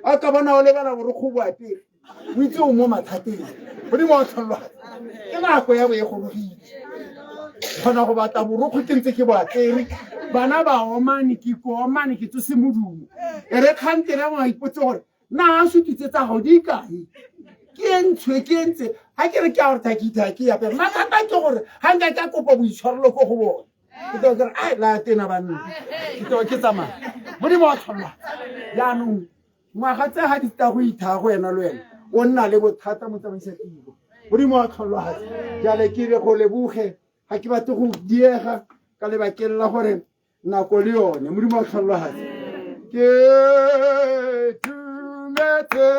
a ka bona o lebala borokgo bo apere o itse o mo mathateng modimo wa tlholwagatse ke nako ya bo e gologile kgona go batla borokgo ke ntse ke bo apere bana ba omane ke ko omane ke tsose modumo e re kgantele ngwa ipotse gore na sutitse tsa gago di kae ke e ntshwe ke e ntse ga ke re ke a gore thakitha ke apere mathata ke gore ga nka ka kopa boitshwarelo ko go bone ke tlo ke re ai la tena banna ke tlo ke tsamaya modimo wa tlholwa jaanong ngwaga tse ga di tla go ithaa go wena le wena o nna le bothata mo tsamaisa tiro modimo wa tlholwagatse jale ke re go leboge ga ke batle go diega ka lebakeng la gore nako le yone modimo wa tlholwagatse ke tumetse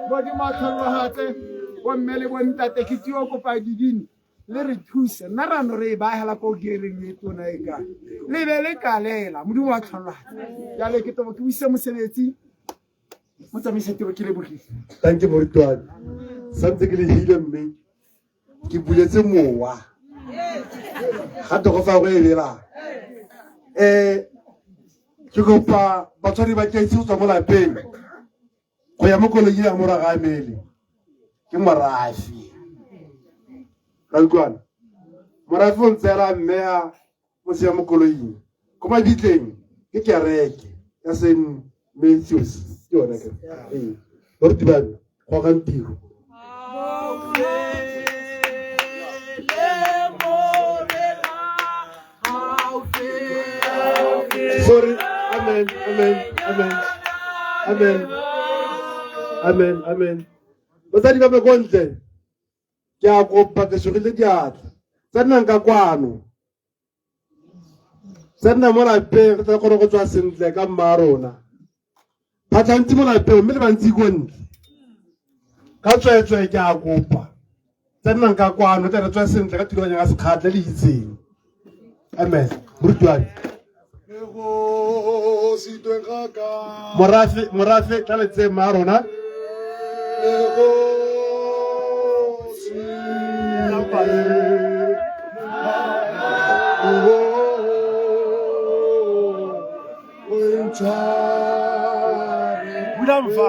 Modimo a tlhologatse bomme le bontate ke tio kopa didini le re thuse nna rano re e baagela ko gereng e tona e ka le be le kalela modimo wa tlhologatse jale ke tobo ke buise mosebetsi mo tsamaisa tiro ke lebogile. Thank you moruti santse ke le hile mme ke buletse mowa ga togo fa go e bela ke kopa batshwari ba ke itse go tswa mo lapeng go ya mo koloing ya morago a mele ke morafi ra utlwana morafi o ntseela mme a mo tseya mo koloing ko mabitleng ke kereke ya St Matthews ke yone ke ee baruti ba me gogang tiro. Amen. Amen. Amen. Amen. Amen. Amen. Batsadi ba me ko ntle. Ke a kopa ke sogile diatla. Tsenang ka kwano. Tsenna mo lapeng re tla kgone go tswa sentle ka mma rona. Phatlhantsi mo lapeng mme le bantsi ko ntle. Ka tsweetswee ke a kopa. Tsenang ka kwano tle re tswe sentle ka thulaganyo ya sekgatlha le itseng. Amen. Moruti wa me. Morafe, morafe, tla le tseye mma rona. Bulang fa.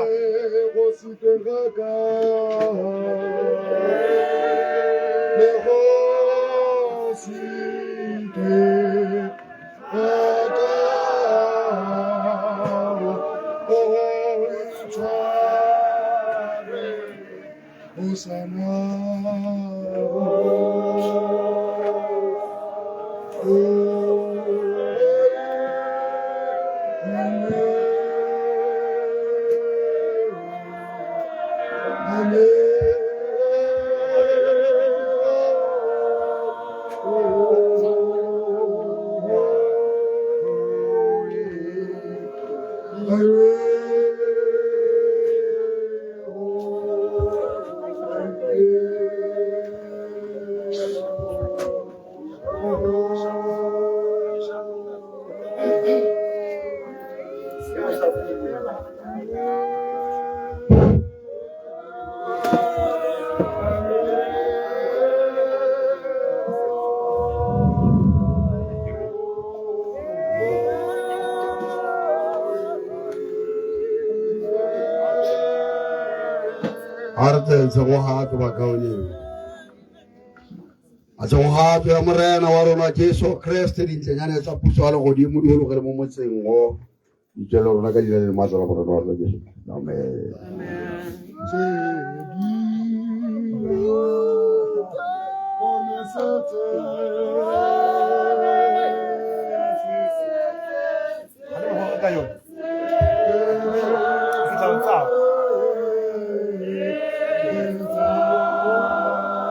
A re tleng tshegogatso bakaoneng a tshegogatso ya morena wa rona Jesu Kreste dintlenyane tsa puso ya legodimo di ologele mo motseng o di tswele rona ka leina le maatla la morena wa rona Jesu amen. Ka yone. Ke tla o tsaya.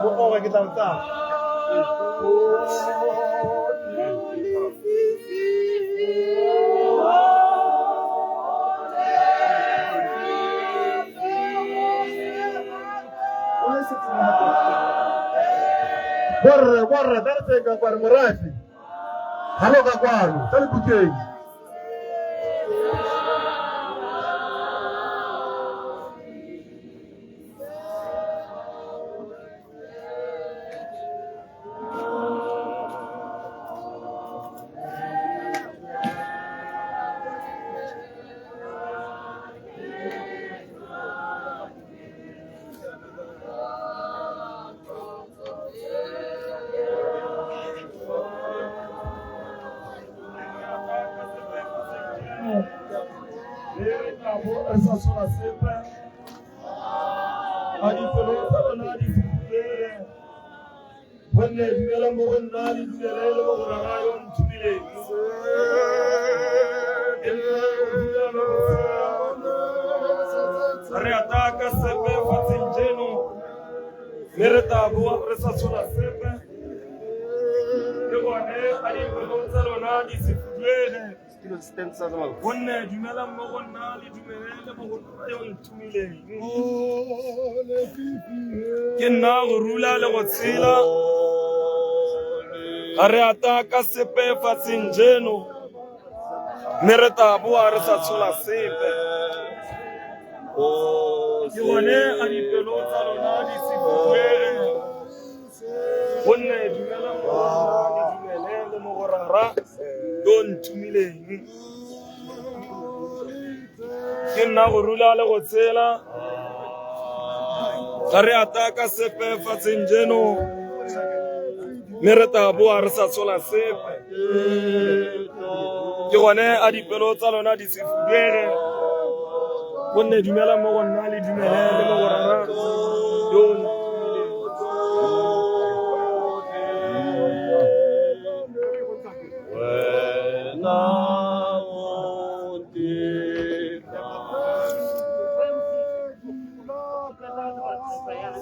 Mogoga ke tla o tsaya. Borre, borre, tla re tseng ka kwano morafe. Ga lo ka kwano, tla le bukeng. Re sa tshola sepe a dipelo tsa rona di se fuduege gonne dumela mo go nna le dumele le mo go rara yo nthomileng. Re ataka sepe fatseng jeno mme re tla boa re sa tshola sepe ke gone a dipelo tsa lona di se fuduege gonne dumelang mo go nna le dumele le mo go nna yo nthomileng. Ke nna go rula le go tshela ga re ata ka sepe fatseng jeno mme re tla boa re sa tshola sepe ke gone a dipelo tsa lona di se fuduege gonne dumela mo go nna le dumele le mo go rara yo nthomileng. Ke nna go rula le go tshela ga re ata ka sepe fatseng jeno mme re tla boa re sa tshola sepe ke gone a dipelo tsa lona di se fuduege gonne dumela mo go nna le dumele le mo go rara yo nthomileng. Yeah.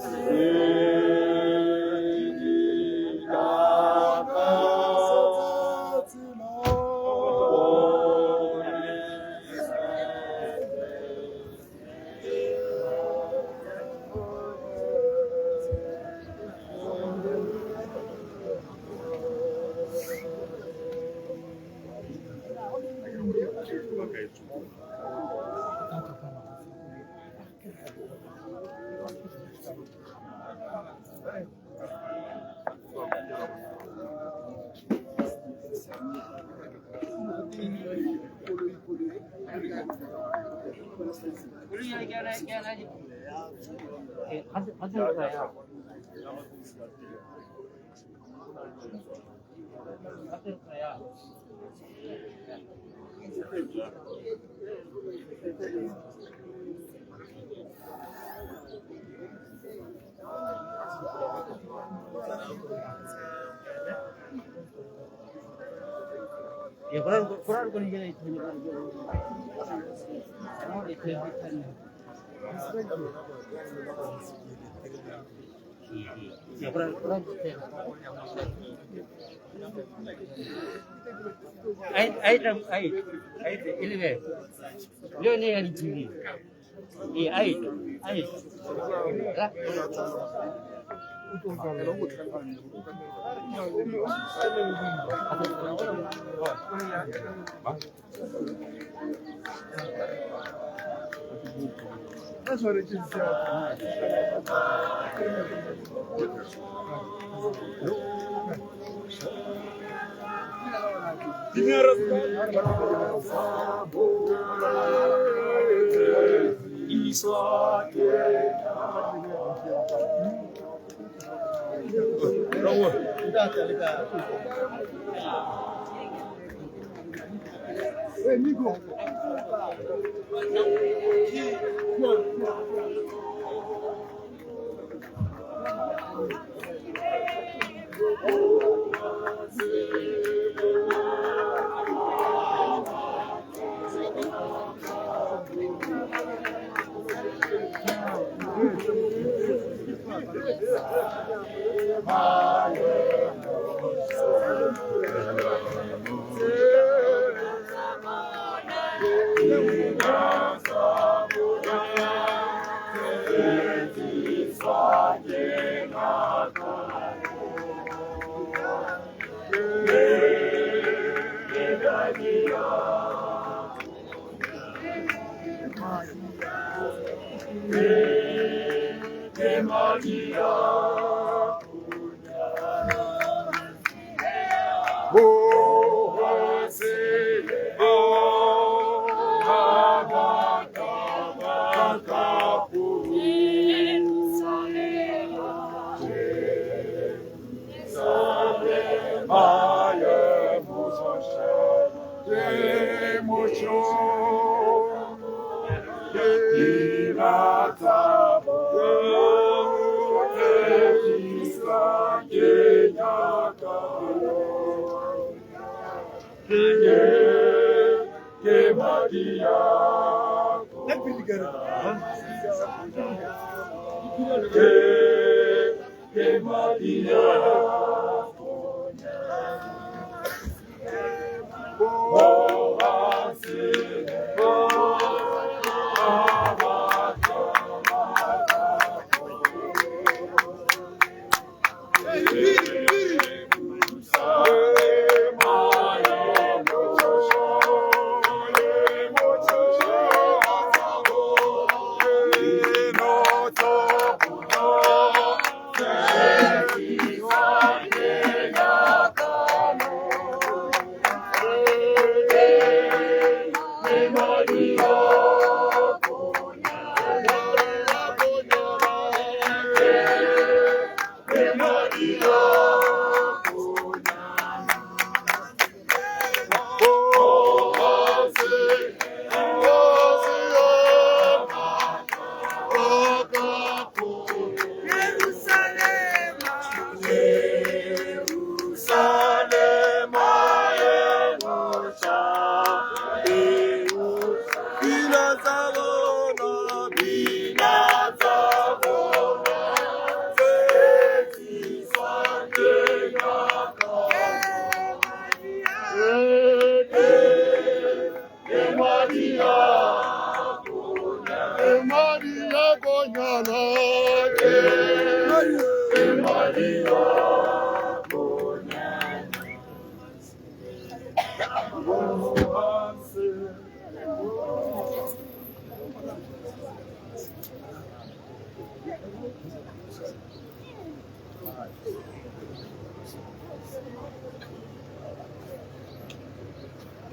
Ke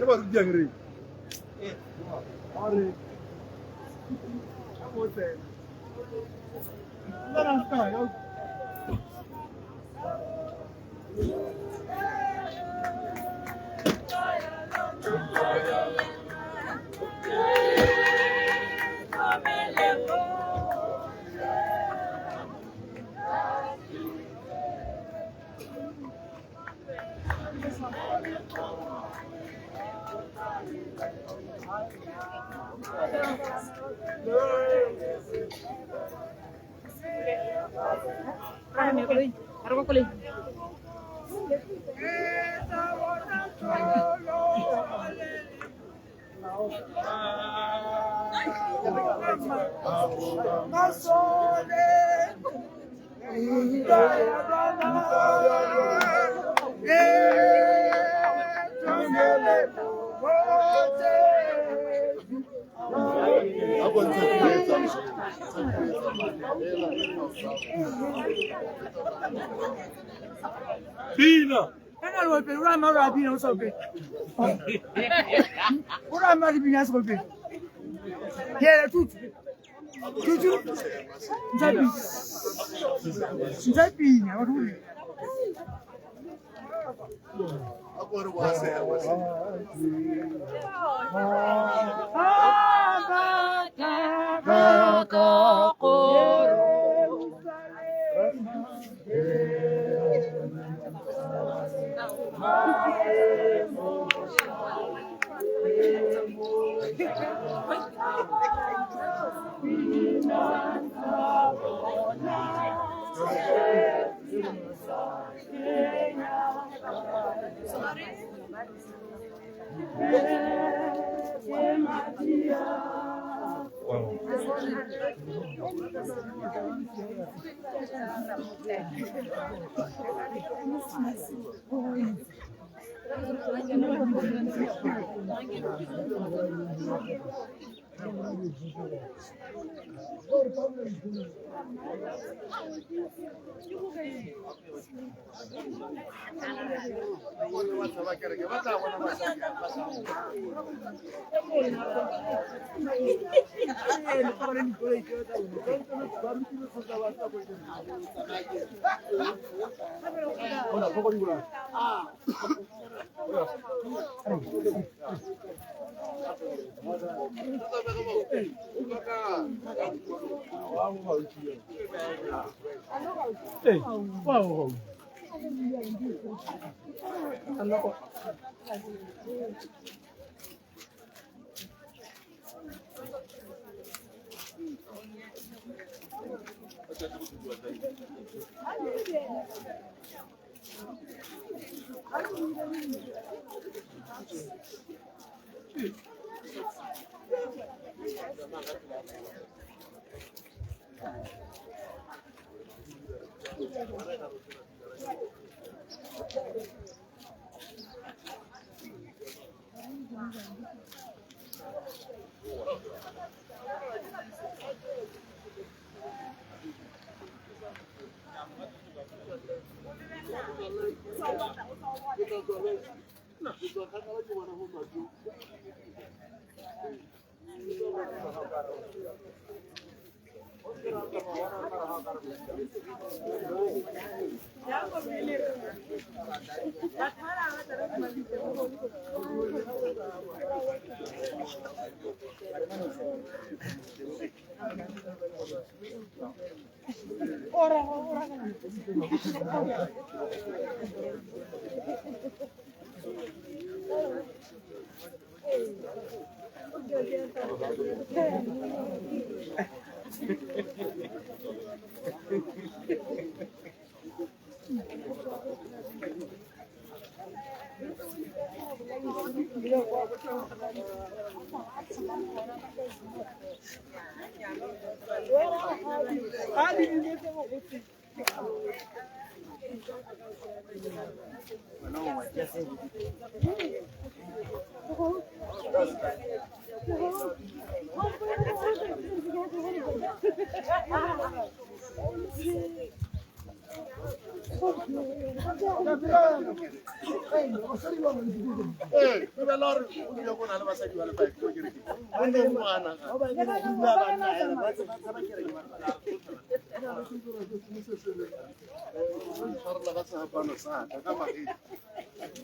baruti yang re. Are. Pina.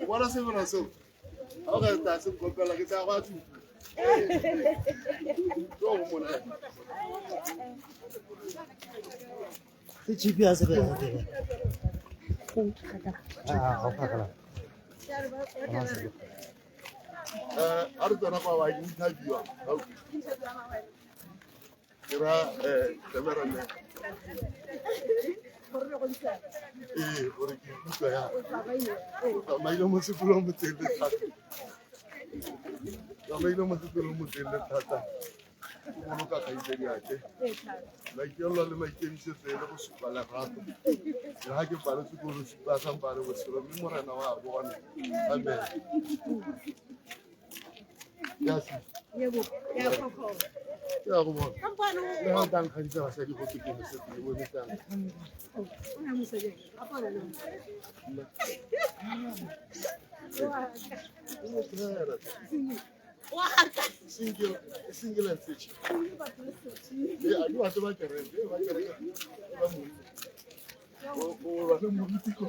Bona se bona seo ga o ka ta se nkopela ke tsa go a tsupa go mona Se chipi a se ke ya teng. Ah, go phakala. A re tsena kwa wa interviewa ke ra cameraman ee gore ke ikutlwa ya tsamaile mo sekolong motelele thata tsamaile mo sekolong motelele thata go boloka kgaitsedi ake maikaelelo le maikemisetso e le go supa lerato le ga ke paletse ko lo supa sampane botshelo mme morena wa bona amen. Yes. Ke a go bona le ga o tla nkgadisa basadi go ke mosetse ke bone tang single single and searching. Yeah, I do have to buy kereke, ba kereke ba mo. O ba le moruti ko.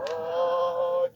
Oh,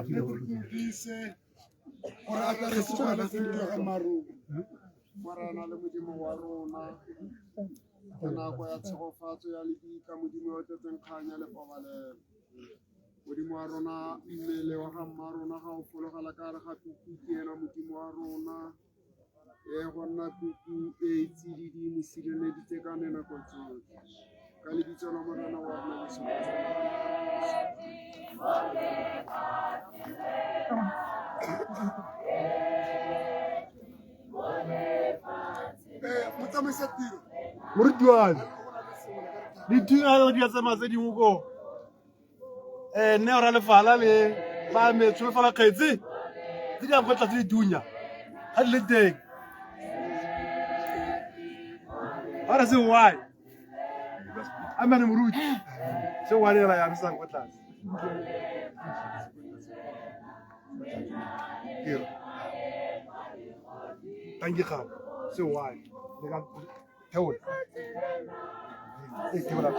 Mme re gore a tla re tsogela tse ga marumo. Morena le Modimo wa rona, ka nako ya tshegofatso ya lebitla, Modimo yo o tletseng kganya le pabalelo. Modimo wa rona, mmele wa ga mma rona ga o fologela ka gare ga kuku ke ena Modimo wa rona. E go nna kuku e e tsididi mo sireleditse ka nako tsotlhe. Ka lebitso la Morena wa rona Jesu Kriste. Motsamaisa tiro. Moruti wa me. Dithunya di a tsamaya tse dingwe koo. Nne o ra lefala le ba me tsholofela kgetse tse di yang kwa tlase dithunya ga di le teng. Ga re se why. Amen moruti. Se why le ya re sang kwa tlase. Tiro. Tanki gago. Se why. Le ka theola. E theola.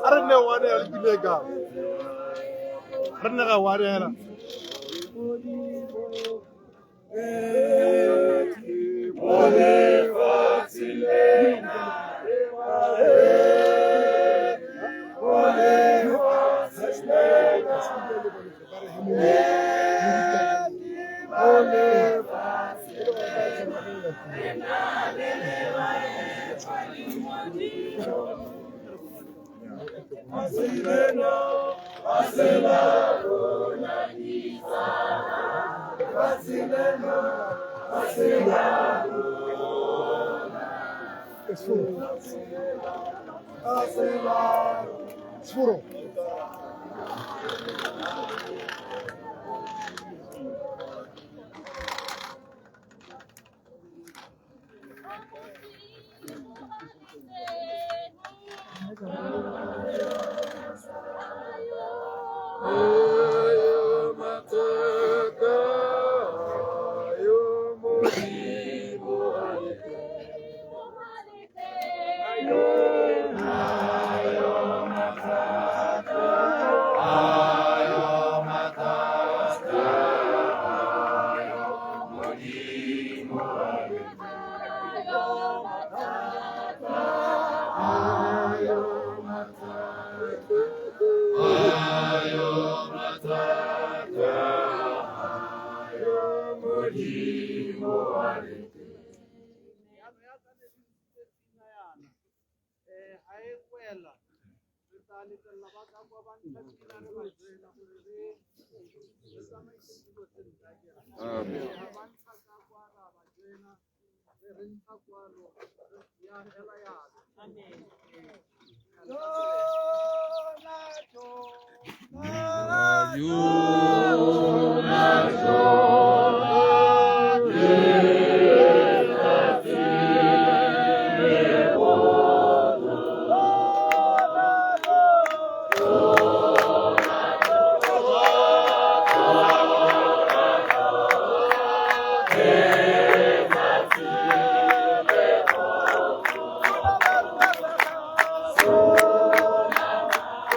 A re nne one le pine ka. Re nne ga one hela. Sfuro. Amen.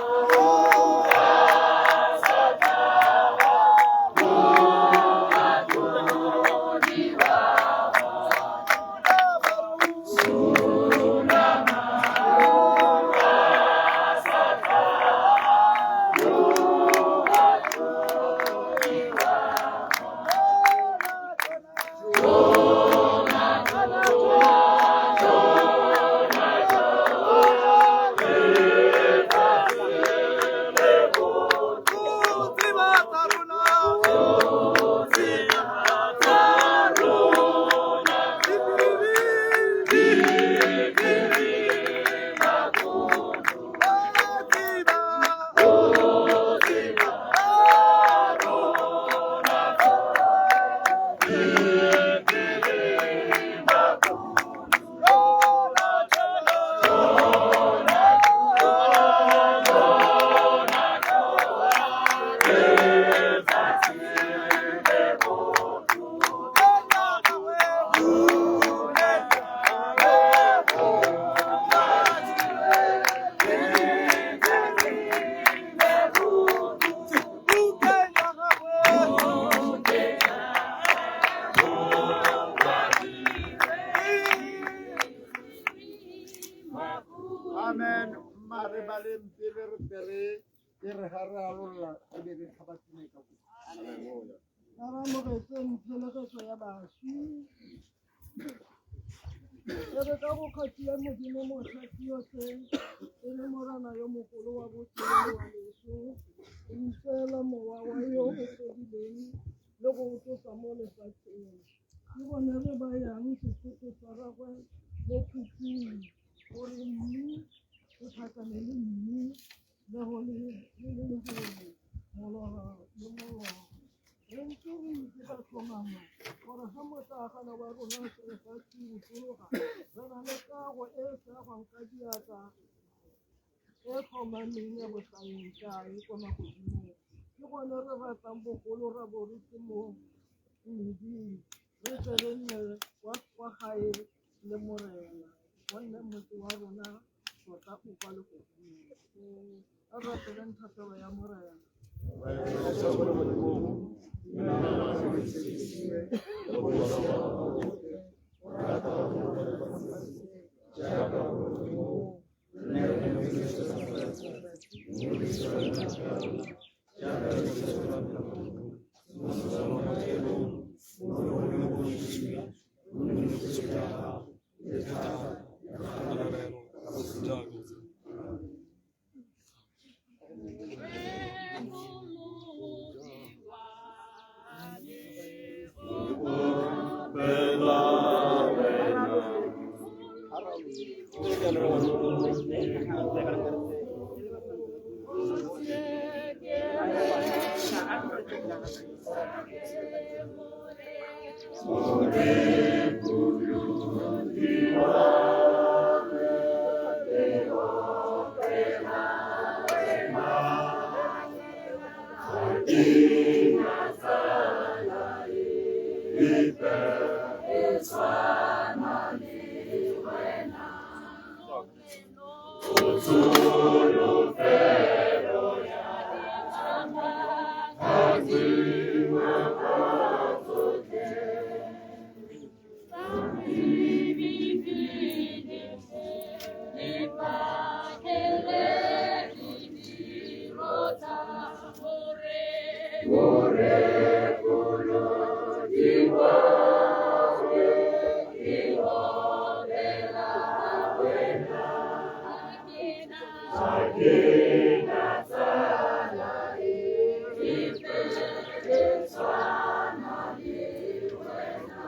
Mare ba leng pele re tle re e re ga re alolola re be re tlhaba pina ka ko. Ba ba amogetseng phelegetso ya baswi. E re ka go kgatlhile Modimo Mothatiyotlhe e le Morena yo mogolo wa botshelo le wa leso, o itseela mowa wa yo o fedileng le go o tlosa mo lefatsheng. Ke bone re bayang setopo sa gagwe mo phupung gore mmu o tlhakane le mmu le go le le lerole, molora le molora. Re ntse re itse ka tlhomamo gore ga motlaa-gana wa rona wa selefatshe o fologa, re na le kago e e sa agwang ka diatla e tlhomameng ya bosaengkae kwa magodimong. Ke gone re ratang bogolo ra bo re se mo mmiding, re tle re nne kwa gae le Morena, gonne motse wa rona tota o kwa legodimong. A re rapeleng thapelo ya Morena.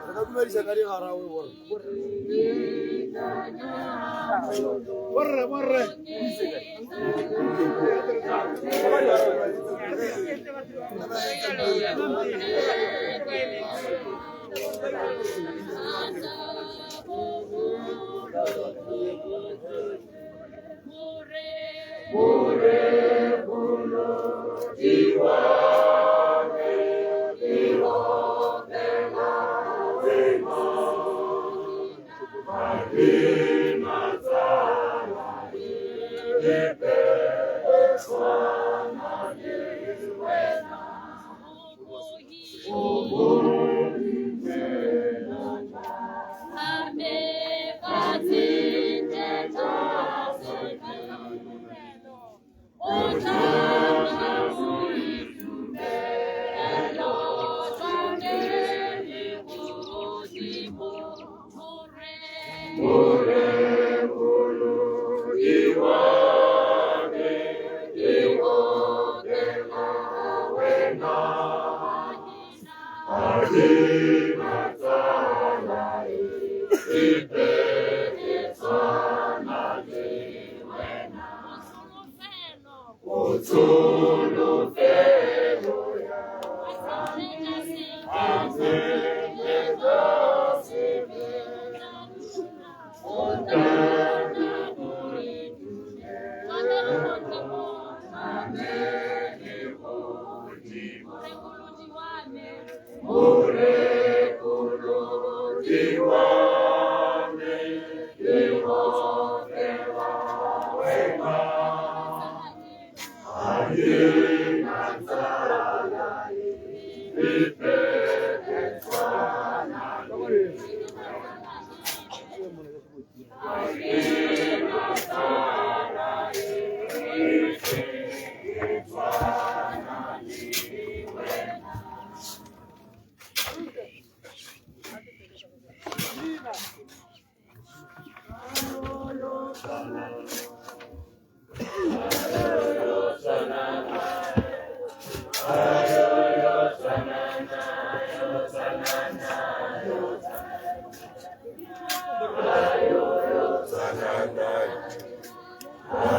Re ka dumedisa ka digarawe borre. Borre, borre.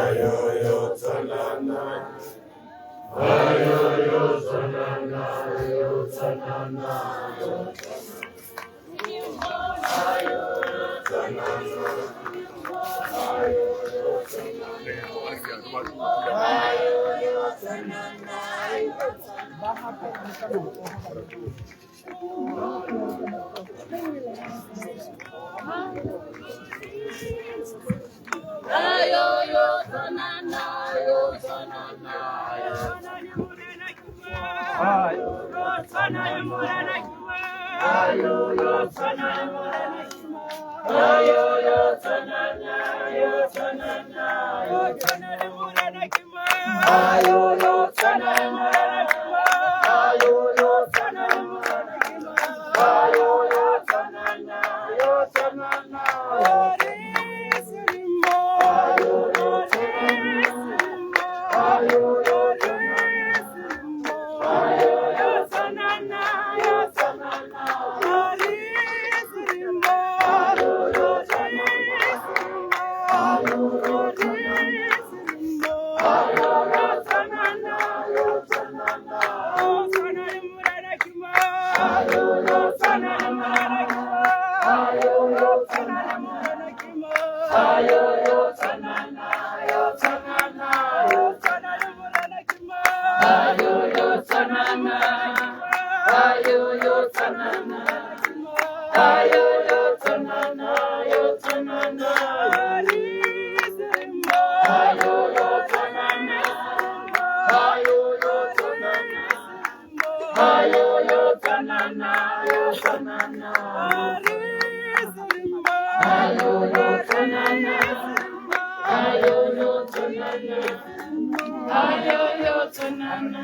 Ayo yo tsanana. Ayo yo tsanana, yo tsanana. Ayo yo tsanana. Ayo yo tsanana. Ayo yo tsanana. Ayo yo tsanana, yo tsanana, yo Ayo yo tsanana. Ayo yo tsanana. Ayo yo tsanana, yo tsanana, yo tsanana. Ayo yo tsanana. Ayo yo tsanana. Ayo yo tsanana, yo tsanana. Ayo yo tsanana. Ayo yo tsanana. Ayo yo tsanana, yo tsanana. Ayo yo tsanana. Ayo yo tsanana. Ayo yo tsanana, yo tsanana. Ayo yo tsanana. Ayo yo tsanana. Ayo yo tsanana, yo tsanana. Ayo yo tsanana. Ayo yo tsanana. Ayo yo tsanana, yo tsanana. Ayo yo tsanana. Ayo yo tsanana. Ayo yo tsanana, yo tsanana. Ayo yo tsanana. Ayo yo tsanana. Ayo yo tsanana.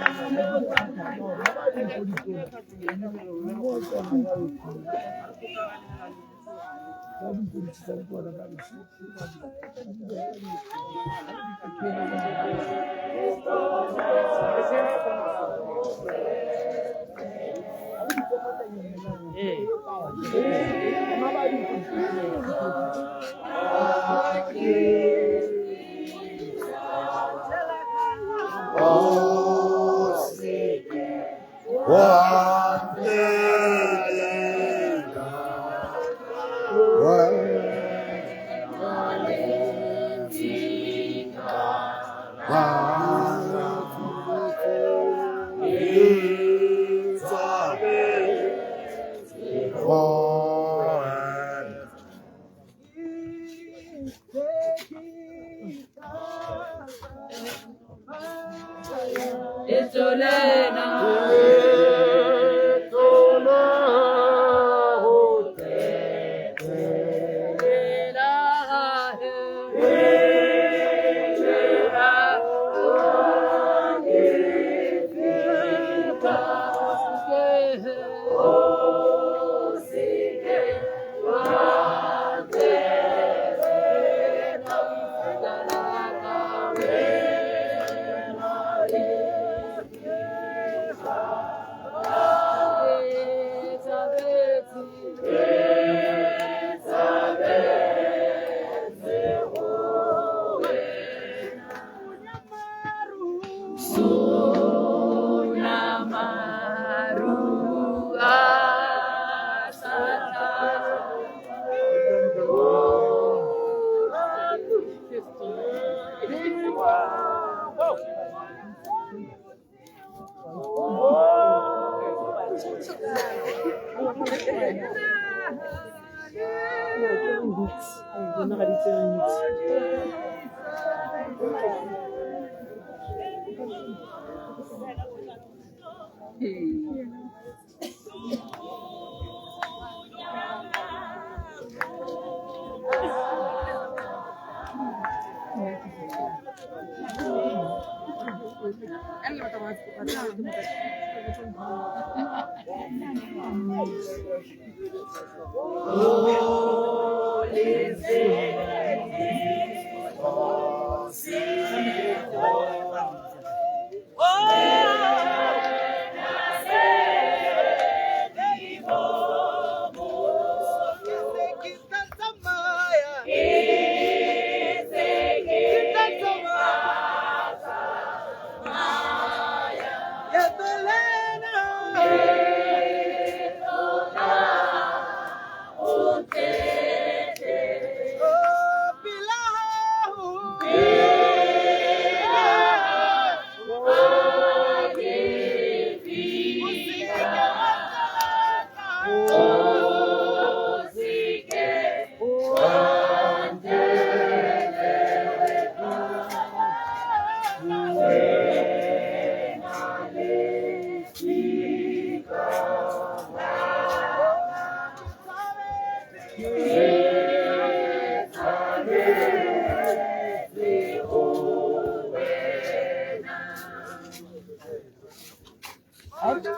Thank you. La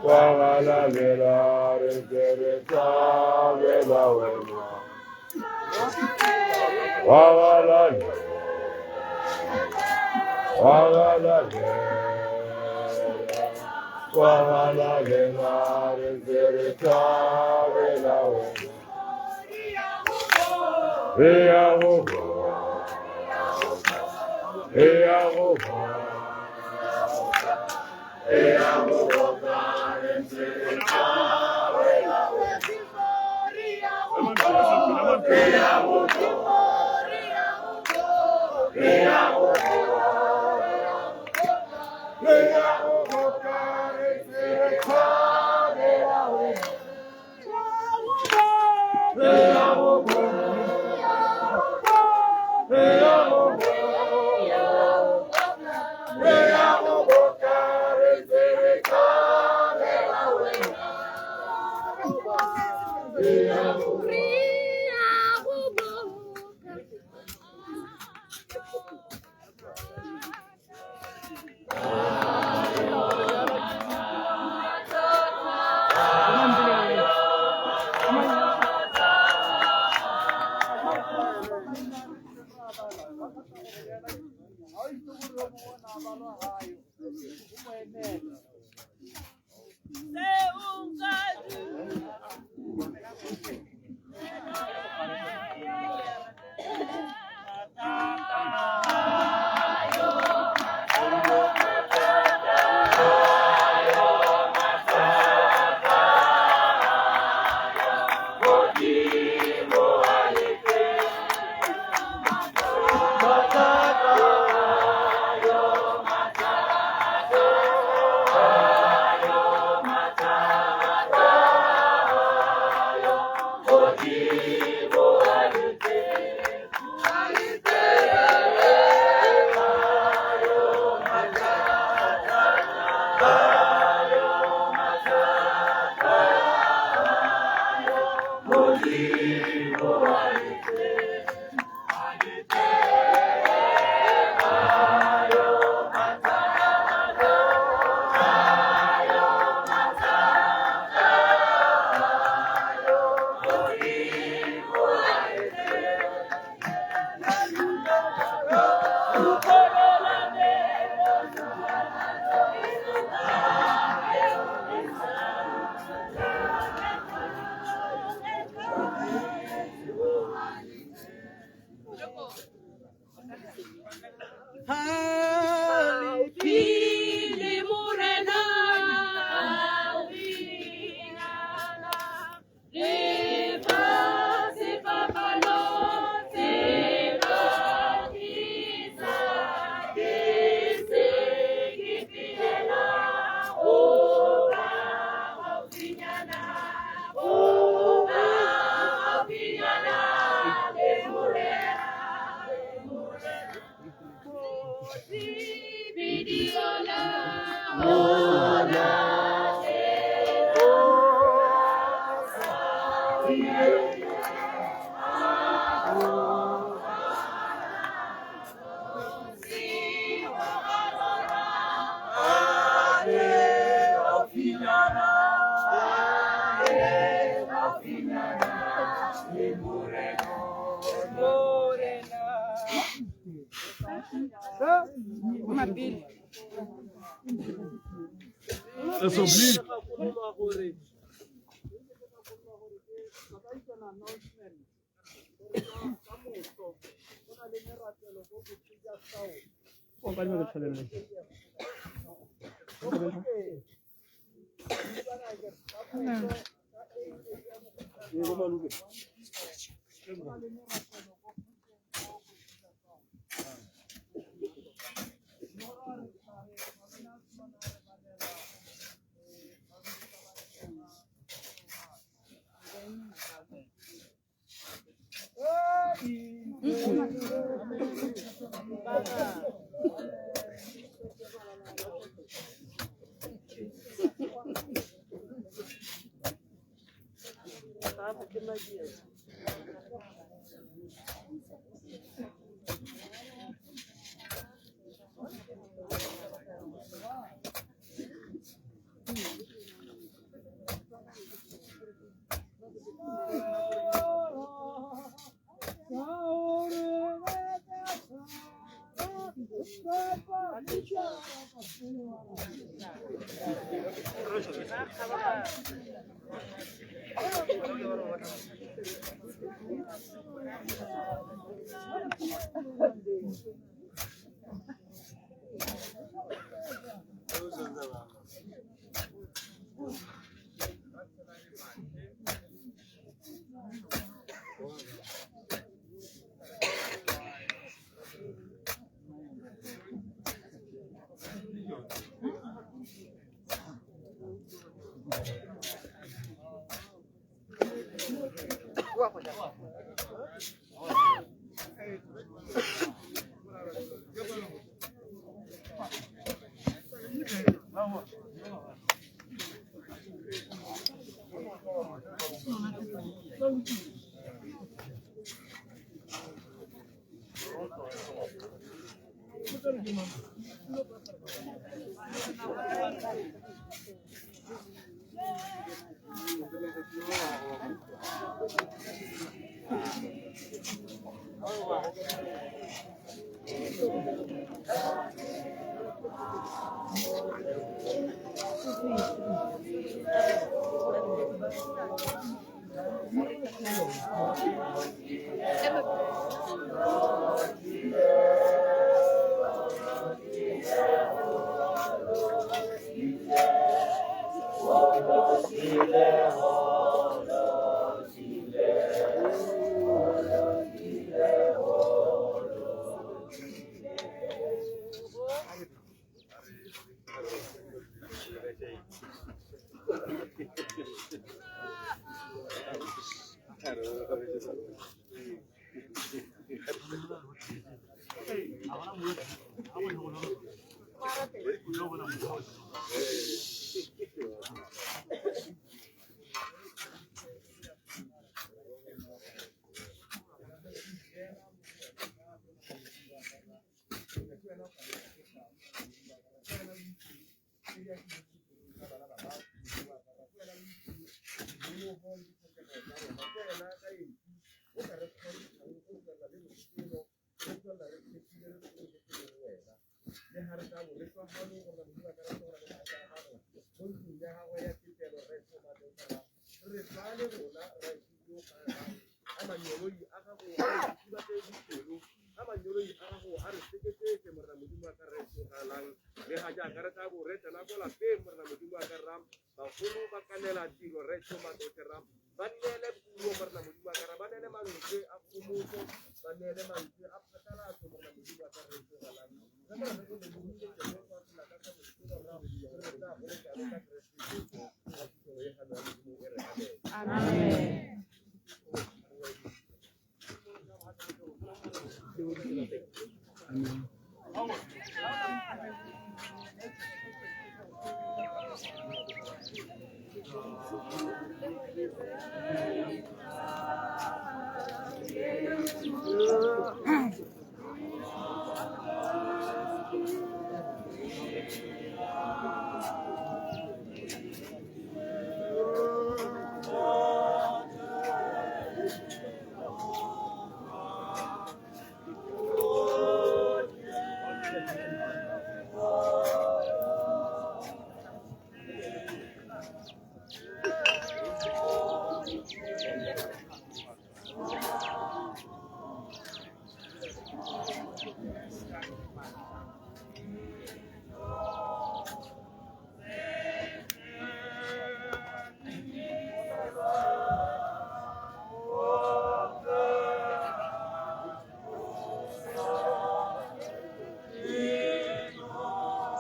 Wa galalela re ntse re thabela wena. Wa galalela, wa galalela, wa galalela re ntse re thabela wena. Re ya go bona, re ya go bona, re ya go bona re ntse re thabela wena. Re ya go bona, re ya go bona, re ya go bona re ntse re thabela wena. Re ya go bona, re ya go bona, re ya go bona re ntse re thabela wena. Re ya go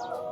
Oh.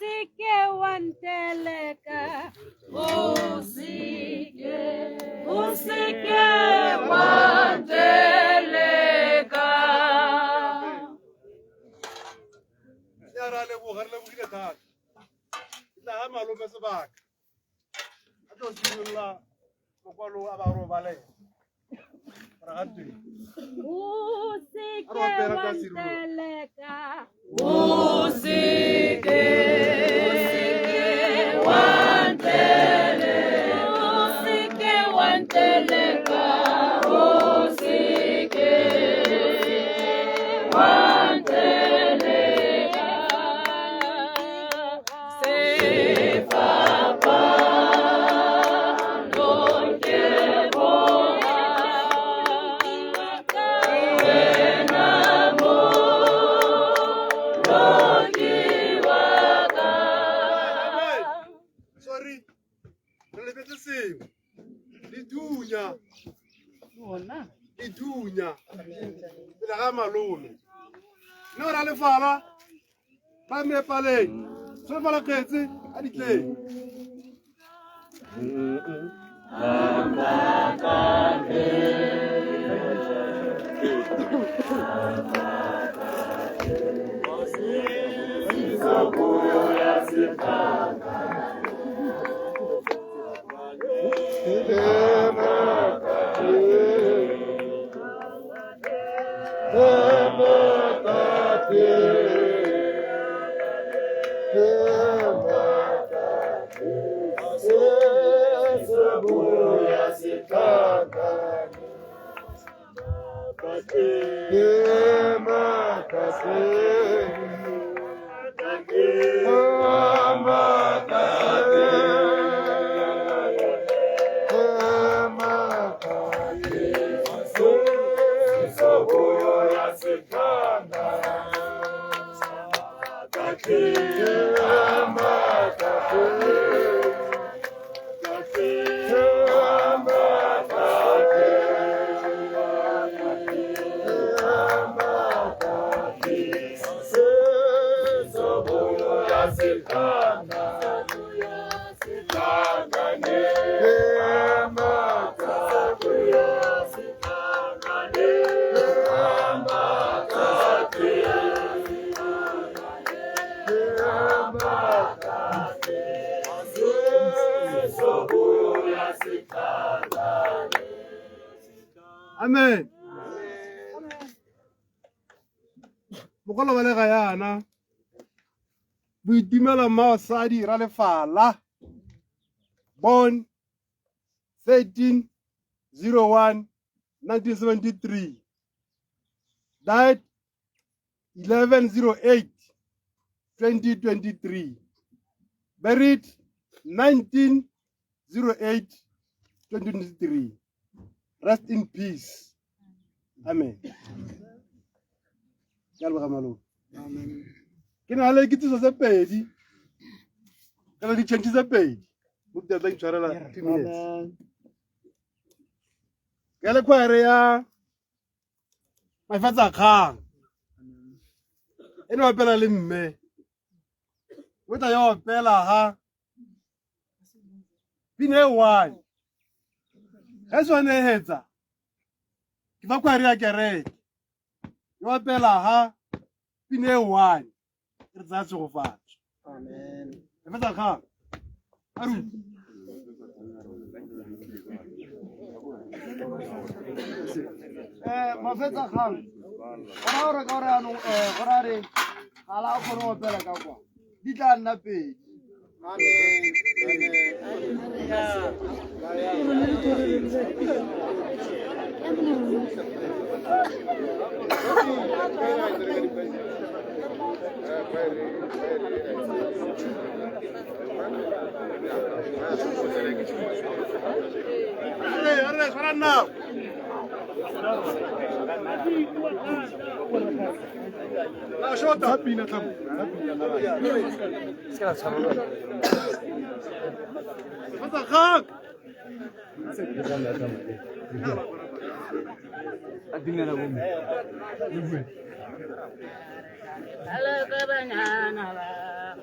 Ke nteleka. O seke, o seke wa nteleka. Ya ra leboga, re lebogile thata. Ke tla ga malome sebaka a tlo simolola mokwalo a ba robalela gore ga twe O A seke re opela wa ka Serulo. nteleka. O seke, o seke wa nteleka. O seke wa nteleka. O seke wa nteleka. Sefapano ke boga. Wena moloki wa ka. Sorry, re lebetse sengwe. Dithunya, dithunya pele ga malome mme o ra lefala ba meepaleng solofala kgetse a ditleng. Amen. Mogolo wa lega yana Boitumelo Mmaosadi Ralefala, born 13/01 1973, died 11/08 2023, buried 19/08 2023. Rest in peace. Amen. Ke a leboga malome. Ke na le kitsiso tse pedi kana di-change tse pedi. Moruti a tla intshwarela 2 minutes. Ke le khwaere ya mafatsa kgang e ne opela le mme o tla ya opela ha pina e one ge sone e hetsa ke fa khwaere ya kereke e opela ha pina e one re tsaya tshegofatso. Mafatsa kgang aruti. Mafetsa kgang gona gore ka gore anong gore a re ga la kgone go opela ka kwa di tla nna pedi. Arre, tshwara nao. La shota. Pina tlamo. Mafatsa kgang. Hello, banyana ba.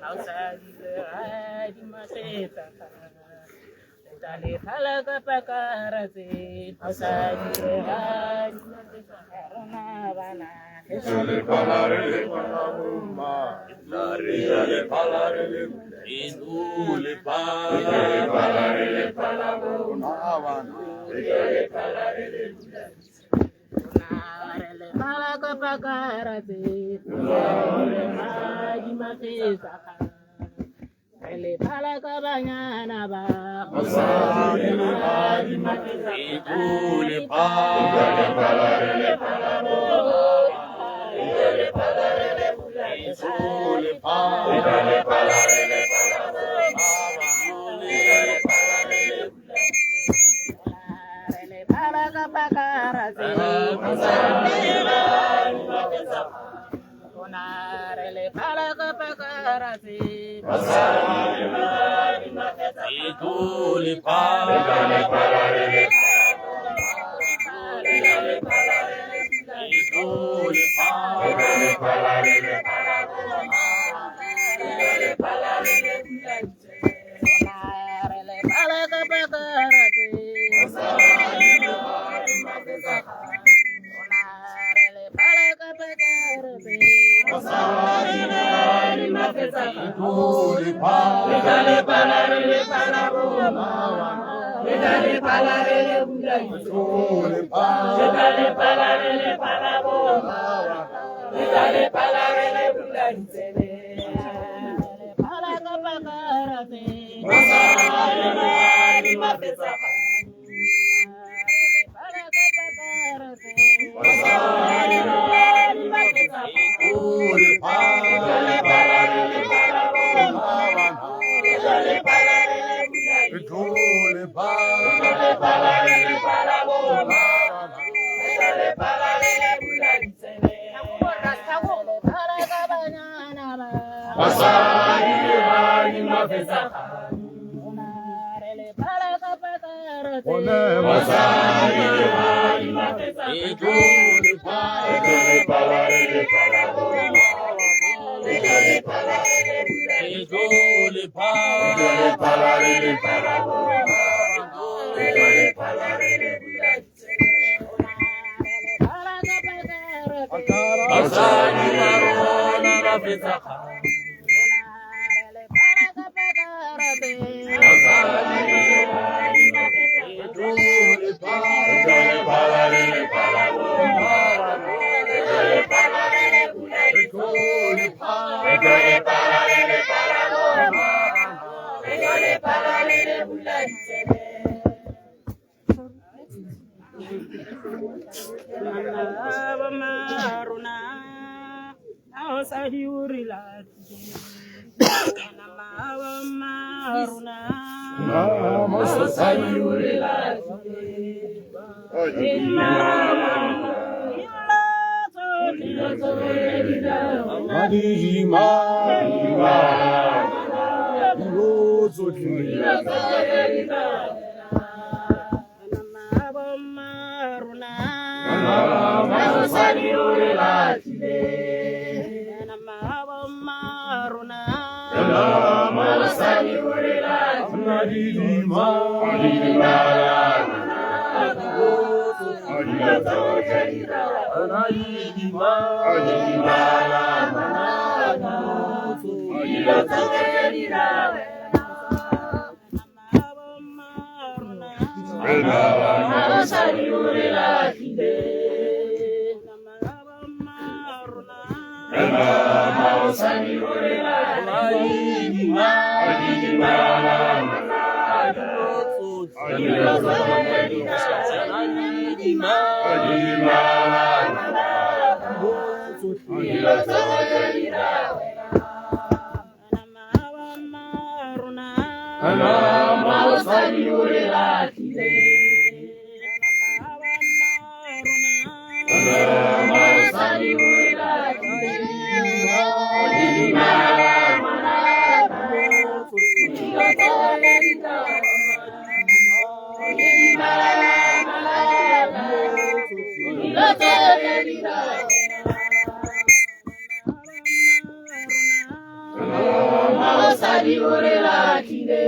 Mmaosadi o re latlhile.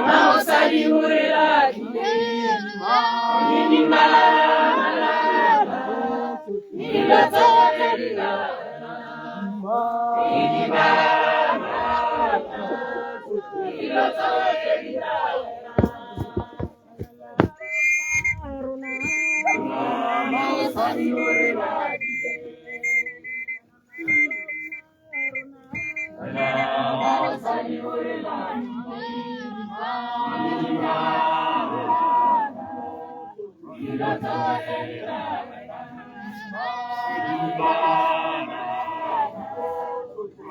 Mmaosadi o re latlhile. Didimala malapa, dilo tsotlhe di la wena. Didimala malapa, dilo tsotlhe di la wena. Mmaosadi o re latlhile. Mmaosadi o re latlhile. Dilo tsotlhe di la wena.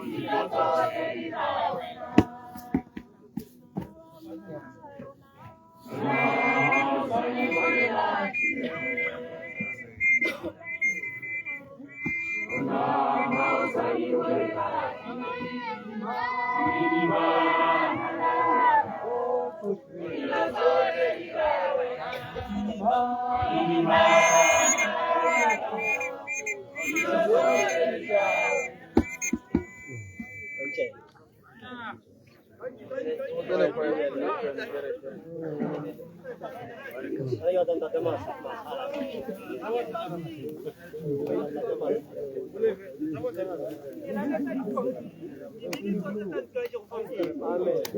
Dilo tsotlhe di la wena. Mmaosadi o re latlhile. Mmaosadi o re latlhile. Dilo tsotlhe di la wena. Dilo tsotlhe di la wena.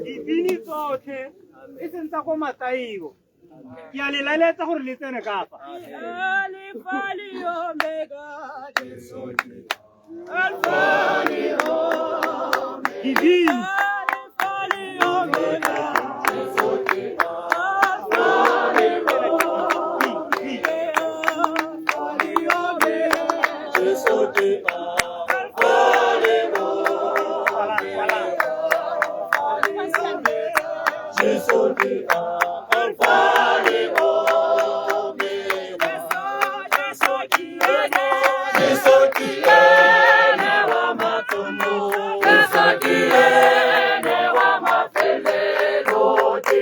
Dibini tsotlhe e seng tsa ko Mataio, ke a le laletsa gore le tsene ka fa. Alpha le Omega, Jesu ke Alpha le Omega. Dibini. Alpha le Omega, Jesu ke Alpha le Omega. Alpha le Omega, Jesu ke Alpha le Omega. Jesu ke Alpha le Omega. Jesu ke ene, Jesu ke ene wa mathomo, Jesu ke ene wa mafelelo, ke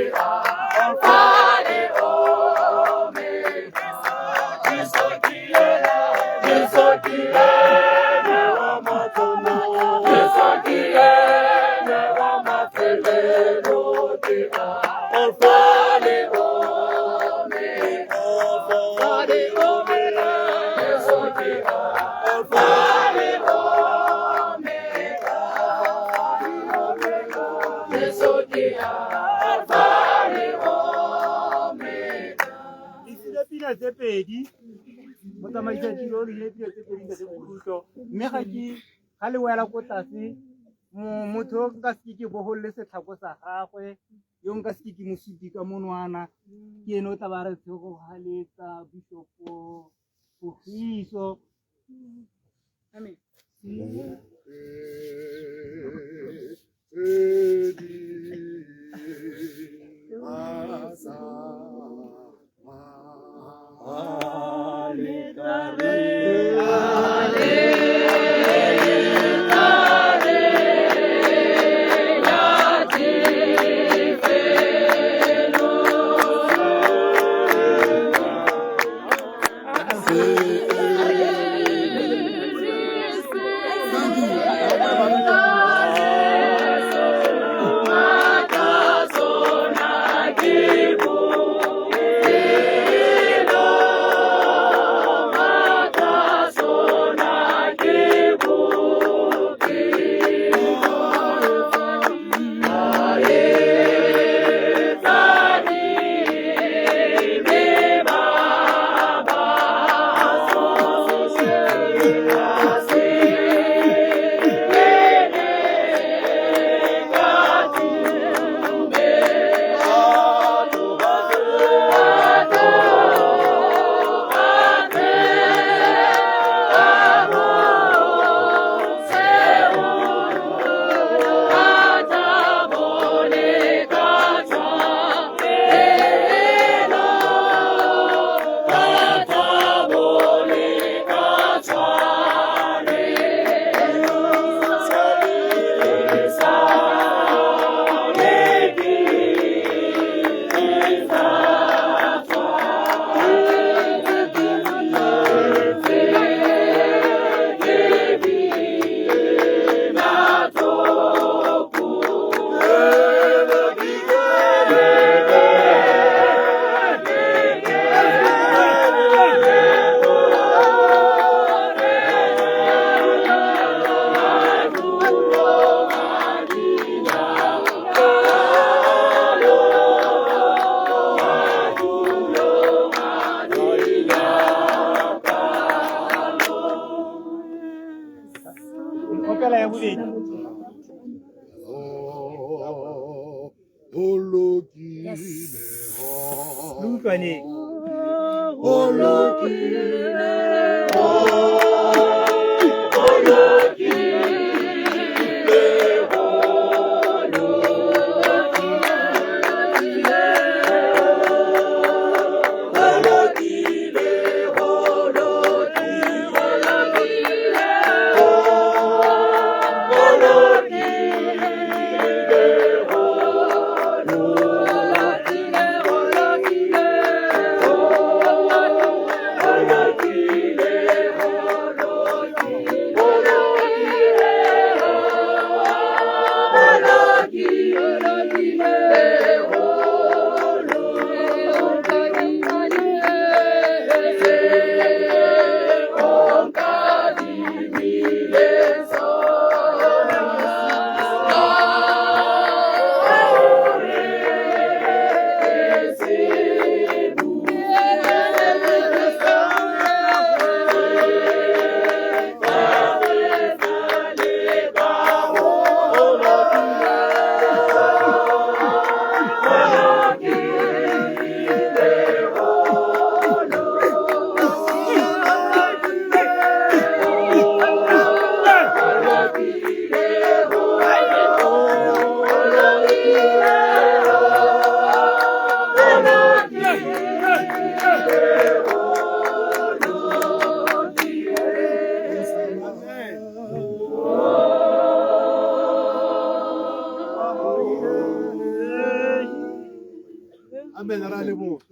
Alpha le Omega. Jesu ke ene, Jesu ke ene wa mathomo, Jesu ke ene wa mafelelo, ke Alpha le Omega. Alpha le Omega, Jesu ke Alpha le Omega. Jesu ke Alpha le Omega. Le file pina tse pedi, motsamaisa tiro o rile pina tse pedi ntate Bokhutlo, mme ga ke ga le wela ko tlase, motho yo nka seke ke bogolole setlhako sa gagwe, yo nka seke ke mo supi ka monwana, ke ene o tla ba re tshegogaletsa Bishopo Pogiso. Amen. Thank you. utlwaneng. O lokile, o lokile, Amen. Ra leboga.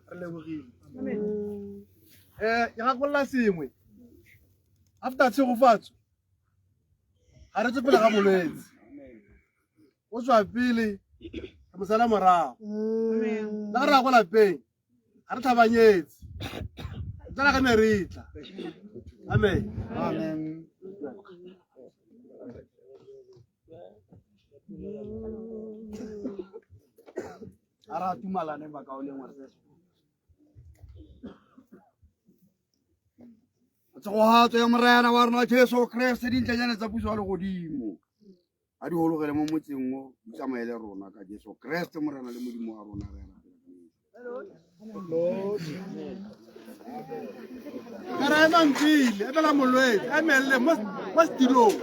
Re lebogile. Ke gakolola sengwe after tshegofatso ga re tswe pele ga molwetse, o tswa pele re mo sala morago. Le ga re ya kwa lapeng ga re tlhabanyetse, re tsena ka ne re tla. Amen. Amen. A re atumalane bakaulengwe re Tshegofatso ya Morena wa rona Jesu Kreste, dintlenyane tsa puso ya legodimo a di hologele mo motseng o, di tsamaye le rona ka Jesu Kreste Morena le Modimo wa rona re Ka ra emang pele, emela molwetse, emelele mo setilong.